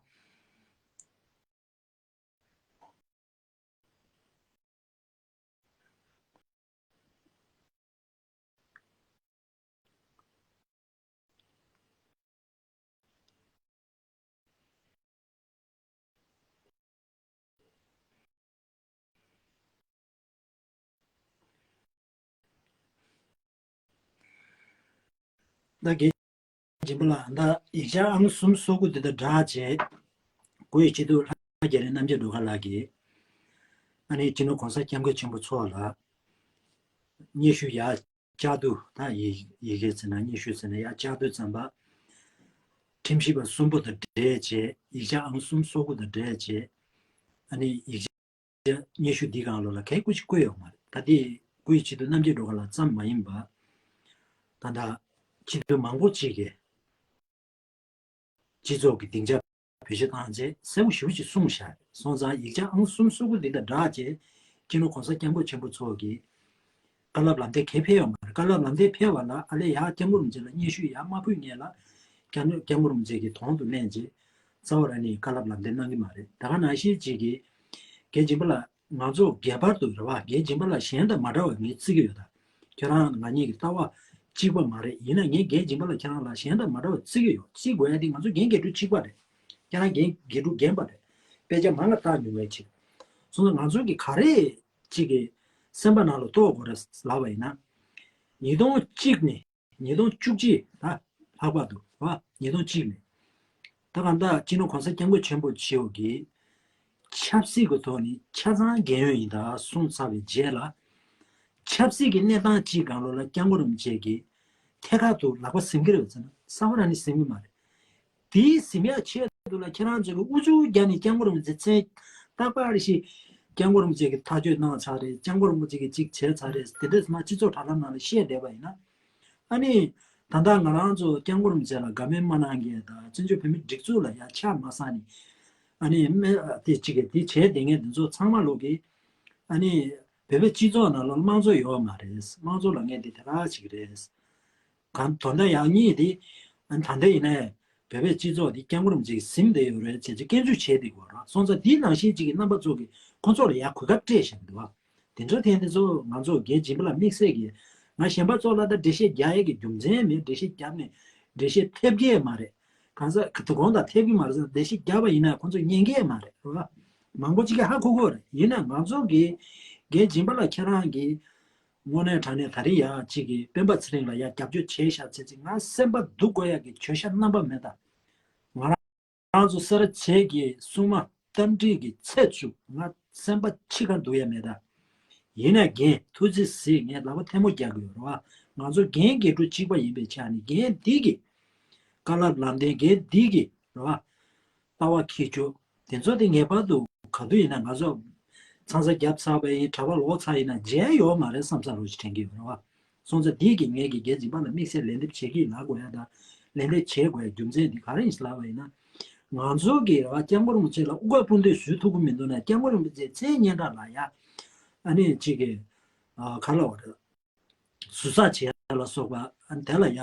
ད་རྒན་སྦྱིན་པ་ལགས་ད་ཡིག་ཆ་ཨང་གསུམ་སོ་དགུ་དེ་དང་སྦྲགས་བྱས། སྐུའི་སྤྱི་འཐུས་ལྷ་རྒྱ་རི་རྣམ་རྒྱལ་སྒྲོལ་དཀར་ལགས་ཀྱིས་ཨ་ནི་སྤྱི་ནོར་གོང་ས་སྐྱབས་མགོན་ཆེན་པོ་མཆོག་ལ་སྙན་ཞུ་ཡར་བསྐྱར་དུ་ད་ཡི་ཡི་གེ་ཟེར་ན་སྙན་ཞུ་ཟེར་ན་ཡར་བསྐྱར་དུ་བརྩམས་པ། ཁྲིམས་ཞིབ་པ་གསུམ་པོ་དང་འབྲེལ་བྱས། ཡིག་ཆ་ཨང་གསུམ་སོ་དགུ་དང་འབྲེལ་བྱས། ཨ་ནི་ཡིག་ཆ་སྙན་ཞུ་འདིའི་སྒང་ལོགས་ལ་གའི་སྐུ་ཅིག་བཀོད་ཡོད་མ་རེད། ད་དེ་སྐུའི་སྤྱི་འཐུས་རྣམ་རྒྱལ་སྒྲོལ་དཀར་ལགས་ཙམ་མ་ཡིན་པ། ད་ལྟ་སྤྱི་འཐུས་མང་པོ་ཅིག་གིས་སྤྱི་ཚོགས་ཀྱི་སྡིངས་ཆ་བེད་སྤྱོད་བཏང་རྗེས་གསལ་པོ་ཞེ་པོ་ཅིག་གསུངས་བཞག་རེད། སོང་ཙང་ཡིག་ཆ་ཨང་གསུམ་སོ་དགུ་འདི་དང་སྦྲགས་རྗེས་སྤྱི་ནོར་གོང་ས་སྐྱབས་མགོན་ཆེན་པོ་མཆོག་གིས་བཀའ་སློབ་ལམ་སྟོན་གང་ཡང་ཕེབས་ཡོད་མ་རེད། བཀའ་སློབ་ལམ་སྟོན་ཕེབས་པ་ལ་ཨ་ལས་ཡར་སྐྱབས་མགོན་རིན་པོ་ཆེ་ལ་སྙན་ཞུ་ཡར་མ་ཕུལ་སྔོན་ལ་སྐྱབས་སྐྱབས་མགོན་རིན་པོ་ཆེ་གིས་དོན་དུ་ལེན་རྗེས་རྩ་བ་རང་ནས་བཀའ་སློབ་ལམ་སྟོན་གནང་གི་མ་རེད། ད་ག་ནང་བཞིན་ཅིག་གིས་རྒན་སྦྱིན་པ་ལགས་ང་ཚོ་ངེས་པར་དུ་རེད་བ། རྒན་སྦྱིན་པ་ལགས་གཞན་དང་མ་འདྲ་བ་ངས་བརྩི་གི་ཡོད་ད། ཁྱེད་རང་ང་གཉིས་ཀྱི་ལྟ་བ་གཅིག་པ་མ་རེད། ཡིན་ན་ངས་རྒན་སྦྱིན་པ་ལགས་ཁྱེད་རང་ལ་གཞན་དང་མ་འདྲ་བ་བརྩི་གི་ཡོད། བརྩི་དགོས་ཡ་དེ་ང་ཚོ་རྒན་རྒན་དྲུང་གཅིག་པ་རེད། ཁྱེད་རང་རྒན་རྒན་དྲུང་རྒན་པ་རེད། དཔེ་ཆ་མང་ང་བལྟ་མྱོང་བའི་ཆེད། སོང་ཙང་ང་ཚོ་གི་ག་རེ་གཅིག་གི་སེམས་པ་ནང་ལ་གཏོགས་དགོས་རེད་ལབ་པ་ཡིན་ན། ཉིས་སྟོང་གཅིག་ནས་ཉིས་སྟོང་བཅུ་གཅིག་ད་ལྷག་པར་དུ་བ། ཉིས་སྟོང་གཅིག་ནས་ད་གང་ལྟར་སྤྱི་ནོར་གོང་ས་སྐྱབས་མགོན་ཆེན་པོ་མཆོག་གིས་ཆབ་སྲིད་ཀྱི་ཐོག་ནས་ཆ་ཚང་རྒས་ཡོལ་ཡིན་ད་གསུངས་ཚར་བའི་རྗེས་ལ། ཆབ་སྲིད་ཀྱི་གནས་སྟངས་གཅིག་སྒང་ལོགས་ལ་སྐྱབས་མགོན་རིན་པོ་ཆེ་གིས་ཐད་ཀར་དུ་ལག་པ་ཟིན་གྱི་རེད་ཟེར་ན་རྩ་བ་རང་ནས་ཟིན་གྱི་མ་རེད། དེའི་ཟིན་ཡག་ཆེད་དུ་ལ་ཁྱེད་རང་ཚོས་ཀྱི་ཨུ་ཚུགས་བརྒྱབ་ནས་སྐྱབས་མགོན་རིན་པོ་ཆེ་མཚན་རྟག་པར་ཞིག་སྐྱབས་མགོན་རིན་པོ་ཆེ་གིས་ཐག་གཅོད་གནང་ཚར་རེད། སྐྱབས་མགོན་རིན་པོ་ཆེ་གིས་གཅིག་བྱས་ཚར་རེད། དེ་འདྲས་མ་སྤྱི་ཚོགས་དྲ་ལམ་ནང་ལ་བཤད་བསྡད་པ་ཡིན་ན། ཨ་ནི་ད་ལྟ་ང་རང་ཚོ་སྐྱབས་མགོན་རིན་པོ་ཆེ་ལ་དགའ་མོས་མ་གནང་མཁན་དང་བཙན་བྱོལ་བོད་མིའི་སྒྲིག་འཛུགས་ལ་ཡ་ཆ་མ་ཚང་ནས་ཨ་ནི་དམའ་དེ་གཅིག་གིས་དེ་བྱས་བསྡད་མཁན་དེ་ཚོ་ཚང་མ་ལོག་གིས་ཨ་ནི་བོད་པའི་སྤྱི་ཚོགས་ནང་ལ་དམངས་གཙོ་ཡོད་མ་རེད། དམངས་གཙོ་ལབ་མཁན་དེ་དེ་ར་ཅིག་རེད། གང་དོན་དག་ཡག་ཉེས་དེ་ཨ་ནི་ད་ལྟ་ཡིན་ནའི་ བོད་པའི་སྤྱི་ཚོགས་འདི་སྐྱབས་མགོན་རིན་པོ་ཆེ་གིས་ཟིན་བསྡད་ཡོད་རེད་ཅེས་ཀྱི་སྐྱོན་བརྗོད་བྱས་བསྡད་ཀྱི་ཡོད་རེད། སོང་ཙང་འདི་ནང་བཞིན་ཅིག་གི་རྣམ་པ་ཚོ་གིས་ཁོ་ཚོ་ལ་ཡ་གོ་སྐབས་སྤྲད་བཞག་གི་འདུག་བ། དེ་འདྲ་ཐལ། འདི་ཚོ་ང་ཚོ་རྒན་སྦྱིན་པ་ལགས་དམིགས་བསལ་གྱིས། ང་གཞན་པ་ཚོ་ལ་ད་འགྲེལ་བཤད་རྒྱག་ཡས་ཀྱི་རྒྱུ་མཚན་མེད། འགྲེལ་བཤད་རྒྱབ་ནས་འགྲེལ་བཤད་ཐེབས་ཀྱི་མ་རེད། གང་ཟག་གི་དོ་དགོང་དག་ཐེབས་ཀྱི་མ་རེད་ཟེར། འགྲེལ་བཤད་རྒྱབ་པ་ཡིན་ན་ཁོ་ཚོ་ཉན་གྱི་མ་རེད། རེད་བ། མང་པོ་ཅིག་གིས་ཧ་གོ་གི་ཡོད་རེད། ཡིན་ན་ང་ཚོ་གིས་རྒན་སྦྱིན་པ་ལགས་ཁྱེད་རང་གིས་དངོས་གནས་དྲང་གནས་ད་རེས་ཡ་ཅིག་གིས་སྤེན་པ་ཚེ་རིང་ལ་ཡ་རྒྱབ་སྐྱོར་བྱས་ཤག་ཚེ་ཚེ། ང་སེམས་པ་སྡུག་དགོས་ཡ་གི་བརྗོད་བྱ་རྣམ་པ་མེད་ད། ང་རང་ཚོ་སེ་ར་བྱེས་ཀྱི་སྲུང་མ་རྟ་མགྲིན་གྱི་ཚེ་བཅུག་ང་སེམས་པ་འཆི་ཁ་འདུག་ཡ་མེད་ད། ཡིན་ན་རྒན་ཐུགས་རྗེ་གཟིགས། ངས་ལག་པ་ཐལ་མོ་རྒྱག་གི་ཡོད་རེད་བ། ང་ཚོ་རྒན་རྒན་དྲུག་གཅིག་པ་ཡིན་པའི་ཆ་ནས་རྒན་འདི་གི་བཀའ་སློབ་ལམ་སྟོན། རྒན་འདི་གི་རེད་བ། ལྟ་བ་ཁྱད་ཆོས་དེ་ཚོ་དེ་ངེས་པར་དུ་ག་དུས་ཡིན་ན་ང་ཚོ་ཚང་ས་བརྒྱབ་ཚར་བ་ཡིན། གྲྭ་པ་ལོག་ཚར་ཡིན་ན་མཇལ་ཡོད་མ་རེད་བསམ་ས་རོ་ཞིག་དྲན་གྱི་ཡོད་རེད་བ། སོང་ཙང་འདི་གི་ངས་ཀྱི་རྒན་སྦྱིན་པ་ལ་དམིགས་བསལ་ལན་འདེབས་བྱེད་ཀྱི་ལབ་དགོས་ཡ་དང་། ལན་འདེབས་བྱེད་དགོས་ཡ་རྒྱུ་མཚན་འདི་ག་རེ་ཡིན་ལབ་པ་ཡིན་ན། ང་ཚོ་གི་རེད་བ། སྐྱབས་མགོན་རིན་པོ་ཆེ་ལ་དབུ་ཁྲིད་སྤུན་ཟླས་ཞུ་ཐུབ་ཀྱི་མི་འདུག་ན། སྐྱབས་མགོན་རིན་པོ་ཆེའི་མཚན་སྙན་གྲགས་ལ་ཡ་ཨ་ནི་གཅིག་གི་ཨ་ག་ལབ་པ་རེད། ཟུར་ཟ་བྱེད་ཡ་ལ་སོགས་པ། ཨ་ནི་དེ་ལ་ཡ་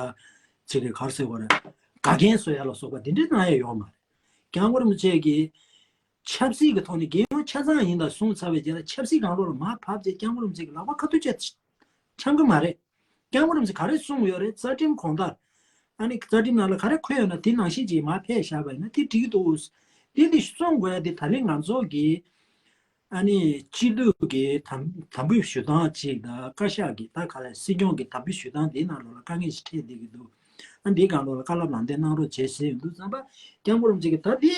གཅིག་གི་ག་རེ་ཟེར་དགོས་རེད། དགའ་རྒྱན་བཟོ་ཡ་ལ་སོགས་པ་འདི་འདྲའི་གནང་ཡ་ཡོད་མ་རེད། སྐྱབས་མགོན་རིན་པོ་ཆེ་གིས་ཆབ་སྲིད་ཀྱི་ཐོག་ནས་རྒྱལ་ཡོངས་ཆ་ཚང་ཡིན་ད་གསུངས་ཚར་བའི་རྗེས་ལ་ཆབ་སྲིད་སྒང་ལོགས་ལ་མར་བབས་རྗེས་སྐྱབས་མགོན་རིན་པོ་ཆེ་གི་ལག་པ་ཁ་ཐུག་ཅིག་འཆང་གི་མ་རེད། སྐྱབས་མགོན་རིན་པོ་ཆེ་ག་རེ་གསུངས་ཡོད་རེད། རྩ་ཁྲིམས་གོང་ལྟར། ཨ་ནི་རྩ་ཁྲིམས་ནང་ལ་ག་རེ་འཁོད་ཡོད་ན་དེ་ནང་བཞིན་ཅིག་མར་ཕེབས་བཞག་པ་ཡིན་ན་དེ་འགྲིག་གི་འདུག། དེ་འདི་གསུང་དགོས་ཡ་དེ་ད་རེས་ང་ཚོ་གི་ཨ་ནི་སྤྱི་འཐུས་ཀྱི་དམ་དམ་འབུལ་ཞུ་སྟངས་ཅིག་དང་། བཀའ་ཤག་གི་ད་ག་ལ་སྲིད་སྐྱོང་གི་དམ་འབུལ་ཞུ་སྟངས་དེའི་ནང་ལོགས་ལ་དཀའ་ངལ་ཞིག་འཕྲད་བསྡད་ཀྱི་འདུག། ཨ་འདིའི་སྒང་ལོགས་ལ་བཀའ་སློབ་ལམ་སྟོན་གནང་རོགས་བྱེད་ཟེར་ཡོང་དུས་ཙམ་པ། སྐྱབས་མགོན་རིན་པོ་ཆེ་གིས་ད་དེ་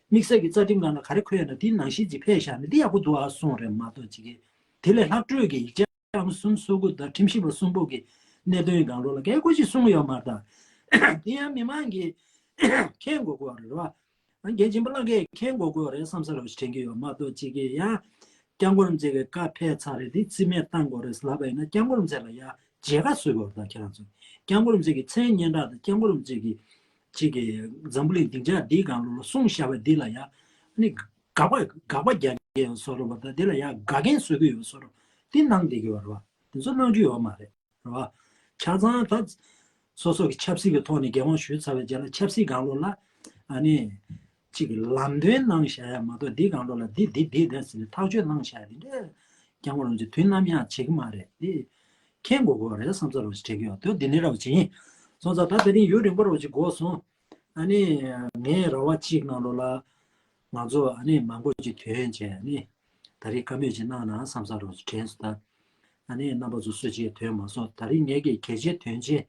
དམིགས་བསལ་གྱི་རྩ་ཁྲིམས་ནང་ལ་ག་རེ་འཁོད་ཡོད་ན་དེ་ནང་བཞིན་ཅིག་ཕེབས་བཞག་ན་དེ་ཡག་པོ་འདུག་ཨ་གསུངས་རེད་མ་གཏོགས། ཅིག་གིས་དེ་ལས་ལྷག་སྤྲོས་ཀྱི་ཡིག་ཆ་ཨང་གསུམ་སོ་དགུ་དང་ཁྲིམས་ཞིབ་པ་གསུམ་པོ་གི་གནད་དོན་སྒང་ལོགས་ལ་གལ་ཁོ་ཅིག་གསུངས་ཡོད་མ་རེད་ད། དེ་ཡང་མི་མང་གིས་མཁྱེན་དགོས་ཀྱི་ཡོད་རེད་བ། རྒན་སྦྱིན་པ་ལགས་ཀྱིས་མཁྱེན་དགོས་ཀྱི་ཡོད་རེད་བསམ་ས་རེད་དྲན་གྱི་ཡོད་མ་གཏོགས། ཅིག་གིས་ཡང་སྐྱབས་མགོན་རིན་པོ་ཆེ་གི་བཀའ་ཕེབས་ཚར་རེད། དེ་རྩིས་མེད་བཏང་དགོས་རེད་ལབ་པ་ཡིན་ན་སྐྱབས་མགོན་རིན་པོ་ཆེ་ལ་ཡང་མཇལ་ཁ་བཟོ་དགོས་རེད་ད་ཁྱེད་རང་ཚོ། སྐྱབས་མགོན་རིན་པོ་ཆེ་གི་མཚན་སྙན་གྲགས་དང་སྐྱབས་མགོན་རིན་པོ་ཆེ་གི་ཅིག་གི་འཛམ་བུ་གླིང་སྡིངས་ཆ་འདིའི་སྒང་ལོགས་ལ་གསུངས་བཞག་པ་འདི་ལ་ཡང་ནི་དགག་པ་དགག་པ་རྒྱག་གི་ཡོད་བཟོ་འདྲ་བ་དང་། འདི་ལ་ཡང་དགག་རྒྱན་བཟོ་གི་ཡོད་བཟོ་འདྲ་འདི་གནང་བསྡད་ཀྱི་ཡོད་རེད་བ། དེ་ཚོ་གནང་རྒྱུ་ཡོད་མ་རེད། རེད་བ། ཆ་ཚང་ད་སོ་སོ་གི་ཆབ་སྲིད་ཀྱི་ཐོག་ནས་འགན་དབང་ཞུས་ཚར་བའི་རྗེས་ལ་ཆབ་སྲིད་སྒང་ལོགས་ལ་ཨ་ནི་གཅིག་གི་ལམ་སྟོན་གནང་བཞག་ཡ་མ་གཏོགས། འདི་སྒང་ལོགས་ལ་འདི་འདི་འདི་འདི་ཟེར་ནས་ཐག་གཅོད་གནང་བཞག་ཡ་འདི་འདྲ་སྐྱབས་མགོན་རིན་པོ་ཆེ་དུས་ནམ་ཡང་བྱེད་ཀྱི་མ་རེད། འདི་མཁྱེན་དགོས་ཀྱི་རེད་བསམ་ས་རོགས་ཞིག་དྲན་གྱི་ཡོད། དེ་འདི་ནས་རོགས་བྱེད་ཡིན། སོང་ཙང་ད་དེ་རིང་ཡུན་རིང་པོ་རོགས་ཅིག་འགོར་སོང་། ཨ་ནི་ངས་ར་བ་གཅིག་ནང་ལོགས་ལ་ང་ཚོ་ཨ་ནི་མང་པོ་ཅིག་ཐོན་བྱས་ཨ་ནི། ད་རེས་བཀའ་མོལ་ཅིག་གནང་ན་བསམ་ས་རོགས་དྲན་སོང་ད། ཨ་ནི་རྣམ་པ་ཚོ་སུ་གཅིག་ཐོན་མ་སོང་། ད་རེས་ངས་ཀྱི་གལ་ཆེའི་དོན་ཆེན་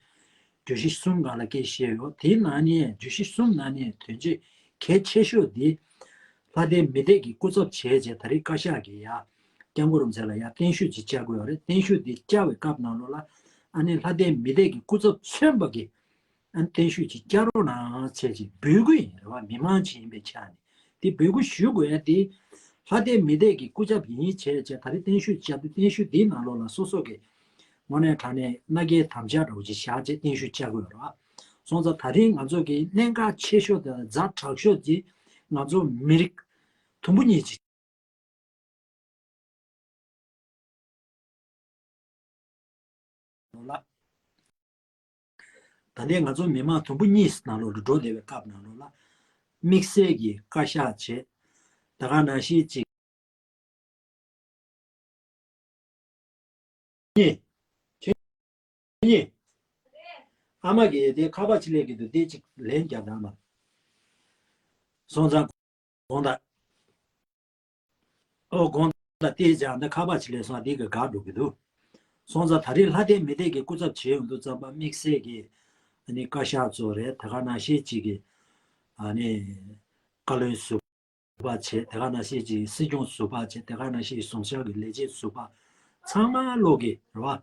བརྗོད་གཞི་གསུམ་སྒང་ལ་སྐད་བཤད་ཡོད། དེའི་ནང་ནས་བརྗོད་གཞི་གསུམ་ནང་ནས་དོན་ཆེན་གལ་ཆེ་ཤོས་འདི་ལྷ་ལྡན་མི་སྡེ་གི་སྐུ་ཚབ་བྱས་རྗེས་ད་རེས་བཀའ་ཤག་གིས་ཡ་སྐྱབས་མགོན་རིན་པོ་ཆེ་ལ་ཡ་བརྟན་བཞུགས་ཅིག་བཅར་དགོས་ཡོད་རེད། བརྟན་བཞུགས་འདི་བཅར་བའི་སྐབས་ནང་ལོགས་ལ་ཨ་ནི་ལྷ་ལྡན་མི་སྡེ་གི་སྐུ་ཚབ་མཚོན་པ་གི་ཨ་ནི་བརྟན་བཞུགས་ཅིག་བསྐྱལ་རོགས་གནང་བྱས་ཅིག་འབོད་སྐུལ་ཡིན་རེད་བ། མི་མང་ཅིག་ཡིན་པའི་ཆ་ནས་དེ་འབོད་སྐུལ་ཞུ་དགོས་ཡ་དེ་ལྷ་ལྡན་མི་སྡེ་གི་སྐུ་ཚབ་ཡིན་བྱས་བྱས་ད་རེས་བརྟན་བཞུགས་བཅར་དུས་བརྟན་བཞུགས་འདིའི་ནང་ལོགས་ལ་སོ་སོ་གི་དངོས་གནས་དྲང་གནས་མནའ་སྐྱེལ་དམ་བཅའ་འདྲ་བོ་ཅིག་བཞག་བྱས་བརྟན་བཞུགས་བཅར་དགོས་རེད་བ། སོང་ཙང་ད་རེས་ང་ཚོ་གི་གནད་འགག་ཆེ་ཤོས་དང་ཛ་དྲག་ཤོས་ཀྱི་ང་ཚོ་མི་རིགས་དུམ་བུ་གཉིས་ཅིག་ལ། ད་ལྟའི་ང་ཚོ་མི་མང་དུམ་བུ་གཉིས་ནང་ལོགས་ལ་འགྲོ་བསྡད་པའི་སྐབས་ནང་ལོགས་ལ། དམིགས་བསལ་གྱི་བཀའ་ཤག་བྱས། ད་ག་ནང་བཞིན་ཅིག་གཉིས། ཁྱེད་གཉིས། ཨ་མ་གིས་དེ་ཁ་པར་ཅིག་ལས་ཀྱི་འདུག་དེ་ཅིག་ལན་རྒྱག་དང་མ། སོང་ཙང་། དགོངས་དག་ཨོ་དགོངས་དག་བལྟས་ཀྱང་འདི་ཁ་པར་ཅིག་སླེབས་སོང་། འདི་གི་དགག་འགྲོ་གི་འདུག་སོང་ཙང་ད་རེས་ལྷ་ལྡན་མི་སྡེ་གི་སྐུ་ཚབ་བྱེད་ཡོང་དུས་ཙམ་པ་དམིགས་བསལ་གྱི་ཨ་ནི་བཀའ་ཤག་ཚོ་རེད། ད་ག་ནང་བཞིན་ཅིག་གི་ཨ་ནི་བཀའ་བློན་ཟུར་པ་བྱས། ད་ག་ནང་བཞིན་ཅིག་སྲིད་སྐྱོང་ཟུར་པ་བྱས། ད་ག་ནང་བཞིན་ཟུང་ཤག་གི་ལས་བྱེད་ཟུར་པ་ཚང་མ་ལོག་གི་རེད་བ།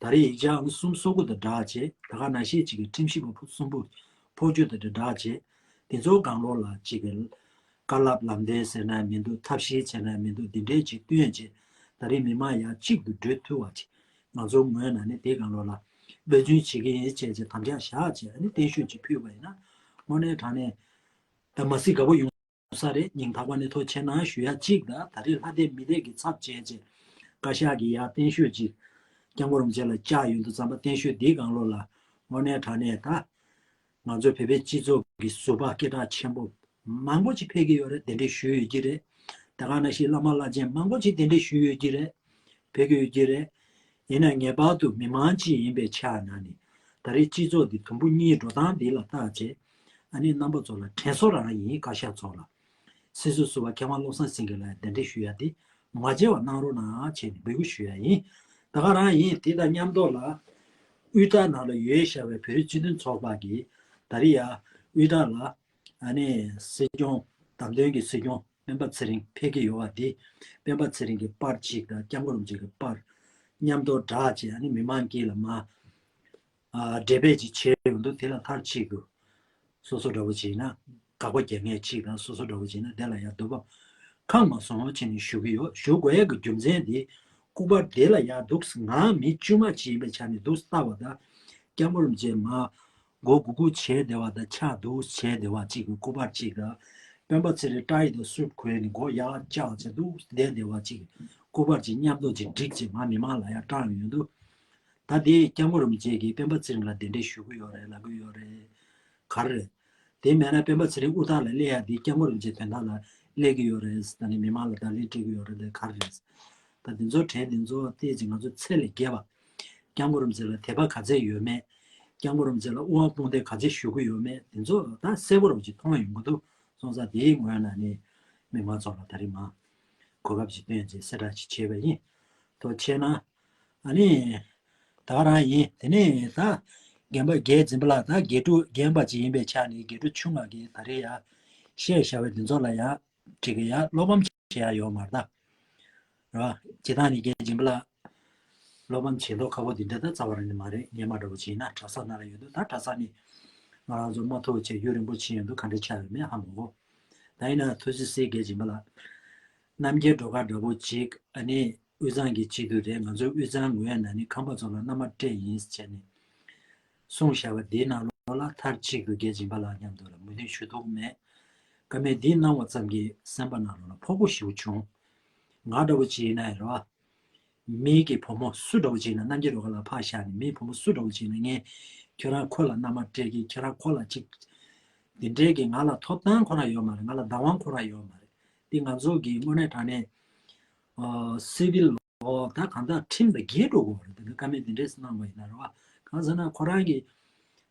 ད་རེས་ཡིག་ཆ་ཨང་གསུམ་སོ་དགུ་དང་སྦྲགས་བྱས། ད་ག་ནང་བཞིན་ཅིག་གི་ཁྲིམས་ཞིབ་པ་ཕོ་གསུམ་པོ་ཕོ་རྒྱུད་དང་སྦྲགས་བྱས། དེ་ཚོའི་སྒང་ལོགས་ལ་ཅིག་གི་བཀའ་སློབ་ལམ་སྟོན་ཟེར་ན་མི་འདུག་ཐབས་ཤེས་བྱས་ན་མི་འདུག་འདི་འདྲའི་ཅིག་བཏོན་བྱས། ད་རེས་མི་མང་ཡང་གཅིག་ཏུ་འགྲོ་ཐུབ་པ་ཅིག་ང་ཚོའི་ངོས་ནས་ནི་དེའི་སྒང་ལོགས་ལ་འབད་བརྩོན་བྱེད་ཀྱི་ཡིན་བྱས་བྱས་དམ་བཅའ་བཞག་བྱས་ཨ་ནི་བརྟན་བཞུགས་ཅིག་ཕུལ་བ་ཡིན་ན་དངོས་གནས་དྲང་གནས་ད་མ་སྲིད་དགའ་པོ་ཡོང་ས་རེད། སྙིང་ཐག་པ་ནས་ཐུགས་རྗེ་གནང་ཞུ་ཡ་གཅིག་དང་། ད་རེས་ལྷ་ལྡན་མི་སྡེ་གི་ཚབ་བྱས་བྱས་བཀའ་ཤག་གི་ཡ་བརྟན་བཞུགས་ཅིག་སྐྱབས་མགོན་རིན་པོ་ཆེ་ལ་བཅར་ཡོང་དུས་ཙམ་པ་བརྟན་བཞུགས་འདིའི་སྒང་ལོགས་ལ་དངོས་གནས་དྲང་གནས་ད་ ང་ཚོའི་བོད་པའི་སྤྱི་ཚོགས་ཀྱི་ཟུར་པ་སྐད་གྲགས་ཆེན་པོ་མང་པོ་ཅིག་ཕེབས་ཀྱི་ཡོད་རེད། གདན་འདྲེན་ཞུས་ཡོད་ཀྱི་རེད། དེ་ག་ནང་བཞིན་བླ་མ་བླ་ཆེན་མང་པོ་ཅིག་གདན་འདྲེན་ཞུས་ཡོད་ཀྱི་རེད། ཕེབས་ཀྱི་ཡོད་ཀྱི་རེད། ཡིན་ན་ངེས་པར་དུ་མི་མང་ཅིག་ཡིན་པའི་ཆ་ནས་ནི། ད་རེས་སྤྱི་ཚོགས་འདི་དུམ་བུ་གཉིས་འགྲོ་སྟངས་འདི་ལ་བལྟས་བྱས། ཨ་ནི་རྣམ་པ་ཚོ་ལ་དྲན་གསོ་རང་ཡིན། བཀའ་ཤག་ཚོ་ལ། སྲིད་ཟུར་ཟུར་པ་མཁས་དབང་བློ་བཟང་སེང་གེ་ལགས་གདན་འདྲེན་ཞུ་ཡ་འདི་མ་བརྗེད་པ་གནང་རོགས་གནང་བྱས་ནས་འབོད་སྐུལ་ཞུ་ཡ་ཡིན། ད་ག་རང་ཡིན། དེ་དང་མཉམ་དུ་ལ། དབུས་ཐག་ནང་ལ་ཡོད་བཞག་པའི་བོད་རིགས་སྤྱི་མཐུན་ཚོགས་པ་གིས་ད་རེས་ཡ་དབུས་ཐག་ལ། ཨ་ནི་སྲིད་སྐྱོང་། བདམས་ཐོན་གྱི་སྲིད་སྐྱོང་སྤེན་པ་ཚེ་རིང་ཕེབས་ཀྱི་ཡོད་པ་འདི། སྤེན་པ་ཚེ་རིང་གི་པར་གཅིག་དང་སྐྱབས་མགོན་རིན་པོ་ཆེ་གི་པར་མཉམ་དུ་སྦྲགས་བྱས། ཨ་ནི་མི་མང་གིས་ལ་མ། ཨ། འགྲེམས་སྤེལ་ཅིག་བྱས་ཡོང་དུས། དེ་ལ་མཐར་གཅིག་ཏུ་སོ་སོ་འདྲ་བོ་ཅིག་ཡིན་ན། དགག་པ་རྒྱག་མཁན་གཅིག་དང་། སོ་སོ་འདྲ་བོ་ཅིག་ཡིན་ན་དེ་ལ་ཡང་འདོད་པ་ཁེངས་མ་སོང་བྱས་ནས་ཞུ་གི་ཡོད། ཞུ་དགོས་ཡ་གི་རྒྱུ་མཚན་འདི། སྐུ་པར་དེ་ལ་ཡང་འདུག་ང་མི་དཀྱུས་མ་ཅིག་ཡིན་པའི་ཆ་ནས་འདུག་ལྟ་བ་དང་། སྐྱབས་མགོན་རིན་པོ་ཆེ་མ་མགོ་སྒུར་སྒུར་བྱས་བསྡད་པ་དང་། ཕྱག་འདུག་བྱས་བསྡད་པ་གཅིག་གི་སྐུ་པར་གཅིག་དང་། སྤེན་པ་ཚེ་རིང་སྐྲ་ཡིས་དང་སུབ་གོན་ནས་མགོ་ཡར་བཀྱགས་བྱས་འདུག་བསྡད་བསྡད་པ་གཅིག་གི་སྐུ་པར་གཅིག་མཉམ་དུ་གཅིག་བསྒྲིགས་བྱས་ང་མི་མང་ལ་ཡང་སྤྲད་ཡོང་དུས། ད་དེ་སྐྱབས་མགོན་རིན་པོ་ཆེ་གིས་སྤེན་པ་ཚེ་རིང་ལ་གདན་འདྲེན་ཞུ་གི་ཡོད་རེད་ལབ་ཀྱི་ཡོད་རེད། ག་རེ་རེད། དེ་མེད་ན་སྤེན་པ་ཚེ་རིང་དབུ་ཐག་ལ་སླེབས་ཡ་དེ་སྐྱབས་མགོན་རིན་པོ་ཆེ་དོན་དག་ལ་སླེབས་ཀྱི་ཡོད་རེད། ད་ནི་མི་མང་ལ་བརྡ་ལན་སྤྲད་ཀྱི་ཡོད་རེད། དེ་ག་རེ་རེད། ད་དེ་ཚོ་དྲན། དེ་ཚོ་བལྟས་ཚེ་ང་ཚོ་ཚད་ལས་བརྒལ་བ། སྐྱབས་མགོན་རིན་པོ་ཆེ་ལ་དད་པ་ག་ཚད་ཡོད་མེད། སྐྱབས་མགོན་རིན་པོ་ཆེ་ལ་དབུ་འཕང་དཔུང་འདེགས་ག་ཚད་ཞུ་གི་ཡོད་མེད། དེ་ཚོ་ད་གསལ་པོ་རུ་ཅིག་མཐོང་ཡོང་གི་འདུག་སོང་ཙང་དེའི་ངོས་ནས་ནི་མི་མང་ཚོ་ལ་ད་རེས་མ་གོ་སྐབས་ཅིག་བཏོན་རྗེས་གསལ་བསྒྲགས་ཅིག་བྱས་པ་ཡིན། ཐུགས་རྗེ་གནང་། ཨ་ནི་ད་ག་རང་ཡིན། དེ་ནས་ད་རྒན་པ་རྒན་འཛིན་པ་ལགས། ད་དགེ་ཕྲུག་རྒན་པ་ཅིག་ཡིན་པའི་ཆ་ནས་དགེ་ཕྲུག་ཆུང་བ་གིས་ད་རེས་ཡ་བཤད་བཞག་པའི་དེ་ཚོ་ལ་ཡ་ཅིག་ཡ་བློ་ཕམ་བྱེད་ཡ་ཡོད་མ་རེད་ད། རེད་བ། སྤྱིར་བཏང་ནི་རྒན་འཛིན་པ་ལགས་བློ་ཕམ་བྱེད་མདོག་ཁ་པོ་འདི་འདྲ་ད་རྩ་བ་རང་ནས་མ་རེད། སྔོན་མ་འདྲ་བོ་བྱས་ན་གྲྭ་ས་ནང་ལ་ཡོད་དུས། ད་གྲྭ་ས་ནི་ང་རང་ཚོ་མ་ཐུག་བྱས་རྒྱུན་རིང་པོ་ཕྱིན་ཡོང་དུས་ག་འདྲ་ཆགས་ཡོད་མེད་ཧ་མ་གོ། ད་ཡིན་ན་ཐུགས་རྗེ་གཟིགས་རྒན་འཛིན་པ་ལགས། རྣམ་རྒྱལ་སྒྲོལ་དཀར་འདྲ་བོ་ཅིག་ཨ་ནི་དབུས་གཙང་གི་སྤྱི་འཐུས་རེད། ང་ཚོའི་དབུས་གཙང་ངོས་ནས་ནི་ཁམས་པ་ཚོ་ལ་མནའ་མ་སྤྲད་ཡིན་ཟེར་བྱས་ནས་གསུངས་བཞག་པ་འདིའི་ནང་ལོགས་ལ་མཐར་གཅིག་ཏུ་རྒན་འཛིན་པ་ལགས་མཉམ་དུ་ལ་མོས་མཐུན་ཞུ་ཐུབ་མེད། བཀའ་མོལ་འདི་གནང་བ་ཙམ་གྱིས་སེམས་པ་ནང་ལོགས་ལ་ཕོག་པོ་ཞེ་པོ་བྱུང་། ང་འདྲ་བོ་ཅིག་ཡིན་ན་ཡང་རེད་བ། མི་གི་བུ་མོ་སུ་འདྲ་བོ་ཅིག་ཡིན་ན། རྣམ་རྒྱལ་སྒྲོལ་དཀར་ལགས་ཕར་བཞག་ནས་མིའི་བུ་མོ་སུ་འདྲ་བོ་ཅིག་ཡིན་ན། ངས་ཁྱོད་རང་ཁོ་ལ་མནའ་མ་སྤྲད་ཀྱི། ཁྱོད་རང་ཁོ་ལ་ཅིག་འདི་འདྲའི་གི་ང་ལ་ཐོབ་ཐང་ཁོ་རང་ཡོད་མ་རེད། ང་ལ་བདག་དབང་ཁོ་རང་ཡོད་མ་རེད། འདི་ང་ཚོ་གི་དངོས་གནས་དྲང་གནས་ཨ་སི་བིལ་ལོ་ད་གང་ལྟར་ཁྲིམས་དང་འགལ་འགྲོ་གི་རེད། དེ་འདྲ་བཀའ་མོལ་འདི་འདྲས་གནང་བ་ཡིན་ན་རེད་བ། གང་ཟེར་ན་ཁོ་རང་གི་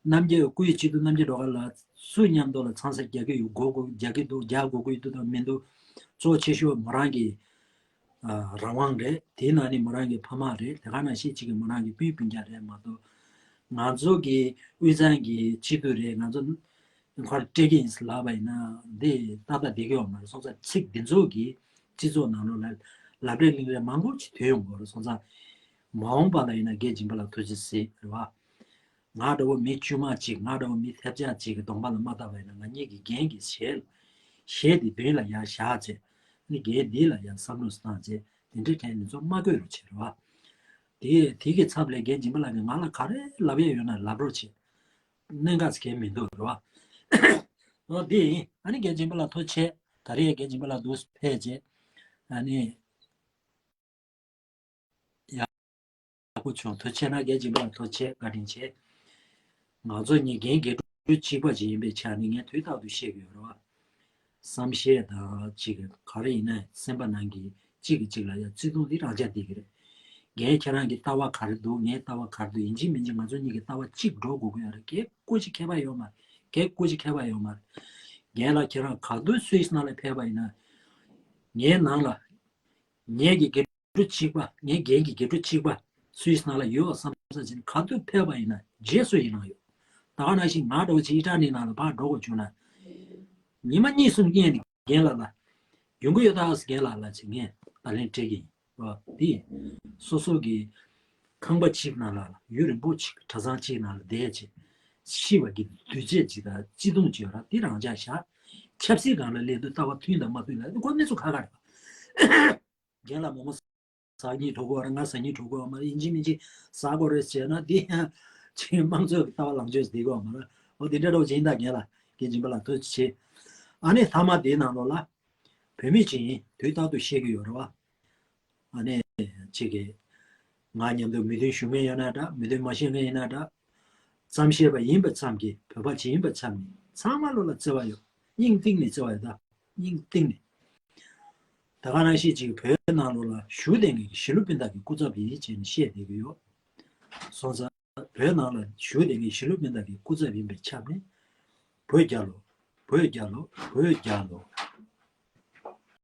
རྣམ་རྒྱལ། སྐུའི་སྤྱི་འཐུས་རྣམ་རྒྱལ་སྒྲོལ་དཀར་ལགས་སུ་མཉམ་དུ་ལ་ཚང་ས་རྒྱག་གི་ཡོད། དགོས་དགོས་རྒྱག་གི་འདུག་རྒྱག་དགོས་ཀྱི་འདུག་དང་མི་འདུག་གཙོ་ཆེ་ཤོས་མོ་རང་གི་ཨ་རང་དབང་རེད། དེའི་ནང་ནས་མོ་རང་གི་ཕ་མ་རེད། དེ་ག་ནང་བཞིན་གཅིག་གི་མོ་རང་གི་སྤུན་སྤུན་ཀྱག་རེད་མ་གཏོགས། ང་ཚོ་གི་དབུས་གཙང་གི་སྤྱི་འཐུས་རེད། ང་ཚོ་ཁོར་སྤྲད་ཀྱི་ཡིན་ཟེར་ལབ་པ་ཡིན་ན་འདི་ཏག་ཏག་བསྡད་ཀྱི་ཡོད་མ་རེད། སོང་ཙང་ཚིག་འདི་ཚོ་གིས་སྤྱི་ཚོགས་ནང་ལོགས་ལ་ལབ་རེས་གླེང་རེས་མང་པོ་ཅིག་ཐོན་ཡོང་གི་རེད། སོང་ཙང་མ་འོངས་པ་ལ་ཡིན་ན་རྒན་འཛིན་པ་ལགས་ཐུགས་རྗེ་གཟིགས་རེད་བ། ང་འདྲ་བོ་མི་དཀྱུས་མ་གཅིག་ང་འདྲ་བོ་མི་ཐེབས་ཆག་གཅིག་གི་གདོང་པ་ལ་མ་བལྟ་བ་ཡིན་ན། ང་གཉིས་ཀྱི་རྒན་གྱི་ཞལ་ཞལ་དེ་མདུན་ལ་ཡར་བཞག་བྱས། ནི་རྒན་འདི་ལ་ཡང་བསམ་བློ་བཏང་བྱས། དེ་འདྲའི་ཐད་ནས་ཚོ་མ་དགོས་རོགས་བྱེད་རོགས། དེ་དེ་གི་ཚབ་ལས་རྒན་འཛིན་པ་ལགས་ཀྱིས་ང་ལ་ག་རེ་ལབ་ཡས་ཡོད་ན་ལབ་རོགས་བྱེད། གནད་འགག་ཅིག་གང་མི་འདུག་རོགས། འོ་དེ་ཡིན། ཨ་ནི་རྒན་འཛིན་པ་ལགས་ཐུགས་རྗེ་ཆེ། ད་རེས་རྒན་འཛིན་པ་ལགས་འདུག་ཕེབས་བྱས། ཨ་ནི། ཡག་པོ་བྱུང་། ཐུགས་རྗེ་ཆེ་གནང་། རྒན་འཛིན་པ་ལགས་ཐུགས་རྗེ་ཆེ། བཀའ་དྲིན་ཆེ། ང་ཚོ་གཉིས་རྒན་དགེ་ཕྲུག་གཅིག་པ་ཅིག་ཡིན་པའི་ཆ་ནས་ངས་དུས་རྟག་ཏུ་བཤད་ཀྱི་ཡོད་རེད་བ། བསམ་ཤེས་དང་གཅིག་ག་རེ་ཡིན་ན་སེམས་པ་ནང་གི་གཅིག་གིས་གཅིག་ལ་ཡང་བརྩེ་དུང་འདི་རང་འཇགས་བསྡད་ཀྱི་རེད། རྒན་ཁྱེད་རང་གི་ལྟ་བ་ག་རེ་འདུག་ངའི་ལྟ་བ་ག་རེ་འདུག་ཡིན་གཅིག་མིན་གཅིག་ང་ཚོ་གཉིས་ཀྱི་ལྟ་བ་གཅིག་འགྲོ་དགོས་ཀྱི་ཡོད་རེད། རྒན་སྐུ་མཁྱེན་ཁྱད་པར་ཡོད་མ་རེད། རྒན་སྐུ་མཁྱེན་ཁྱད་པར་ཡོད་མ་རེད། རྒན་ལགས་ཁྱེད་རང་ག་དུས་སུད་སི་ནང་ལ་ཕེབས་པ་ཡིན་ན། ངའི་ནང་ལ། ངའི་གི་དགེ་ཕྲུག་གཅིག་པ། ངའི་རྒན་གྱི་དགེ་ཕྲུག་གཅིག་པ་སུད་སི་ནང་ལ་ཡོད་བསམ་བསམ་བྱས་ནས་ག་དུས་ཕེབས་པ་ཡིན་ན་རྗེས་སུ་ཡི་རང་ཡོད། ད་ག་ནང་བཞིན་ང་འདྲ་བོ་ཅིག་ཨི་ཊ་ལི་ནང་ལ་ཕར་འགྲོ་དགོས་བྱུང་ན། ཉི་མ་གཉིས་གསུམ་སྔོན་ནས་རྒན་ལགས་ལ་ཡོང་གི་ཡོད་ད་ཟེར། རྒན་ལགས་ལ་ཅིག་ངས་བརྡ་ལན་སྤྲད་ཀྱི་ཡིན་པ་འདི། སོ་སོ་གི་ཁང་པ་གཅིག་ནང་ལ་ཡུན་རིང་པོ་ཅིག་གྲྭ་ཚང་གཅིག་ནང་ལ་བསྡད་བྱས། ཤི་བ་གི་དུས་ཚོད་ཅིག་དང་བརྩེ་དུང་ཅིག་ཡོད་ར། འདི་རང་འཇགས་བཞག་ཆབ་སྲིད་སྒང་ལ་སླེབས་དུས་ལྟ་བ་མཐུན་དང་མ་མཐུན་ལ་ཁོ་གནས་ཚུལ་ཁག་ཁག་རེད་པ། རྒན་ལགས་མོག་མོག་ཟ་སྙིང་བྲོ་གི་ཡོད་མ་རེད། ང་ཟ་སྙིང་བྲོ་གི་ཡོད་མ་རེད། ཡིན་གཅིག་མིན་གཅིག་ཟ་དགོས་རེད་ཟེར་ན་འདི་ཡང་ཅིག་དམངས་གཙོའི་ལྟ་བ་ལངས་ཕྱོགས་བསྡད་གི་ཡོད་མ་རེད། འོ་དེ་འདྲ་འདྲ་བོ་ཅིག་ཡིན་ད། རྒན་ལགས་རྒན་འཛིན་པ་ལགས་ཐུགས་རྗེ་ཆེ། ཨ་ནི་མཐའ་མ་དེའི་ནང་ལོགས་ལ་བོད་མི་ཅིག་ཡིན་དུས་རྟག་ཏུ་བཤད་ཀྱི་ཡོད་རེད་བ། ཨ་ནི་ཅིག་གིས་ང་མཉམ་དུ་མོས་མཐུན་ཞུ་མཁན་ཡོད་ན་འདྲ། མོས་མཐུན་མ་ཞུ་མཁན་ཡིན་ན་འདྲ། བརྩམས་ཤེས་པ་ཡིན་པ་ཙམ་གྱིས་བོད་པ་ཅིག་ཡིན་པ་ཙམ་ནས་ཚང་མ་ལོ་ལ་བརྩེ་བ་ཡོད། སྙིང་གཏིང་ནས་བརྩེ་བ་ཡོད་ད། སྙིང་གཏིང་ནས། ད་ག་ནང་བཞིན་ཅིག་བོད་ནང་ལོ་ལ་བཞུགས་བསྡད་མཁན་གྱི་གཞིས་ལུས་སྤུན་ཟླ་གི་སྐུ་ཚབ་ཡིན་ཅེས་ནས་བཤད་བསྡད་ཀྱི་ཡོད། སོང་ཙང་བོད་ནང་ལ་བཞུགས་བསྡད་མཁན་གཞིས་ལུས་སྤུན་ཟླ་གི་སྐུ་ཚབ་ཡིན་པའི་ཆ་ནས། བོད་རྒྱལ་ལོ། བོད་རྒྱལ་ལོ། བོད་རྒྱལ་ལོ།